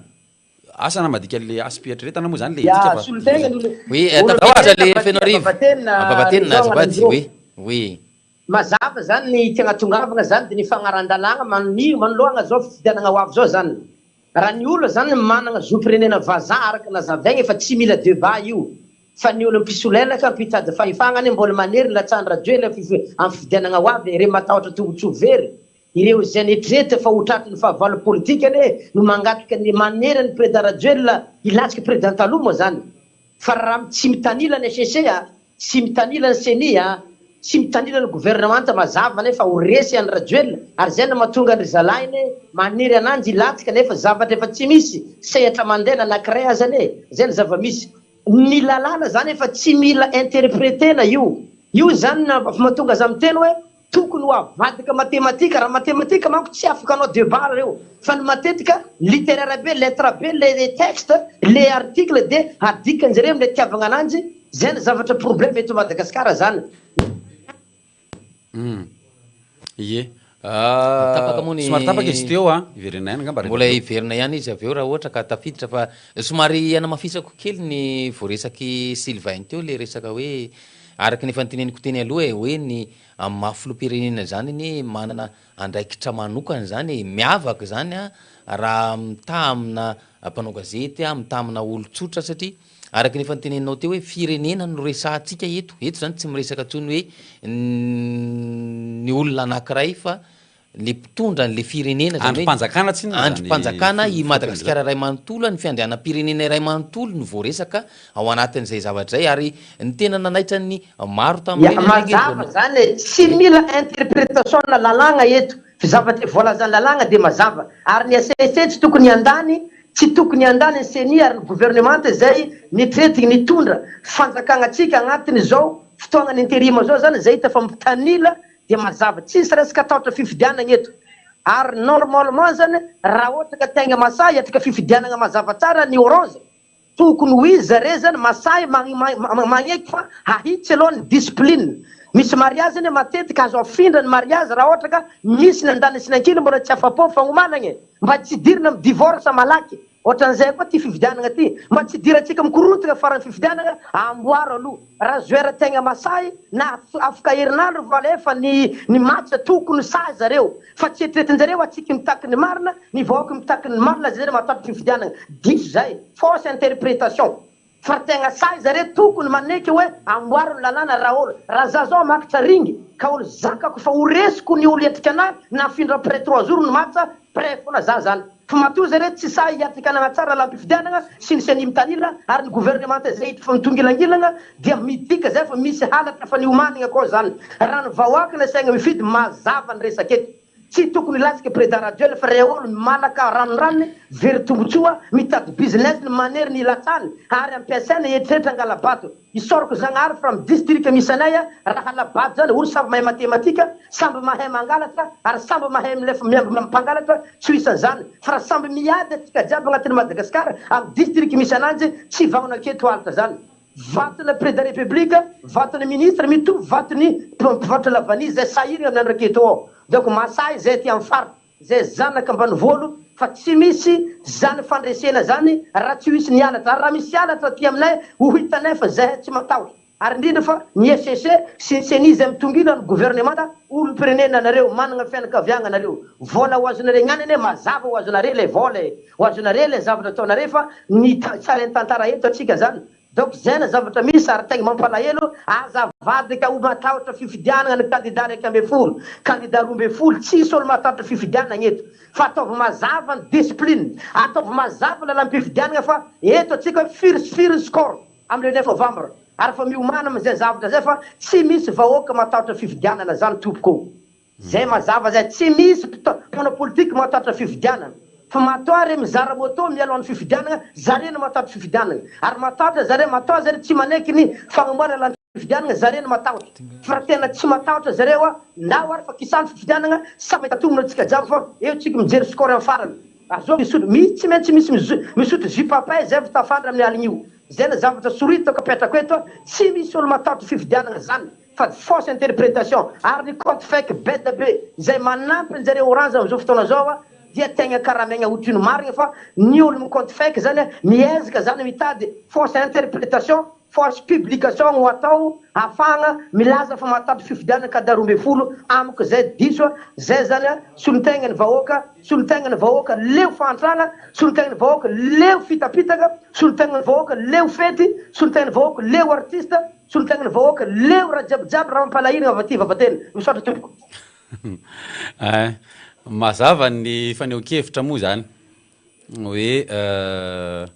Asa na madika an'le hasim-pieritreretana moa zany le Ya, etika fa. solontena ny olona. Oui, Olona tafiditra le Vavatenina, Fenoarivo. Vavatenina, Vavatenina Réjean azafady, Alejandro. oui, oui. Mazava zany ny tiagna tongavagna zany de ny fagnaran-dalàgna manonia manoloagna zao fifidianagna ho avy zao zany. Raha ny olona zany managna zom-pirenena vazaha araka nazavaigna efa tsy mila debat io fa ny olo mpisolelaka mpitady fahefagna anie mbola manery ny latsahan'i Rajoelina am fifidianagna ho avy e, ireo matahotra tombotsoa very, ireo izay nieritreritra fa ho tratry ny fahavalo politika anie no mangataka ny manery an'i Président Rajoelina hilatsaka Président taloha moa zany fa raha tsy mitanila ny HCC a Tsy mitanila ny ceni a! Tsy mitanila ny gouvernemanta mazava nefa ho resy an'i Rajoelina ary zay no mahatonga an-dry zalahy anie maniry ananjy hilatsaka nefa zavatra efa tsy misy sehatra mandeha na anakiray aza anie zay ny zava-misy. Ny lalàna zany efa tsy mila interpretena io. Io zany no mahatonga za miteny hoe Tokony ho avadika matematika, raha matematika manko tsy afaka hanao debat reo fa ny matetika littéraire be, lettre be le texte, le article de adikanjareo amle itiavagna ananjy, zay ny zavatra problème eto Madagascar zany. Hum. Ie. Tapaka moa ny. Somary tapaka izy teo an, hiverena ihany angamba rehefa Mbola avy eo. hiverina ihany izy avy eo raha ohatra ka tafiditra fa somary hanamafisako kely ny voaresak'i Sylvain teo le resaka hoe araka ny efa noteneniko teny aloha e, hoe ny Amin'ny maha filoham-pirenena izany anie manana andraikitra manokana izany e, miavaka izany an, raha mitaha amina mpanao gazety, mitaha amina olon-tsotra satria araka ny efa noteneninao teo hoe firenena no resahantsika eto, eto izany tsy miresaka intsony hoe ny olona anankiray fa le mpitondra an'le firenena zany hoe Andrim-panjakana tsinona zany andrim-panjakana i filoham-pirenena Madagasikara iray manontolo, ny fiandrianam-pirenena iray manontolo no voaresaka ao anatin'izay zavatra izay ary ny tena nanaitra ny maro Ya, tamin'ireny anie ange mazava vao zany e, tsy mila interpretation na lalàgna eto, fa zavatra voalazan'ny lalàgna dia mazava, ary ny HCC tsy tokony handany, tsy tokony handany ny ceni ary ny gouvernemanta izay nitretigny nitondra fanjakagna antsika agnatin'izao fotoagnan'ny interim zao zany, izay hita fa mitanila dia mazava, tsisy resaka tahotra fifidianagna eto, ary normalement zany raha ohatra ka tegna masahy hiatrika fifidianagna mazava tsara ny orange, tokony ho izy zare zany masahy magneky fa hahitsy aloha ny discipline, misy mariage anie matetika azo afindra ny mariage raha ohatra ka misy ny andaniny sy ny ankilany mbola tsy afapo fagnomanagna e, mba tsy hidirana am divorce malaky. Ohatran'izay koa ty fifidianagna ty, mba tsy hidirantsika mikorontagna faran'ny fifidianagna, amboaro aloha raha joueur tegna masahy na afaka herinandro vao alefa ny ny match tokony sahy zareo fa tsy eritreretinjareo atsika mitaky ny marina, ny vahoaka mitaky ny marina zareo matahotra fifidianagna, diso zay, fausse interpretation. Fa tegna sahy zare tokony maneky hoe amboaro ny lalàna raha olo raha za zao hamakitra ring ka olo zakako fa ho resiko ny olo hiatrika anah na afindra après trois jours ny match prêt fona za zany fa matoa zare tsy sahy hiatrika anagnatsara lalam-pifidianagna sy ny ceni mitanila ary ny gouvernemanta izay hita fa mitongilangilagna dia midika zay fa misy halatra fa niomanigna koa zany raha ny vahoaka nasaigna mifidy mazava ny resaka eto. Tsy tokony hilatsaka Président Rajoelina fa reo olo malaka ranondranony, very tombotsoa, mitady business ny manery ny hilatsahany ary ampiasaina hieritreritra angalabato. Isaorako Zagnahary fa am district misy anay raha halabato zany olo samby mahay matematika, samby mahay mangalatra ary samby mahay milefa miambina mpangalatra tsy ho isan'izany fa raha samby miady atsika jiaby agnatin'i Madagascar am district misy ananjy tsy vagnona aketo halatra zany. Vatona Président République, vatona ministre mitovy vatony mpivarotra lavanille zay sahiragna amin'ny andro aketo ao. Donc mahasahy zay aty amin'ny faritra, zay zanaka ambanivolo fa tsy misy zany fandresena zany raha tsy ho hisy ny halatra. Ary raha misy halatra aty aminay ho hitanay fa zahay tsy matahotra. Ary indrindra fa ny FCC sy ny ceni izay mitongila ny gouvernemanta, olom-pirenena nareo, managna fianakaviagna nareo, vola ho azonare gnany anie mazava ho azonare le vola e, ho azonare le zavatra ataonare fa ny tsarain'ny tantara eto atsika zany, donc zay ny zavatra misy ary tegna mampalahelo, aza avadika ho matahotra fifidianagna ny candidat 11, candidat 12, tsisy olo matahotra fifidianagna eto, fa ataovy mazava ny discipline, ataovy mazava lalam-pifidianagna fa eto atsika hoe firy sy firy ny score. Amin'ny le neuf novembre ary efa miomana amin'izay zavatra zay fa tsy misy vahoaka matahotra fifidianana zany tompoko ô! Zay mazava zay tsy misy mpanao politique matahotra fifidianana fa matoa re mizara moto mialohan'ny fifidianana zare no matahotra fifidianana ary matahotra zare matoa zare tsy manaiky ny fagnamboarana lalam-pifidianana zare no matahotra fa raha tena tsy matahotra zareo a ndao ary fa kisany fifidianana samy mahita tombony antsika jiaby fa eo tsika mijery score amin'ny farany Azao misotro, misy tsy maintsy misy misotro jus papay zay vao tafandry amin'ny aligna io. Zay le zavatra soritako apetrako eto a, tsy misy olo matahotra fifidianana zany fa fausse interpretation ary ny compte fake beda be izay manampy anjareo orange amizao fotoana zao a dia tegna karamaigna otrino marigna fa ny olo mi compte fake zany a miezaka zany mitady fausse interpretation Fausse publication no atao ahafahagna milaza fa mahatapy fifidianana kada 12 amiko zay diso a, zay zany a solontegna ny vahoaka, solontegna ny vahoaka leo fahantragna, solontegna ny vahoaka leo fitapitaka, solontegna ny vahoaka leo fety, solontegna ny vahoaka leo artiste, solontegna ny vahoaka leo raha jiaby jiaby raha mampalahiragna avy aty vavatena. Misaotra tompoko. Ein, mazava ny fanehoan-kevitra moa zany hoe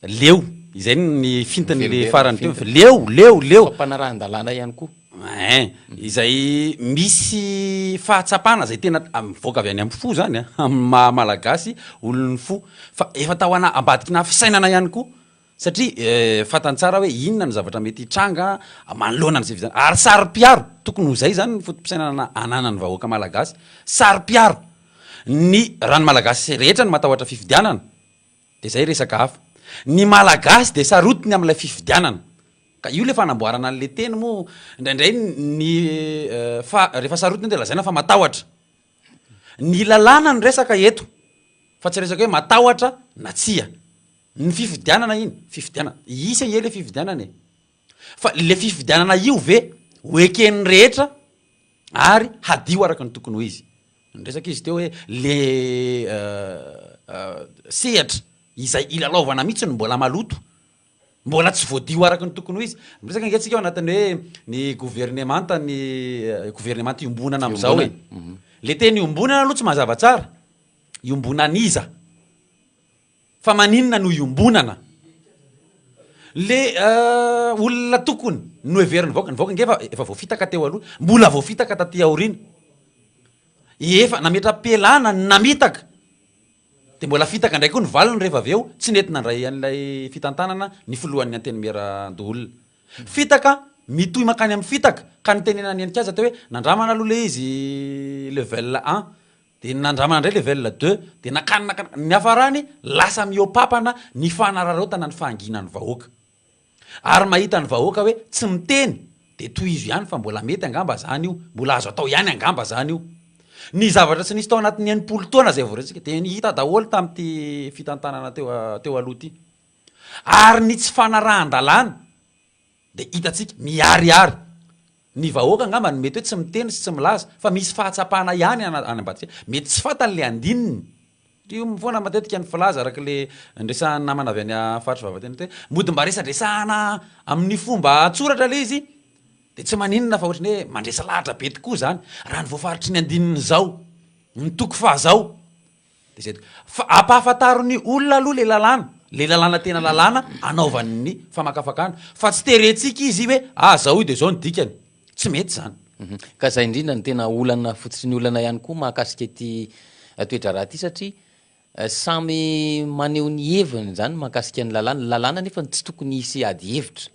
Leo, izay ny fintiny le farany teo, leo, leo, leo. Fampanarahan-dalàna ihany koa. Ein, izay misy fahatsapana izay tena mivoaka avy any amin'ny fo zany an, amin'ny maha malagasy olon'ny fo, fa efa tao ana- ambadikina fisainana ihany koa, satria fantany tsara hoe inona ny zavatra mety hitranga manoloana an'izay fifidianana, ary saro-piaro, tokony ho izay zany ny foto-pisainana ananan'ny vahoaka malagasy, saro-piaro, ny raha ny malagasy rehetra no matahotra fifidianana, Dia zay resaka hafa. Ny Malagasy dia sarotiny amin'ilay fifidianana. Ka io ilay fanamboarana an'ilay teny moa indraindray ny fa rehefa sarotiny dia lazaina fa matahotra. Ny lalàna no resaka eto fa tsy resaka hoe matahotra na tsia. Ny fifidianana iny, fifidianana. Hisy ange ilay fifidianana e. Fa ilay fifidianana io ve ho eken'ny rehetra ary hadio araka ny tokony ho izy? Niresaka izy teo hoe le sehatra izay ilalaovana mihitsy no mbola maloto, mbola tsy voadio araka ny tokony ho izy. Miresaka ange tsika ao anatin'ny hoe ny governemanta ny governemanta iombonana amin'izao e. Le teny iombonana aloha tsy mazava tsara, iombonan'iza? Fa maninona no iombonana? Le olona tokony noheverin'ny vahoaka, ny vahoaka ange efa efa voafitaka teo aloha, mbola voafitaka taty aoriana. Efa nametra-pialana ny namitaka, dia mbola fitaka indray koa ny valiny rehefa avy eo, tsy nety nandray an'ilay fitantanana ny filohan'ny Antenimierandoholona. Fitaka, mitohy mankany amin'ny fitaka, ka nitenenan'i Heninkaza teo hoe nandramana aloha ilay izy level un, Dia nandramana indray level deux, dia nakany nakany, ny niafarany lasa mihoa-papana ny fanararaotana ny fahanginan'ny vahoaka. Ary mahita ny vahoaka hoe tsy miteny dia tohizo ihany fa mbola mety angamba zany io, mbola azo atao ihany angamba zany io. Ny zavatra tsy nisy tao anatin'ny 60 taona izay voaresaka dia hita daholo tamin'ity fitantanana teo teo aloha ity. Ary ny tsy fanarahan-dalàna dia hitantsika miharihary. Ny vahoaka angamba no mety hoe tsy miteny sy tsy milaza fa misy fahatsapana ihany any ambadika any. Mety tsy fantany le andininy. Io foana matetika ny filaza araka le niresahan'ny namana avy any faritry Vavatenina teo hoe mody mba resadresahana amin'ny fomba an-tsoratra le izy de tsy maninona fa ohatran'ny hoe mandresy lahatra be tokoa zany raha ny voafaritry ny andininy zao, ny toko faha zao. De zay tokoa. Fa ampahafantaro ny olona aloha le lalàna, le lalàna tena lalàna anaovany ny famakafakana, fa tsy terentsika izy hoe ah zao io de zao ny dikany, tsy mety zany. Ka zay indrindra no tena olana fototry ny olana ihany koa mahakasika ity toe-draharaha ity satria samy maneho ny heviny zany mahakasika ny lalàna, ny lalàna nefa tsy tokony hisy ady hevitra.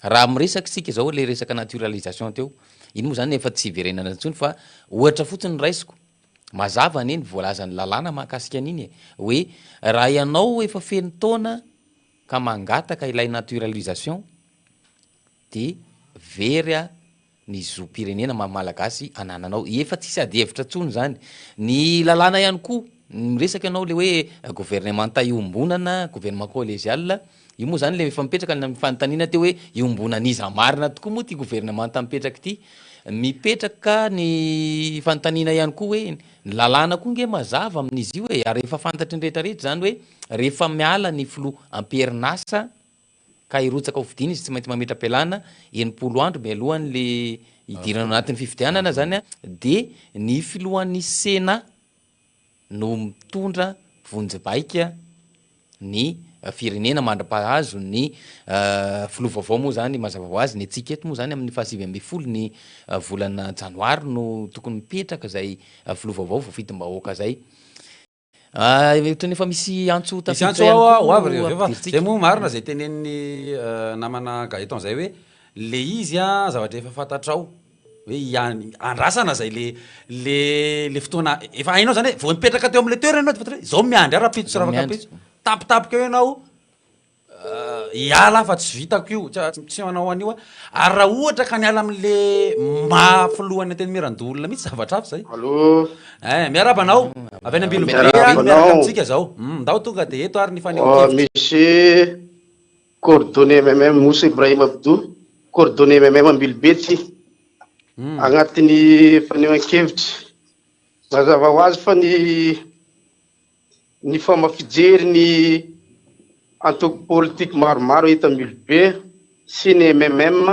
Raha miresaka isika zao le resaka naturalisation teo, iny moa zany efa tsy hiverenana intsony fa ohatra fotsiny no raisiko, Mazava anie ny voalazan'ny lalàna mahakasika an'iny e! Hoe raha ianao efa feno taona ka mangataka ilay naturalisation dia very ny zom-pirenena maha malagasy anananao. Efa tsisy ady hevitra intsony izany. Ny lalàna ihany koa. Miresaka ianao le hoe governemanta iombonana, gouvernement collégial, io moa zany le efa mipetraka ny fanontaniana teo hoe iombonan'iza marina tokoa moa ity governemanta mipetraka ity? Mipetraka ny fanontaniana ihany koa hoe ny lalàna koa nge mazava amin'izy io e, ary efa fantatry ny rehetra rehetra izany hoe rehefa miala ny filoha am-perinasa ka hirotsaka ho fidiana izy tsy maintsy mametra-pialana 60 andro mialohan'le hidirana ao anatin'ny fifidianana zany an, de ny filohan'ny Sénat no mitondra vonjimaika ny firenena mandra-pahazo ny filoha vaovao moa zany mazava ho azy ny antsika eto moa zany amin'ny faha 19 ny volana janoary no tokony mipetraka zay filoha vaovao voafidim-bahoaka zay. Ohatran'ny efa misy antso Misy tafiditra antso ihany ao koa ho avy ry avy eo fa ampidirintsika. zay moa marina zay tenenin'ny namana Gaëtan zay hoe le izy an zavatra efa fantatrao hoe hian- andrasana zay le le le fotoana efa hainao zany hoe vao mipetraka teo am'le toerana ianao de fantatra hoe zao miandry ahy rahampitso sy Zao miandry. rafakampitso, tampotampoka eo ianao Hiala aho fa tsy vitako io, tsy hanao an'io aho. Ary raha ohatra ka niala amin'le maha filohan'ny Antenimierandoholona mihitsy zavatra hafa izay. Allô. Eh, miarahaba anao. Avy any Ambilobe Miarahaba ary miaraka anao. amintsika izao. Hmm, ndao tonga dia eto ary ny Oh, fanehoan-kevitra. misy coordonnées MMM Moussa Ibrahim Abdou, coordonnées MMM Ambilobe ty. Agnatin'ny fanehoan-kevitra. Mazava ho azy fa ny Ny fomba fijery ny antoko politika maromaro eto Ambilobe sy ny mmm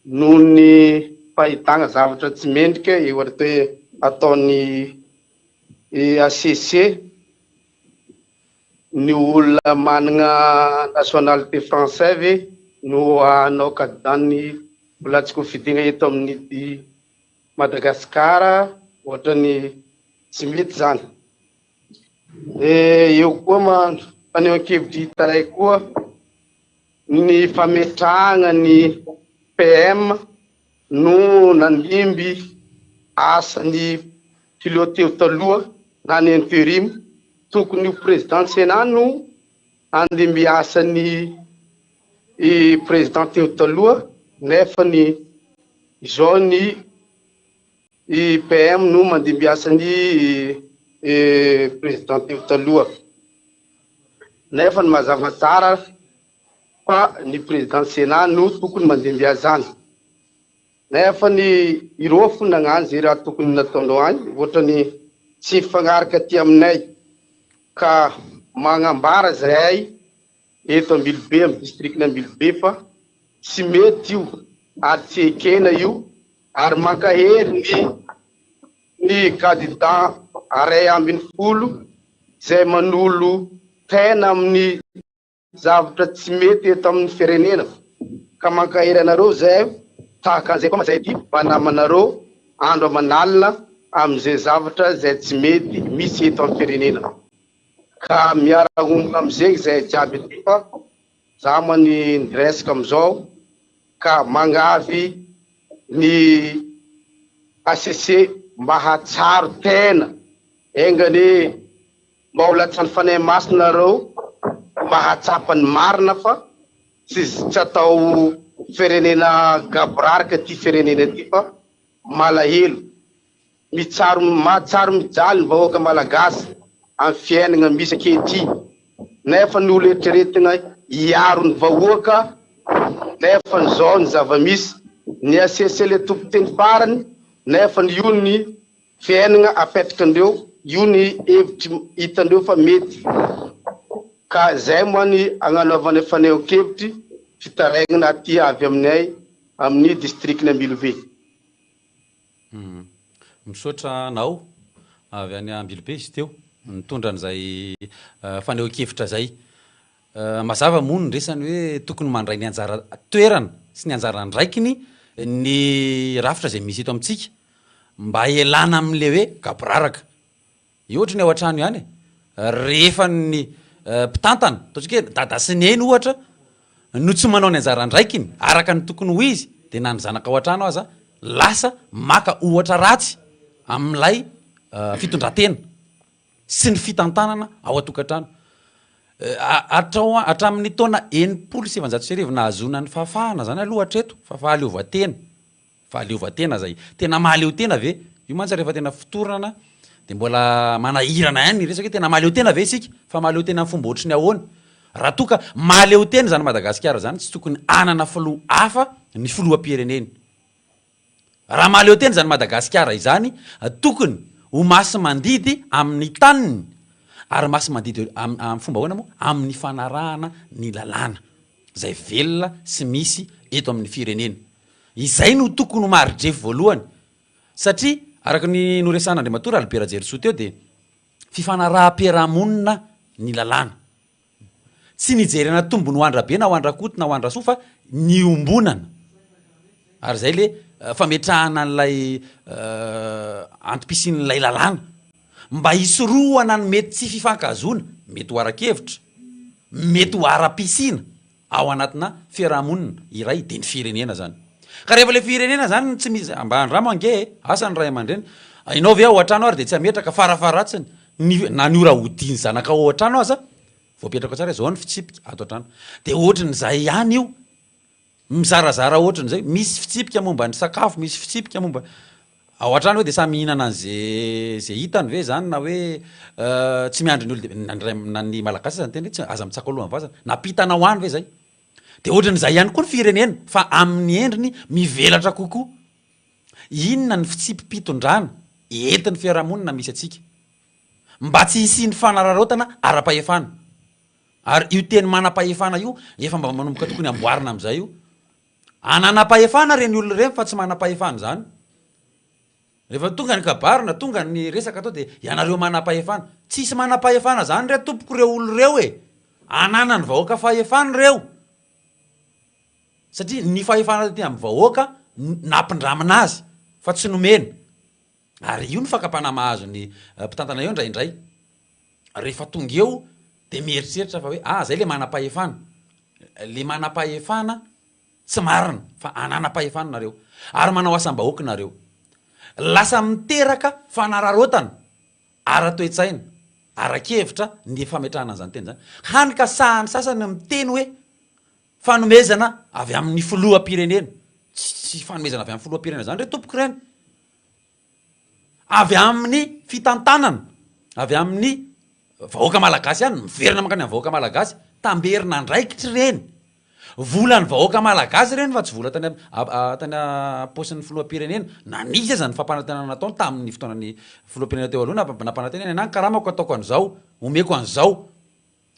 noho ny fahitana zavatra tsy mendrika eo ataon'ny HCC, ny olona manana nationalité français ve no hanao candidat-n'ny mbola tsy kofidina eto amin'ity Madagasikara ohatran'ny tsy mety zany. Dia eo koa ma fanehoan-kevitra hitanay koa ny fametrahana ny PM no nandimby asan'ny filoha teo taloha na ny interim, tokony ho président Sénat no handimby asan'ny président teo taloha nefa ny izao ny I PM no mandimbiasa ny président teo taloha. Nefa ny mazava tsara fa ny président sénat no tokony mandimby azy zany. Nefa ny ireo fo nagnano ze raha tokony nataondreo agny ohatrany tsy mifagnaraka aty aminay ka magnambara zahay eto Ambilobe amin'ny district-n'Ambilobe fa tsy mety io ary tsy ekena io ary mankahery ny ny kandida 11 izay manolo tena amin'ny zavatra tsy mety eto amin'ny firenena ka mankahery anareo izay tahaka an'izay koa izay ity mba namanareo andro aman'alina amin'izay zavatra izay tsy mety misy eto amin'ny firenena ka miara-homboka amin'izay izay jiaby ity fa za moa ny niresaka amin'izao ka mangavy ny HCC mba hahatsiaro tena, enga anie mba ho latsan'ny Fanahy Masina nareo mba hahatsapa ny marina fa tsy tsy atao firenena gaboraraka ity firenena ity fa malahelo. Mitsaro mahatsiaro mijaly ny vahoaka malagasy amin'ny fiainana misy ankehitriny nefa ny olo eritreretina hiaro ny vahoaka nefa ny zao ny zava-misy ny HCC le tompon-teny farany nefa ny io ny fiainana apetrakandreo io ny hevitry hitandreo fa mety ka zay moa ny agnanaovana fanehoan-kevitry fitarainana aty avy aminay amin'ny district-ny Ambilobe. Misaotra anao avy any Ambilobe izy teo nitondra an'izay fanehoan-kevitra izay. Mazava moa ny resany hoe tokony mandray ny anjara toerana sy ny anjara andraikiny ny rafitra izay misy eto amintsika mba hialana amin'ilay hoe gaboraraka. Io ohatry ny ao an-trano ihany e. Rehefa ny mpitantana, ataontsika hoe dada sy neny ohatra, no tsy manao ny anjara andraikiny araka ny tokony ho izy, dia na ny zanaka ao an-trano aza lasa maka ohatra ratsy amin'ilay fitondran-tena sy ny fitantanana ao an-tokantrano. Hatrao hatramin'ny taona 1960 nahazoana ny fahafahana izany aloha hatreto, fa fahaleovantena. Fahaleovantena zay. Tena mahaleo tena ve? Io mantsy rehefa tena fotorana dia mbola manahirana ihany ny resaka hoe tena mahaleo tena ve isika? Fa mahaleo tena amin'ny fomba ohatry ny ahoana? Raha toa ka mahaleo tena izany Madagasikara izany, tsy tokony hanana filoha hafa ny filoham-pirenena. Raha mahaleo tena izany Madagasikara izany, tokony ho masi-mandidy amin'ny taniny, ary masi-mandidy amin'ny fomba ahoana moa? Amin'ny fanarahana ny lalàna izay velona sy misy eto amin'ny firenena. Izay no tokony ho mari-drefy voalohany, satria araka ny noresahan'Andriamatoa Ralibera Rajerison teo dia fifanaraham-piarahamonina ny lalàna. Tsy nijerena tombony ho an-dRabe na ho an-dRakoto na ho an-dRasoa fa niombonana. Ary izay le fametrahana an'ilay antom-pisian'ilay lalàna. Mba hisorohana ny mety tsy fifankahazoana, mety ho ara-kevitra, mety ho ara-pisiana ao anatina fiarahamonina iray dia ny firenena izany. Ka rehefa ilay firenena izany no tsy misy, mba andramo ange e, asa ny ray aman-dreny, ianao ve ao an-trano ary dia tsy hametraka farafaharatsiny ny na ny ora hodian'ny zanakao ao an-trano aza, voapetraka tsara hoe izao ny fitsipika ato an-trano. Dia ohatran'izay ihany io, mizarazara ohatran'izay, misy fitsipika momba ny sakafo, misy fitsipika momba, ao an-trano ve dia samy mihinana an'ze ze hitany ve zany na hoe tsy miandry ny olon-dehibe, na ny ray na ny malagasy aza niteny hoe tsy aza mitsako alohan'ny vazana, nampitanao any ve zay? Dia ohatran'izay ihany koa ny firenena fa amin'ny endriny mivelatra kokoa. Inona ny fitsipi-pitondrana entin'ny fiarahamonina misy antsika mba tsy hisian'ny fanararaotana ara-pahefana? Ary io teny manam-pahefana io efa mba manomboka tokony amboarina amin'izay io. Ananam-pahefana ireny olona ireny fa tsy manam-pahefana izany. Rehefa tonga ny kabary na tonga ny resaka atao dia ianareo manam-pahefana. Tsisy manam-pahefana izany re tompoko ireo olona ireo e! Ananan'ny vahoaka fahefana ireo. Satria ny fahefana taty amin'ny vahoaka nampindramina azy fa tsy nomena. Ary io ny fakam-panahy mahazo ny mpitantana eo indraindray. Rehefa tonga eo dia mieritreritra fa hoe ah zay le manam-pahefana. Le manam-pahefana tsy marina fa ananam-pahefana nareo. Ary manao asam-bahoaka nareo. Lasa miteraka fanararaotana ara-toe-tsaina, ara-kevitra ny fametrahana an'izany teny izany. Hany ka sahan'ny sasany miteny hoe fanomezana avy amin'ny filoham-pirenena. Tsy fanomezana avy amin'ny filoham-pirenena izany re tompoko ireny. Avy amin'ny fitantanana, avy amin'ny vahoaka malagasy ihany, miverina mankany amin'ny vahoaka malagasy, tamberin'andraikitra ireny. Volan'ny vahoaka malagasy ireny fa tsy vola tany tany am-paosin'ny filoham-pirenena. Na nisy aza ny fampanantenana nataony tamin'ny fotoanan'ny filoham-pirenena teo aloha, nampanantena ny anah ny karamako ataoko an'izao, omeko an'izao.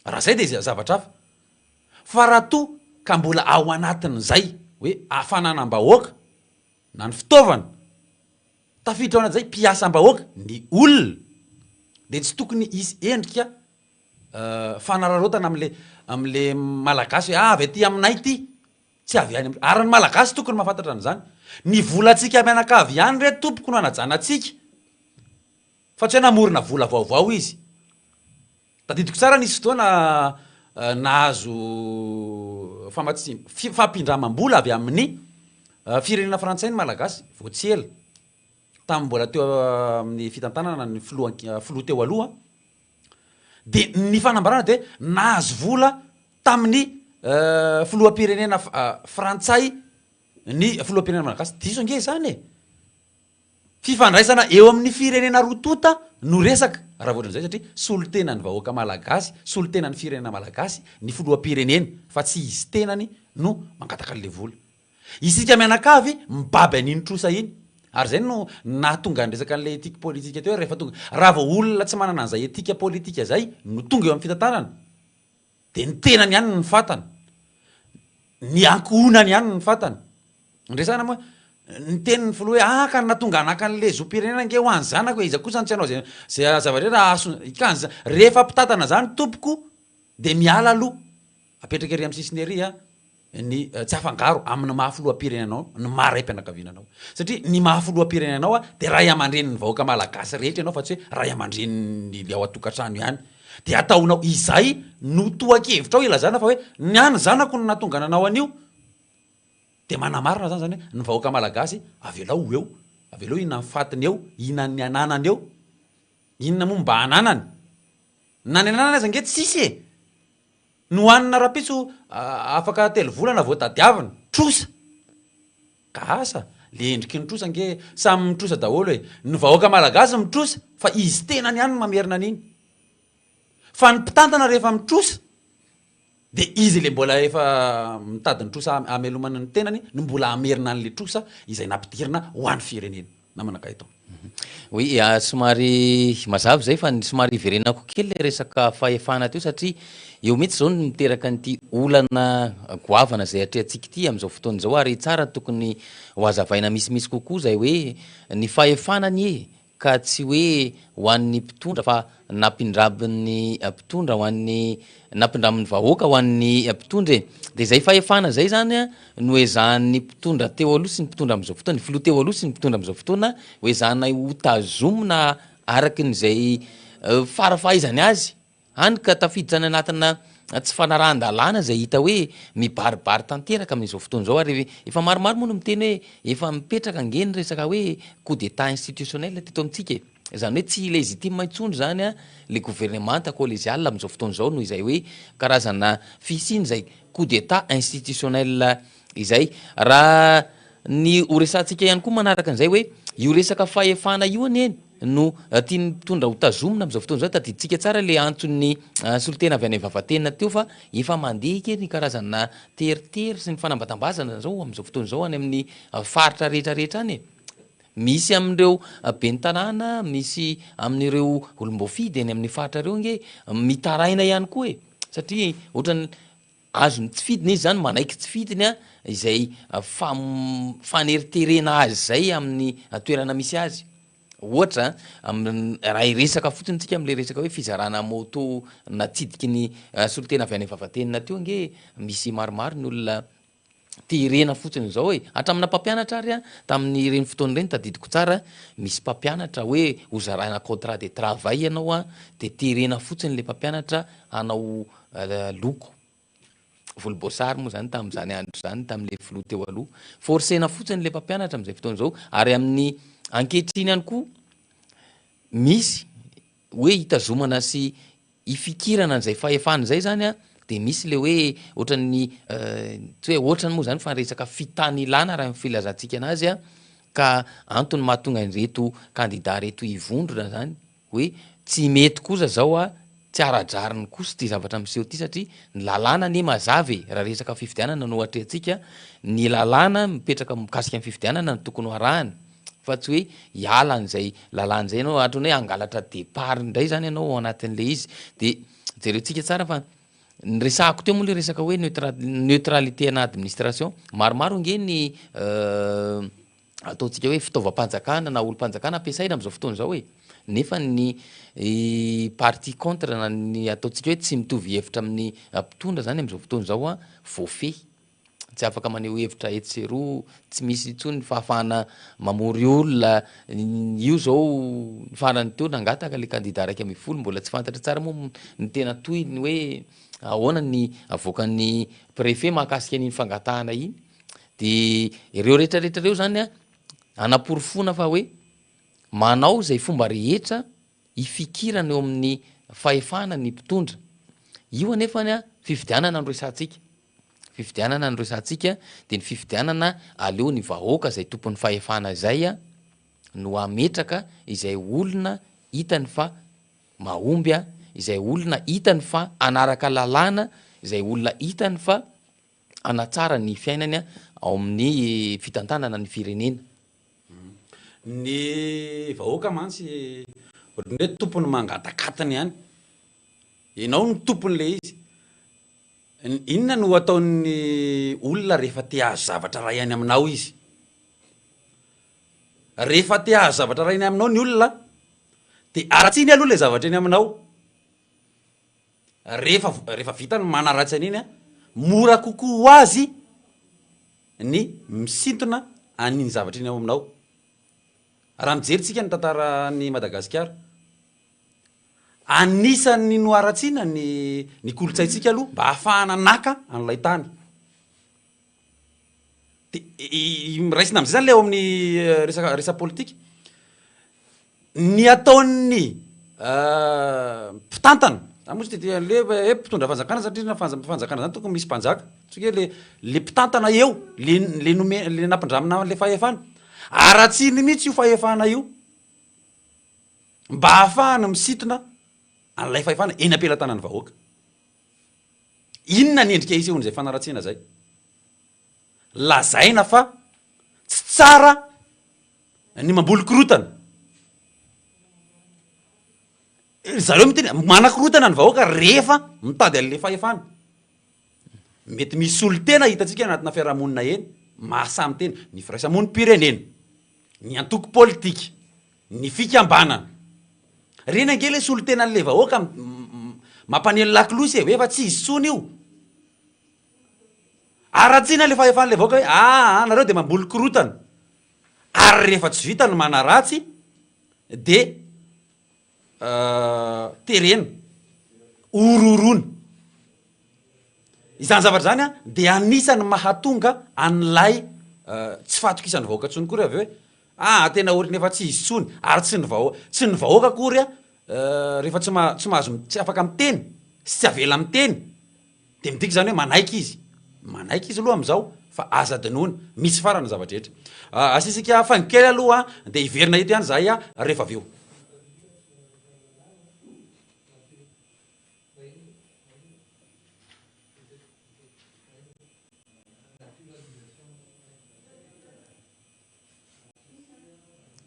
Raha izay dia zavatra hafa. Fa raha toa ka mbola ao anatin'izay hoe hafananam-bahoaka, na ny fitaovana, tafiditra ao anatin'izay mpiasam-bahoaka, ny olona, dia tsy tokony hisy endrika fanararaotana amin'le amin'le Malagasy hoe ah avy aty aminay ity, tsy avy any ary ny Malagasy tokony mahafantatra an'izany. Ny volantsika mianakavy ihany re tompoko no hanajana antsika fa tsy hoe namorona vola vaovao izy. Tadidiko tsara nisy fotoana nahazo famatsiam, fampindramam-bola avy amin'ny firenena frantsay ny Malagasy vao tsy ela, tamin'ny mbola teo amin'ny fitantanana ny filoha filoha teo aloha, dia ny fanambarana dia hoe nahazo vola tamin'ny filoham-pirenena frantsay ny filoham-pirenena malagasy. Diso ange izany e! Fifandraisana eo amin'ny firenena roa tonta no resaka raha vao ohatran'izay satria solontenan'ny vahoaka malagasy, solontenan'ny firenena malagasy ny filoham-pirenena fa tsy izy tenany no mangataka an'ilay vola. Isika mianakavy mibaby an'iny trosa iny ary izay no nahatonga ny resaka an'ilay éthique politique teo hoe rehefa tonga, raha vao olona tsy manana an'izay éthique politique izay no tonga eo amin'ny fitantanana Dia ny tenany ihany no fantany. Ny ankohonany ihany no fantany. Ny resahana moa, niteny ny filoha hoe ah ka ny nahatonga anaka an'ilay zom-pirenena ange ho an'ny zanako e, iza kosa no tsy hanao izay izay zavatra rehetra hahaso ka ny rehefa mpitantana izany tompoko dia miala aloha, apetraka ery amin'ny sisiny ery an. ny tsy afangaro amin'ny maha filoham-pirenena anao ny maha raim-pianakaviana anao. Satria ny maha filoham-pirenena anao dia ray aman-drenin'ny vahoaka malagasy rehetra ianao fa tsy hoe ray aman-drenin'ny le ao an-tokantrano ihany. Dia ataonao izay no tohan-kevitrao ilazana fa hoe ny ahy ny zanako no nahatonga nanao an'io. Dia manamarina izany izany hoe ny vahoaka malagasy avelao ho eo, avelao hihinana ny fatiny eo, hihinana ny ananany eo. Inona moa mba ananany? Na ny ananany aza ange tsisy e! Nohanina rahampitso afaka telo volana vao tadiavina. Trosa! Ka asa! Le endriky ny trosa ange samy mitrosa daholo e! Ny vahoaka malagasy mitrosa fa izy tenany ihany no mamerina an'iny. Fa ny mpitantana rehefa mitrosa dia izy le mbola efa mitady ny trosa hamelomany ny tenany no mbola hamerina an'le trosa izay nampidirina ho an'ny firenena. Namana Gaëtan. Oui, somary mazava izay fa somary hiverenako kely ilay resaka fahefana teo satria eo mihitsy izao no miteraka an'ity olana goavana izay atrehantsika ity amin'izao fotoana izao ary tsara tokony ho hazavaina misimisy kokoa izay hoe ny fahefana anie ka tsy hoe ho an'ny mpitondra fa nampindramin'ny mpitondra ho an'ny nampindramin'ny vahoaka ho an'ny mpitondra e! Dia izay fahefana izay izany no ezahan'ny mpitondra teo aloha sy ny mpitondra amin'izao fotoana, ny filoha teo aloha sy ny mpitondra amin'izao fotoana ho ezahana ho tazomina araka ny izay fara fahaizany azy, hany ka tafiditra any anatina tsy fanarahan-dalàna izay hita hoe mibaribary tanteraka amin'izao fotoana izao ary efa maromaro moa no miteny hoe efa mipetraka ange ny resaka hoe coup d'état institutionnel teto amintsika e! Izany hoe tsy légitime intsony izany le gouvernemanta collégial amin'izao fotoana izao noho izay hoe karazana fisian'izay coup d'état institutionnel izay. Raha ny ho resahantsika ihany koa manaraka an'izay hoe io resaka fahefana io anie no tian'ny mpitondra ho tazomina amin'izao fotoana izao. Tadidintsika tsara le antson'ny solontena avy any Vavatenina teo fa efa mandeha anie ny karazana teritery sy ny fanambatambazana izao amin'izao fotoana izao any amin'ny faritra rehetra rehetra any e. Misy amin'ireo ben'ny tanàna, misy amin'ireo olom-boafidy eny amin'ny faritra ireo ange mitaraina ihany koa e! Satria ohatran'ny azony tsy fidiny izy izany, manaiky tsy fidiny izay faneriterena azy izay amin'ny toerana misy azy. Ohatra, raha hiresaka fotsiny tsika amin'ilay resaka hoe fizarana moto natsidiky ny solontena avy any Vavatenina teo ange misy maromaro ny olona terena fotsiny izao e! Hatramina mpampianatra ary an, tamin'ireny fotoana ireny tadidiko tsara, misy mpampianatra hoe hozaraina contrat de travail ianao an, de terena fotsiny ilay mpampianatra hanao loko volomboasary moa zany tamin'izany andro izany tamin'ilay filoha teo aloha. Forcena fotsiny ilay mpampianatra amin'izay fotoana izao ary amin'ny ankehitriny ihany koa misy hoe hitazomana sy hifikirana an'izay fahefana izay zany an, de misy le hoe ohatran'ny tsy hoe ohatrany moa zany fa resaka fitanilana raha ny filazantsika anazy an, ka antony mahatonga an'ireto kandida ireto hivondrona zany hoe tsy mety kosa zao a, tsy ara-drariny kosa ity zavatra miseho ity satria ny lalàna anie mazava e, raha resaka fifidianana no atrehantsika, ny lalàna mipetraka mikasika ny fifidianana no tokony ho arahina fa tsy hoe hiala an'izay lalàna izay ianao, ohatran'ny hoe hangalatra départ indray zany ianao ao anatin'ilay izy, de jerentsika tsara fa ny resahako teo moa le resaka hoe neutra- neutralité ana administration, maromaro ange ny ataontsika hoe fitaovam-panjakana na olom-panjakana ampiasaina amin'izao fotoana izao e, nefa ny parti contre na ny ataontsika hoe tsy mitovy hevitra amin'ny mpitondra zany amin'izao fotoana izao an, voafehy, tsy afaka maneho hevitra etsy sy eroa, tsy misy intsony ny fahafahana mamory olona, io zao ny farany teo nangataka le kandida 11 mbola tsy fantatra tsara moa ny tena tohiny hoe ahoana ny avoakan'ny préfet mahakasika an'iny fangatahana iny. De ireo rehetra rehetra ireo zany an, anaporofoana fa hoe manao izay fomba rehetra hifikirana eo amin'ny fahefana ny mpitondra. Io anefany an, fifidianana no resahantsika, fifidianana no resahantsika, de ny fifidianana aleo ny vahoaka izay tompon'ny fahefana izay an no hametraka izay olona hitany fa mahomby an, izay olona hitany fa hanaraka lalàna, izay olona hitany fa hanatsara ny fiainany ao amin'ny fitantanana ny firenena. Ny vahoaka mantsy ohatran'ny hoe tompony mangatakatiny ihany. Ianao no tompon'ilay izy. Inona no ataon'ny olona rehefa te hahazo zavatra iray any aminao izy? Rehefa te hahazo zavatra iray any aminao ny olona dia haratsiny aloha ilay zavatra eny aminao. Rehefa rehefa vita ny manaratsy an'iny an, mora kokoa ho azy ny misintona an'iny zavatra iny ao aminao. Raha mijery tsika ny tantaran'i Madagasikara, anisan'ny noharatsiana ny ny kolontsaintsika aloha mba hahafahana naka an'ilay tany. De raisina amin'izay zany le ao amin'ny resaka resa-politika. Ny ataon'ny mpitantana, za moa tsy te hiteny an'le hoe mpitondra fanjakana satria na fanjakana zany tokony misy mpanjaka, tsy hoe le le mpitantana eo, le le nome- le nampindramina an'le fahefana. Haratsiany mihitsy io fahefana io mba hahafahany misintona an'ilay fahefana eny am-pelatanan'ny vahoaka. Inona ny endrika isehoan'izay fanaratsiana izay? Lazaina fa tsy tsara ny mamboly korotana. Ry zareo miteny, manakorontana ny vahoaka rehefa mitady an'ilay fahefana. Mety misy solontena hitantsika anatina fiarahamonina eny, mahasahy miteny, ny firaisamonim-pirenena, ny antoko politika, ny fikambanana. Ireny ange ilay solontenan'ilay vahoaka mampaneno lakolosy e, hoe efa tsy izy intsony io. Haratsiana ilay fahefan'ilay vahoaka hoe aa nareo dia mamboly korontana. Ary rehefa tsy vita ny manaratsy dia terena, horohoroana. Izany zavatra izany dia anisan'ny mahatonga an'ilay tsy fahatokisan'ny vahoaka intsony koa avy eo hoe ah tena ohatran'ny efa tsy izy intsony ary tsy ny vahoaka tsy ny vahoaka akory rehefa tsy tsy mahazo tsy afaka miteny sy tsy avela miteny Dia midika izany hoe manaiky izy. Manaiky izy aloha amin'izao fa aza adinoina, misy farany ny zava-drehetra. Asisika faingo kely aloha dia hiverina eto ihany izahay rehefa avy eo.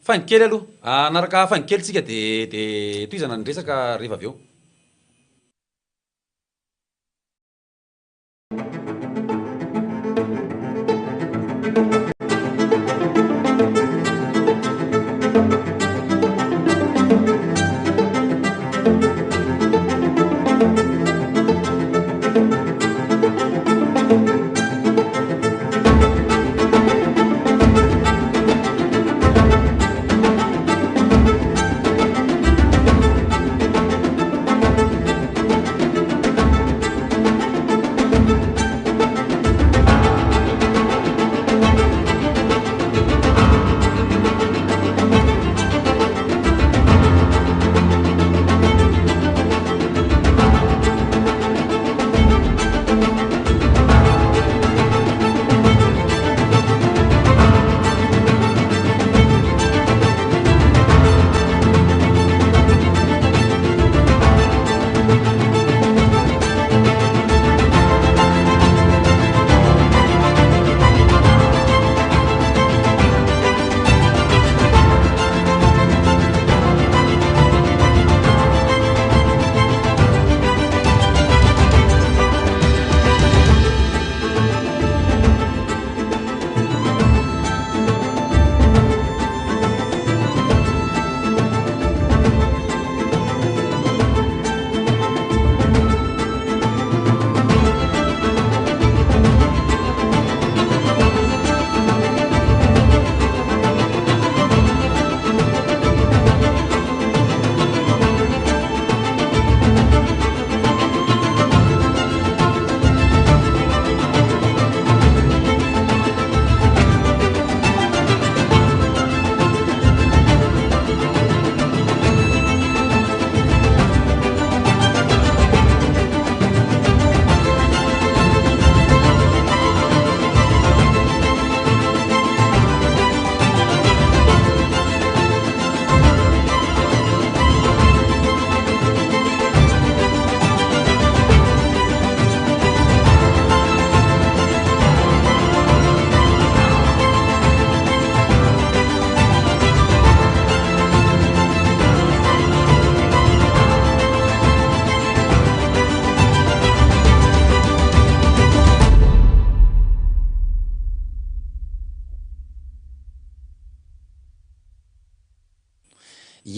Faingo kely aloha. Hanaraka faingo kely tsika dia dia tohizana ny resaka rehefa avy eo.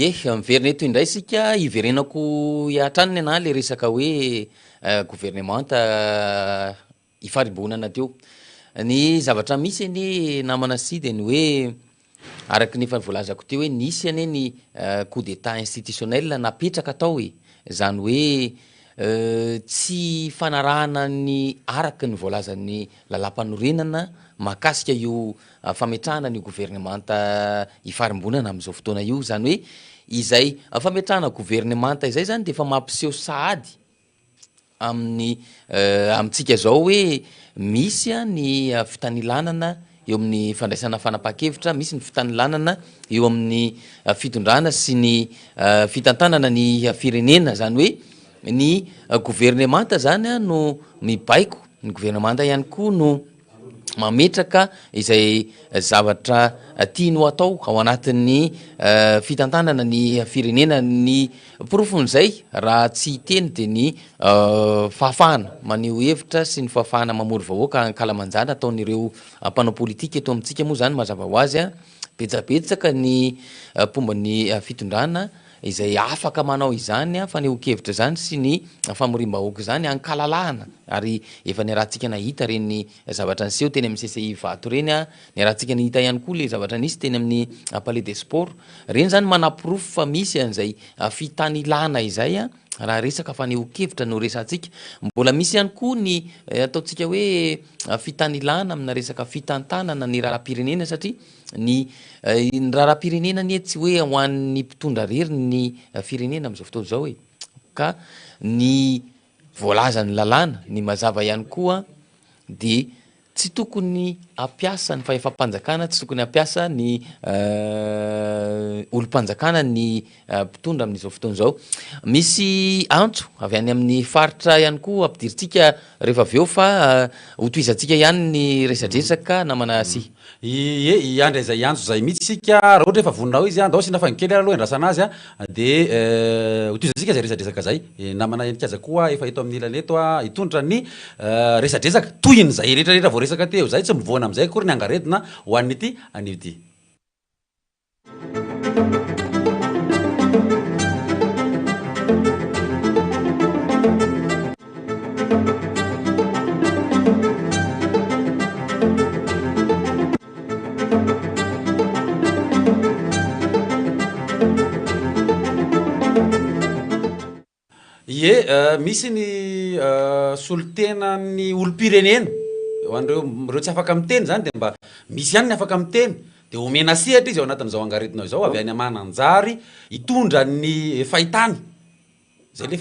Ie, miverina eto indray isika, hiverenako hatrany ny anah le resaka hoe governemanta ifarimbonana teo. Ny zavatra misy anie namana sy dia ny hoe araka ny efa voalazako teo hoe nisy anie ny coup d'etat institutionnel napetraka tao e, zany hoe tsy fanarahana ny araka ny voalazan'ny lalàmpanorenana mahakasika io fametrahana an'io governemanta ifarimbonana amin'izao fotoana io, izany hoe izay fametrahana governemanta izay zany dia efa mampiseho sahady amin'ny amintsika izao hoe misy ny fitanilanana eo amin'ny fandraisana fanapahan-kevitra, misy ny fitanilanana eo amin'ny fitondrana sy ny fitantanana ny firenena, izany hoe ny governemanta izany no mibaiko, ny governemanta ihany koa no mametraka izay zavatra tiany ho atao ao anatin'ny fitantanana ny firenena. Ny porofon'izay raha tsy hiteny dia ny fahafahana maneho hevitra sy ny fahafahana mamory vahoaka ankalamanjana ataon'ireo mpanao politika eto amintsika moa izany mazava ho azy. Betsabetsaka ny mpomba ny fitondrana izay afaka manao izany fanehoan-kevitra izany sy ny famoriam-bahoaka izany an-kalalahana ary efa niarahantsika nahita ireny zavatra niseho teny amin'ny CCI Ivato ireny, niarahantsika nahita ihany koa ilay zavatra nisy teny amin'ny Palais des Sports. Ireny izany manaporofo fa misy an'izay fitanilana izay raha resaka fanehoan-kevitra no resahantsika. Mbola misy ihany koa ny ataontsika hoe fitanilana amina resaka fitantanana ny raharaham-pirenena satria ny ny raharaham-pirenena anie tsy hoe ho an'ny mpitondra irery ny firenena amin'izao fotoana izao e! Ka ny voalazan'ny lalàna, ny mazava ihany koa dia tsy tokony hampiasa ny fahefam-panjakana, tsy tokony hampiasa ny olom-panjakana ny mpitondra amin'izao fotoana izao. Misy antso avy any amin'ny faritra ihany koa ampidirintsika rehefa avy eo fa hotohizantsika ihany ny resadresaka namana Sy. Ie, hiandry izay antso izay mihitsy isika, raha ohatra efa vonona ao izy, andao asiana faingo kely ary aloha hiandrasana azy dia hotohizantsika izay resadresaka izay. Namana Henikaja koa efa eto amin'ny ilany eto hitondra ny resadresaka, tohin'izay rehetra rehetra voaresaka teo izay, tsy mivoana amin'izay akory ny angaredona ho an'ity anio ity. Ie, misy ny solontenan'ny olom-pirenena, ho an'ireo ireo tsy afaka miteny izany dia mba misy ihany ny afaka miteny, dia omena sehatra izy ao anatin'izao angaredona izao avy any Mananjary hitondra ny fahitany, izay ilay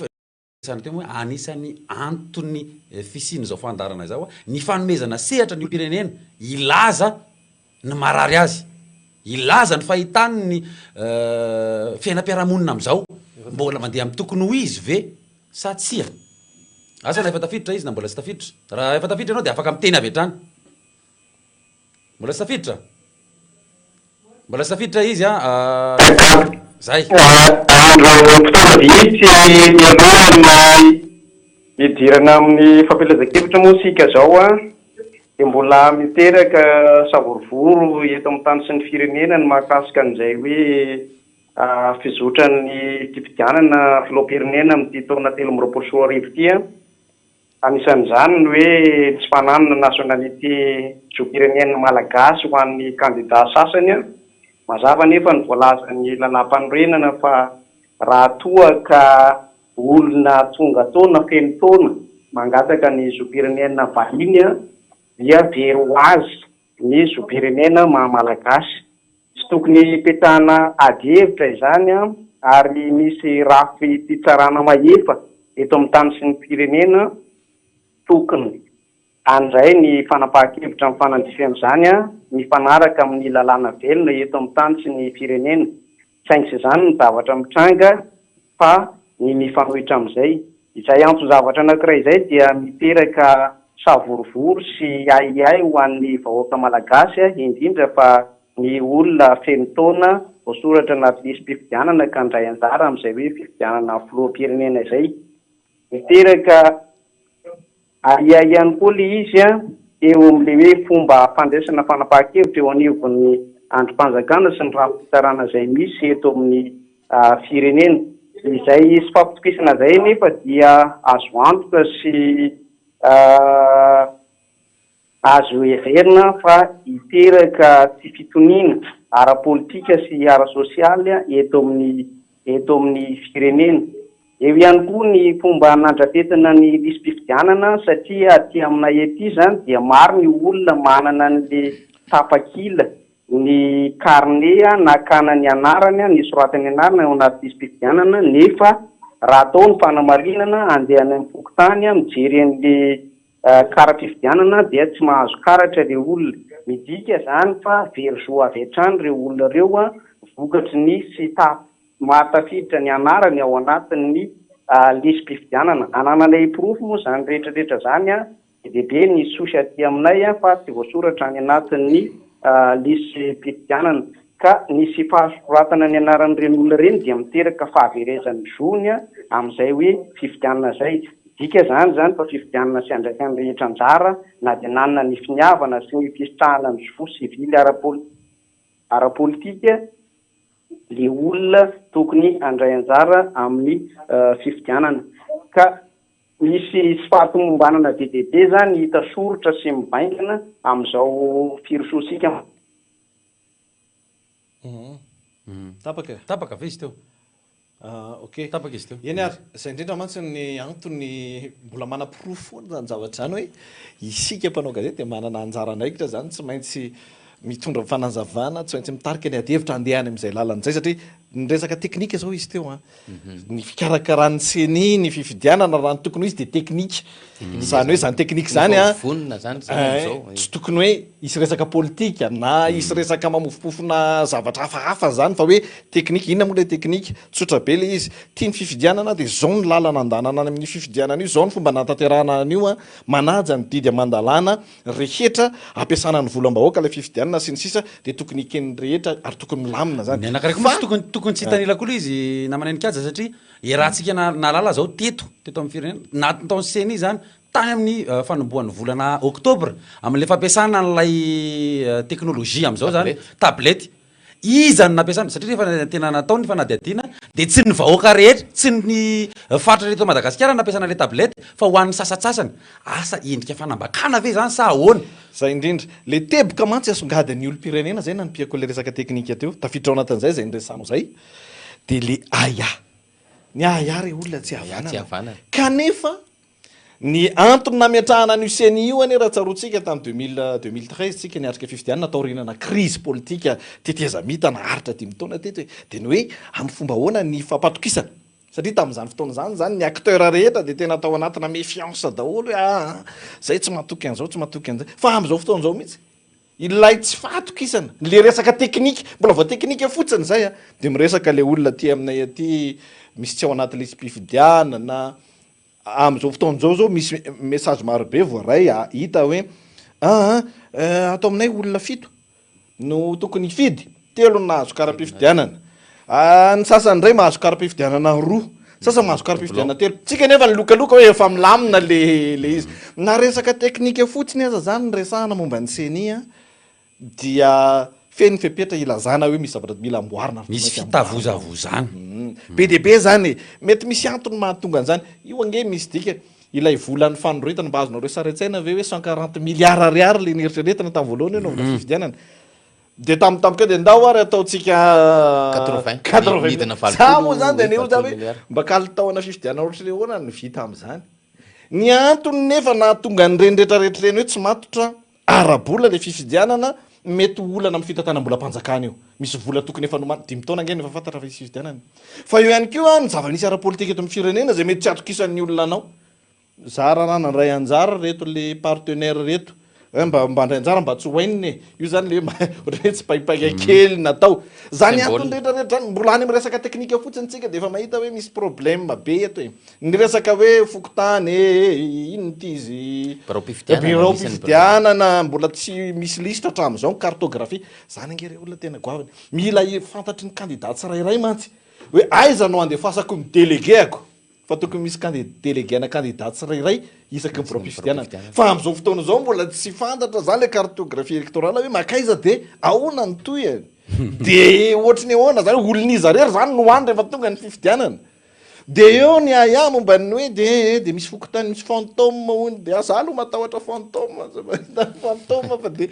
resahana teo moa hoe anisan'ny antony fisian'izao fandaharana izao ny fanomezana sehatra ny olom-pirenena hilaza ny marary azy, hilaza ny fahitany ny fiainam-piarahamonina amin'izao, mbola mandeha amin'ny tokony ho izy ve sa tsia? Asa na efa tafiditra izy na mbola tsy tafiditra. Raha efa tafiditra ianao dia afaka miteny avy hatrany. Mbola tsy tafiditra? Mbola tsy tafiditra izy an, zay. Andro fotoana vitsy mialohan'ny hidirana amin'ny fampielezan-kevitra moa isika izao an. dia mbola miteraka savorovoro eto amin'ny tany sy ny firenena ny mahakasika an'izay hoe fizotran'ny fifidianana filoham-pirenena amin'ity taona 2023 ity. Anisan'izany ny hoe tsy fananana nationalité zom-pirenena malagasy ho an'ny kandida sasany. Mazava anefa ny voalazan'ny lalàmpanorenana fa raha toa ka Olona tonga taona feno taona mangataka ny zom-pirenena vahiny dia very ho azy ny zom-pirenena maha malagasy. Tsy tokony hipetahana ady hevitra izany ary misy rafi-pitsarana mahefa eto amin'ny tany sy ny firenena tokony handray ny fanapahan-kevitra mifanandrify amin'izany mifanaraka amin'ny lalàna velona eto amin'ny tany sy ny firenena. Saingy tsy izany ny zavatra mitranga fa ny mifanohitra amin'izay. Izay anton-javatra anankiray izay dia miteraka savorovoro sy ahiahy ho an'ny vahoaka malagasy, indrindra fa ny olona feno taona voasoratra anaty lisi-pifidianana ka handray anjara amin'izay hoe fifidianana filoham-pirenena izay. Miteraka. Ahiahy ihany koa ilay izy eo amin'ilay hoe fomba fandraisana fanapahan-kevitra eo anivon'ny andrim-panjakana sy ny rafi-pitsarana izay misy eto amin'ny firenena. Izay tsy fampitokisana izay anefa dia azo antoka sy Azo heverina fa hiteraka tsy fitoniana ara-politika sy ara-sosialy eto amin'ny eto amin'ny firenena. Eo ihany koa ny fomba nandrafetana ny lisi-pifidianana satria aty aminay aty izany dia maro ny olona manana an'le tapakila ny carnet nakana ny anarany, nisoratany anarana ao anaty lisi-pifidianana nefa raha atao ny fanamarinana andeha any amin'ny fokontany mijery an'le. kara-pifidianana dia tsy mahazo karatra ireo olona. Midika izany fa very zo avy hatrany ireo olona ireo vokatry ny tsy mahatafiditra ny anarany ao anatin'ny lisi-pifidianana. Anananay porofo moa izany rehetra rehetra izany. Be dia be ny sosy aty aminay fa tsy voasoratra any anatin'ny lisi-pifidianana. Ka ny tsy fahasoratana ny anaran'ireny olona ireny dia miteraka fahaverezan'ny zony amin'izay hoe fifidianana izay. Midika izany izany fa fifidianana tsy andraisan'ny rehetra anjara na dia nanana ny finiavana sy ny fisitrahana ny zo sivily ara-politika le olona tokony handray anjara amin'ny fifidianana. Ka Misy tsy fahatomombanana be dia be izany hita soritra sy mivaingana amin'izao firosoantsika. Tapaka e. Tapaka ve izy teo? Ah, ok. Tapaka izy teo. Eny ary, izay indrindra mantsy ny antony mbola manaporofo foana izany zavatra izany hoe isika mpanao gazety dia manana anjara andraikitra izany tsy maintsy mitondra fanazavana, tsy maintsy mitarika ny adihevitra handeha any amin'izay lalana izay satria ny resaka teknika izao izy teo an. Ny fikarakaran'ny ceni ny fifidianana raha ny tokony ho izy dia teknika. Izany hoe izany teknika izany an, tsy tokony hoe hisy resaka politika na hisy resaka mamofompofona zavatra hafahafa izany fa hoe teknika. Inona moa ilay teknika? Tsotra be ilay izy. Tia ny fifidianana dia izao ny lalana andanana any amin'io fifidianana io, izao ny fomba anatanterahana an'io an, manaja ny didy aman-dalàna rehetra ampiasana ny volam-bahoaka ilay fifidianana sy ny sisa dia tokony eken'ny rehetra ary tokony milamina zany. Ny anankiray koa mantsy tokony tokony tsy hitanila koa ilay izy namana Heninkaja satria iarahantsika nahalala zao teto teto amin'ny firenena na nataon'ny ceni izany tany amin'ny fanombohan'ny volana oktobra amin'ilay fampiasana an'ilay teknolojia amin'izao zany tablette Iza no nampiasana? Satria rehefa tena natao ny fanadihadiana dia tsy ny vahoaka rehetra, tsy ny faritra rehetra eto Madagasikara no nampiasana ilay tablette fa ho an'ny sasantsasany. Asa endrika fanambakana ve izany sa ahoana? Zay indrindra. Le teboka mantsy asongadin'ny olom-pirenena zay nanipihako le resaka teknika teo, tafiditra ao anatin'izay zay niresahanao zay, de le ahiahy. Ny ahiahy re olona tsy havanana. Kanefa Ny antony nametrahana an'io ceni io anie raha tsaroantsika tamin'ny 2000, 2013 tsika niatrika fifidianana taorianana krizy politika tetezamita naharitra dimy taona teto e, dia ny hoe amin'ny fomba ahoana ny fampatokisana satria tamin'izany fotoana izany izany ny acteurs rehetra dia tena tao anatina méfiance daholo hoe aa zay tsy matoky an'izao tsy matoky an'izay fa amin'izao fotoana izao mihitsy ilay tsy fahatokisana, le resaka teknika, mbola vao teknika fotsiny izay a, dia miresaka le olona aty aminay aty misy tsy ao anaty lisi-pifidianana, Amin'izao fotoana izao izao misy message marobe voaray hita hoe aa ato aminay olona fito no tokony hifidy, telo no nahazo kara-pifidianana, ny sasany indray mahazo kara-pifidianana roa, ny sasany mahazo kara-pifidianana telo, tsika nefa nilokaloka hoe efa milamina le le izy. Na resaka teknika fotsiny aza zany no resahana momba ny ceni an, dia feno ny fepetra ilazana hoe misy zavatra mila amboarina ary Misy vao mainka amboarina. fitavozavozana. Be dia be izany e! Mety misy antony mahatonga an'izany. Io ange misy dikany. Ilay volan'ny fanoretana, mba azonareo sary an-tsaina ve hoe 140 milliards ariary ilay neritreretina tamin'ny voalohany hoe hanaovana fifidianana? Dia tampotampoka eo dia ndao ary ataontsika 80, 80 midina Za moa izany dia 80 neo za hoe milliards. mba kalitaona fifidianana ohatran'ny ahoana no vita amin'izany? Ny antony nefa nahatonga an'ireny retraretra ireny hoe tsy matotra Ara-bola ilay fifidianana, mety ho olana amin'ny fitantanam-bolam-panjakana io. Misy vola tokony efa nomanina, dimy taona ange no efa fantatra fa hisy fifidianana e. Fa eo ihany koa ny zava-misy ara-politika eto amin'ny firenena izay mety tsy hatokisan'ny olona anao. Zara raha nandray anjara ireto le partenaire ireto, eh mba mba handray anjara mba tsy ho hainina e. Io zany le ohatran'ny hoe tsipaipaika kely natao. Zany antony rehetra rehetra zany, mbola any amin'ny resaka teknika fotsiny tsika dia efa mahita hoe misy problème be eto e. Ny resaka hoe fokontany e, inona ity izy, Biraom-pifidianana, biraom-pifidianana, mbola tsy misy lisitra hatramin'izao ny cartographie, zany ange re olona tena goavana e. Mila fantatry ny kandida tsirairay mantsy hoe aiza no andefasako ny délégué-ako, fa tokony misy kandi- délégué ana kandida tsirairay isaky ny biraom-pifidianana. Fa amin'izao fotoana izao mbola tsy fantatra zany le cartographie électorale hoe mankaiza dia ahoana ny tohiny, dia ohatry ny ahoana zany, olon'iza irery zany no any rehefa tonga ny fifidianana. Dia eo ny ahiahy momba ny hoe dia dia misy fokontany misy fantôme hono dia za aloha matahotra fantôme, za mahita fantôme fa dia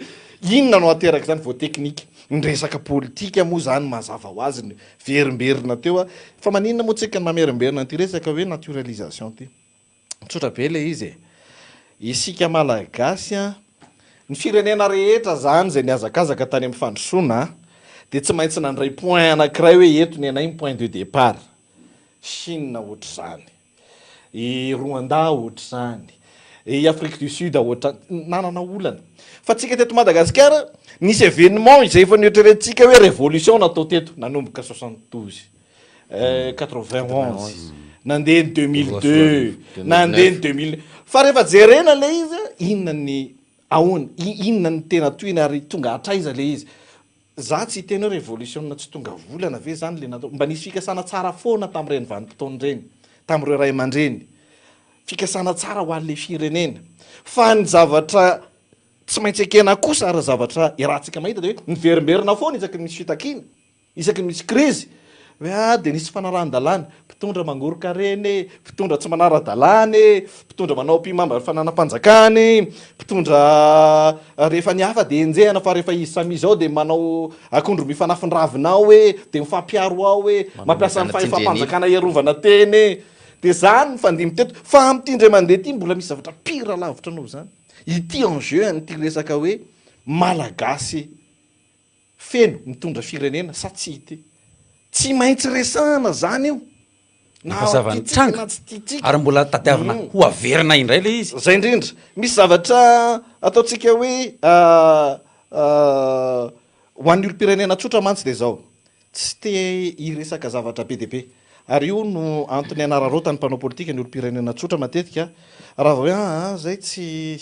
inona no hateraka izany vao teknika. Ny resaka politika moa izany mazava ho azy ny verimberina teo fa maninona moa tsika no mamerimberina an'ity resaka hoe naturalisation ity. Tsotra be ilay izy e. Isika Malagasy an, ny firenena rehetra izany izay nihazakazaka tany amin'ny fandrosoana dia tsy maintsy nandray point anankiray hoe eto ny anay ny point de départ. Chine ohatr'izany, i Rwanda ohatr'izany, I Afrique du Sud ohatran, nanana olana. Fa tsika teto Madagasikara, nisy événement izay efa noeritreretintsika hoe révolution natao teto, nanomboka 72, 91, nandeha ny 2002, nandeha ny 2000, fa rehefa jerena ilay izy, inona ny ahoana, inona ny tena tohiny ary tonga hatraiza ilay izy. Za tsy hiteny hoe revolisiona tsy tonga volana ve zany le natao, mba nisy fikasana tsara foana tamin'ireny vanim-potoana ireny, tamin'ireo ray aman-dreny, fikasana tsara ho an'le firenena, fa ny zavatra tsy maintsy ekena kosa ary zavatra iarahantsika mahita dia hoe miverimberina foana isaky ny misy fitakiana, isaky ny misy krizy, hoe ah dia nisy fanarahan-dalàna, mpitondra mangoron-karena e, mpitondra tsy manara-dalàna e, mpitondra manao ampihimamba ny fananam-panjakana e, mpitondra rehefa ny hafa dia enjehina fa rehefa izy samy izy ao dia manao akondro mifanafin-dravina ao e, dia mifampiaro ao e, mampiasa ny fahefam-panjakana hiarovana tena e. Dia izany nifandimby teto. Fa amin'ity indray mandeha ity mbola misy zavatra pire lavitra noho izany. Ity enjeu an'ity resaka hoe Malagasy feno mitondra firenena sa tsia ity. Tsy maintsy resahana zany io. Na Efa tiantsika zava-nitranga na tsy tiantsika. ary mbola tadiavina ho averina indray ilay izy. Zay indrindra. Misy zavatra ataontsika hoe ho an'ny olom-pirenena tsotra mantsy dia izao. Tsy te hiresaka zavatra be dia be. Ary io no antony anararaotan'ny mpanao politika ny olom-pirenena tsotra matetika, raha vao hoe aa zay tsy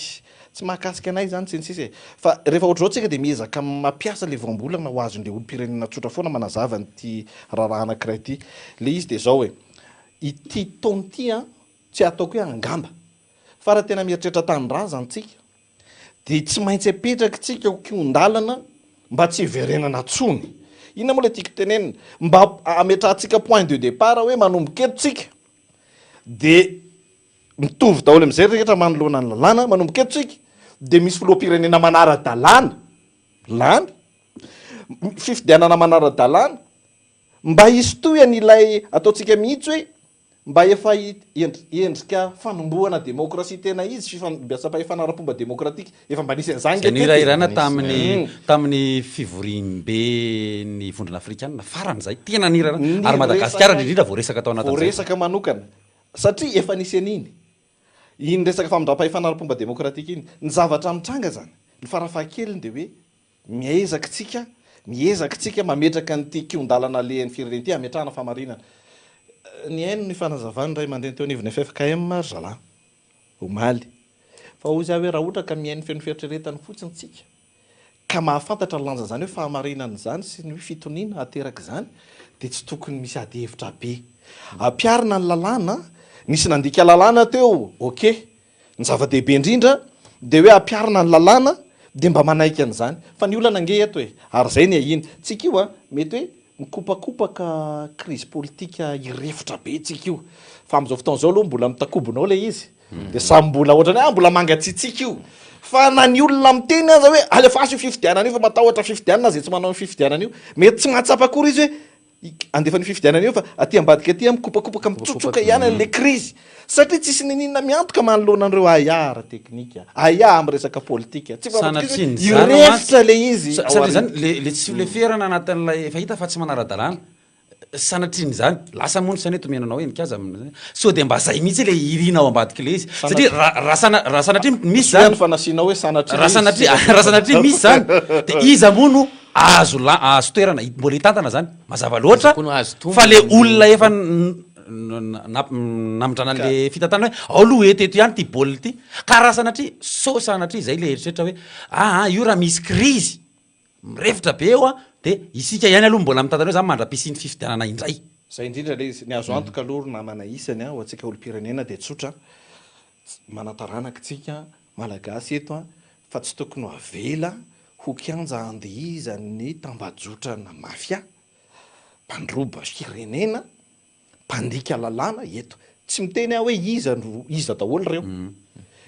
tsy mahakasika anay izany sy ny sisa e. Fa rehefa ohatr'izao tsika dia miezaka mampiasa ilay voambolana ho azon'ilay olom-pirenena tsotra foana manazava an'ity raharaha anankiray ity. Ilay izy dia izao e, ity taona ity an, tsy ataoko hoe angamba, fa raha tena mieritreritra tanindrazana tsika, dia tsy maintsy apetraka tsika ho kihon-dalana mba tsy hiverenana tsony. Inona moa ilay tiako tenenina? Mba hametrahantsika point de départ hoe manomboka eto tsika dia mitovy daholo amin'izay rehetra manoloana ny lalàna, manomboka eto tsika dia misy filoham-pirenena manara-dalàna lany, fifidianana manara-dalàna, mba hisy tohiny ilay ataontsika mihitsy hoe Mba efa endrika fanombohana demokrasia tena izy, fifandimbiasam-pahefana ara-pomba demokratika. Efa mba nisy an'izany Izay nge teto e. nihirahirana tamin'ny tamin'ny fivoriamben'ny Vondrona Afrikanina farany izay. Tena nihirahirana. Ary Madagasikara Niresaka indrindra voaresaka tao anatin'izay. voaresaka manokana. Satria efa nisy an'iny. Iny resaka famindram-pahefana ara-pomba demokratika iny. Ny zavatra mitranga izany, ny farafahakeliny dia hoe Miezaka tsika, miezaka tsika mametraka an'ity kihon-dalana alehan'ny firenena ity hametrahana fahamarinana. Nihaino ny fanazavan'ny ray aman-dreny teo anivon'ny ffkm ry zalahy omaly. Fa hoy izaho hoe raha ohatra ka mihaino feno fieritreretana fotsiny tsika ka mahafantatra ny lanjan'izany hoe fahamarinana izany sy ny hoe fitoniana aterak'izany dia tsy tokony misy ady hevitra be. Ampiharina ny lalàna, nisy nandika lalàna teo, ok. Ny zava-dehibe indrindra dia hoe ampiharina ny lalàna dia mba manaiky an'izany. Fa ny olana ange eto e, ary izay ny ahiana. Tsika io a, mety hoe mikopakopaka crise politique hirefotra be tsika io. Fa amin'izao fotoana izao aloha mbola mitakobona ao ilay izy. Dia samy mbola ohatran'ny hoe ah mbola mangatsiatsiaka io. Fa na ny olona miteny aza hoe alefaso io fifidianana io fa matahotra fifidianana izay tsy manao io fifidianana io. Mety tsy mahatsapa akory izy hoe Handefa an'io fifidianana io fa aty ambadika aty mikopakopaka mitsotsoka ihany an'ilay krizy satria tsisy niniana miantoka manoloana an'ireo ahiahy ara-teknika, ahiahy amin'ny resaka politika. Tsy Sanatria ny zana mantsy, hirefotra ilay izy ao satria zany aoriana. le le tsy fileferana anatin'ilay efa hita fa tsy manara-dalàna, sanatria an'izany, lasa moa ny saina eto mihaino anao eny k'aza sao dia mba zay mihitsy ilay irina ao ambadik'ilay izy, satria Sanatria. raha raha sana- raha sanatria misy Soa zany, ihany fa nasianao hoe sanatria raha ilay izy. sanatria raha sanatria misy zany dia iza moa no Azo la azo toerana mbola hitantana zany mazava loatra fa le olona efa namindrana an'le fitantanana hoe ao aloha eto eto ihany ty baolina ity ka raha sanatria sao sanatria zay le eritreritra hoe aa io raha misy krizy mirefotra be eo a de isika ihany aloha mbola mitantana eo zany mandra-pisian'ny fifidianana indray. Zay indrindra le izy, ny azo antoka aloha ry namana isany a, ho antsika olom-pirenena dia tsotra, manan-taranaka tsika Malagasy eto a, fa tsy tokony ho avela ho kianja andihizan'ny tambajotrana mafia, mpandroba firenena, mpandika lalàna eto. Tsy miteny aho hoe iza no iza daholo ireo.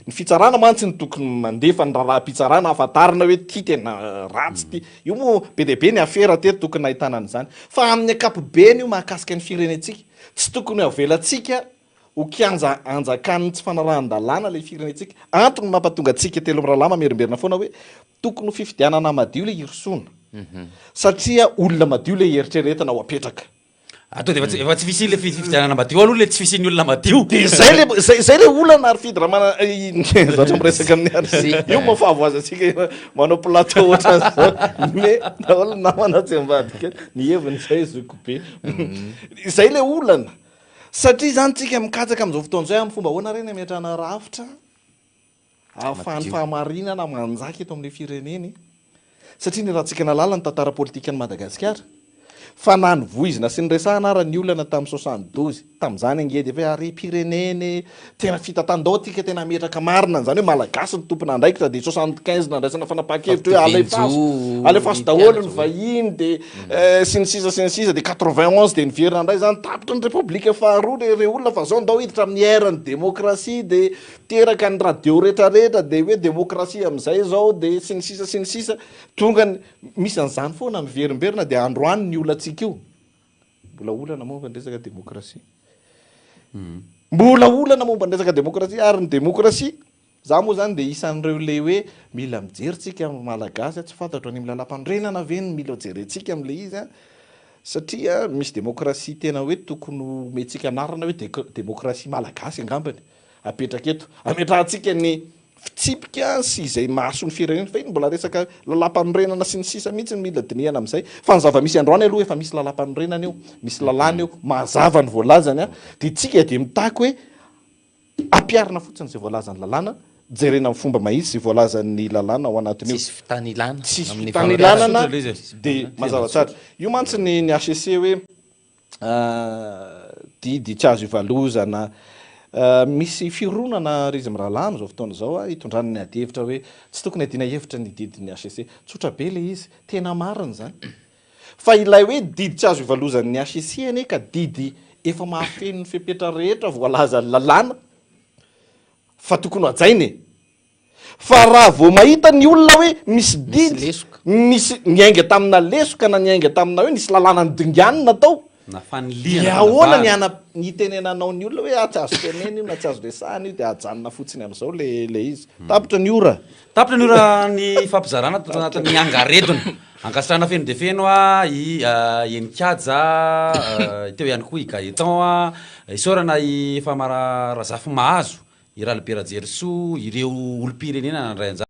Ny fitsarana mantsy no tokony mandefa ny raharaham-pitsarana ahafantarana hoe ity tena ratsy ity. Io moa be dia be ny afera teto tokony nahitana an'izany. Fa amin'ny ankapobeny io mahakasika ny firenentsika. Tsy tokony ho avelantsika Ho kianja anjakan'ny tsy fanarahan-dalàna ilay firenentsika. Antony mampatonga antsika telo mirahalahy mamerimberina foana hoe tokony ho fifidianana madio ilay hirosoana satria olona madio ilay eritreretina ho apetraka. Atao dia efa tsy efa tsy fisian'ilay fifidianana madio aloha ilay tsy fisian'ny olona madio. Dia izay le izay izay le olana ary Fidy Ramana zatra miresaka amin'ny ary. Io moa fahavoazantsika manao plateau ohatran'izao. Mais daholo ny namana atsy ambadika ny heviny izay zoky be. Izay le olana. Satria izany tsika mikatsaka amin'izao fotoana izao amin'ny fomba ahoana re ny hametrahana rafitra ahafahan'ny fahamarinana manjaka eto amin'ilay firenena e? Satria niarahantsika nahalala ny tantara politikan'i Madagasikara fa na novoizina sy niresahana ara ny olana tamin'ny 72, tamin'izany ange dia efa hoe harem-pirenena e, tena fitantan-dao tika tena hametraka marina an'izany hoe Malagasy no tompon'andraikitra dia 75 nandraisana fanapahan-kevitra hoe alefaso, alefaso daholo ny vahiny dia sy ny sisa sy ny sisa dia 91 dia niverina indray izany, tapitra ny repoblika faharoa re re olona fa zao ndao hiditra amin'ny ère ny demokrasia dia Teraka ny radio rehetra rehetra dia hoe demokrasia amin'izay izao dia sy ny sisa sy ny sisa tonga ny misy an'izany foana miverimberina dia androany ny olantsika io mbola olana momba ny resaka demokrasia mbola olana momba ny resaka demokrasia ary ny demokrasia za moa zany dia isan'ireo le hoe mila mijery tsika malagasy tsy fantatro any amin'ny lalam-panorenana ve no mila jerentsika amin'le izy a satria misy demokrasia tena hoe tokony homentsika anarana hoe demokrasia malagasy angambany apetraka eto. Ametrahantsika ny fitsipika sy izay mahasoa ny firenena fa iny mbola resaka lalàmpanorenana sy ny sisa mihitsy no mila dinihana amin'izay. Fa ny zava-misy androany aloha efa misy lalàmpanorenana eo, misy lalàna eo, mazava ny voalazany an, dia tsika dia mitaky hoe ampiharina fotsiny izay voalazan'ny lalàna, jerena amin'ny fomba mahitsy izay voalazan'ny lalàna ao anatin'io. Tsisy fitanilana Tsisy fitanilana dia mazava tsara. Io mantsy ny ny HCC hoe Didy tsy azo ivalozana. Misy fironana ry izy mirahalahy amin'izao fotoana izao hitondrana ny adihevitra hoe tsy tokony hadiana hevitra ny didin'ny HCC. Tsotra be ilay izy. Tena marina izany. Fa ilay hoe didy tsy azo ivalozan'ny HCC anie ka didy efa mahafeno ny fepetra rehetra voalazan'ny lalàna fa tokony ho hajaina e. Fa raha vao mahita ny olona hoe misy didy, misy niainga tamina lesoka na niainga tamina hoe nisy lalàna nodinganina tao, Na fanilihana dia ahoana ny fanavahana. hana- ny hitenenanao ny olona hoe ah tsy azo tenena io na tsy azo resahana io dia ajanona fotsiny amin'izao le le izy. Tapitra ny ora. Tapitra ny ora ny fampizarana tato anatin'ny angaredona. Ankasitrahana feno dia feno i Heninkaja, teo ihany koa i Gaëtan, isaorana i Fama Razafimahazo I Ralibera Jerisoa, ireo olom-pirenena nandray anjara.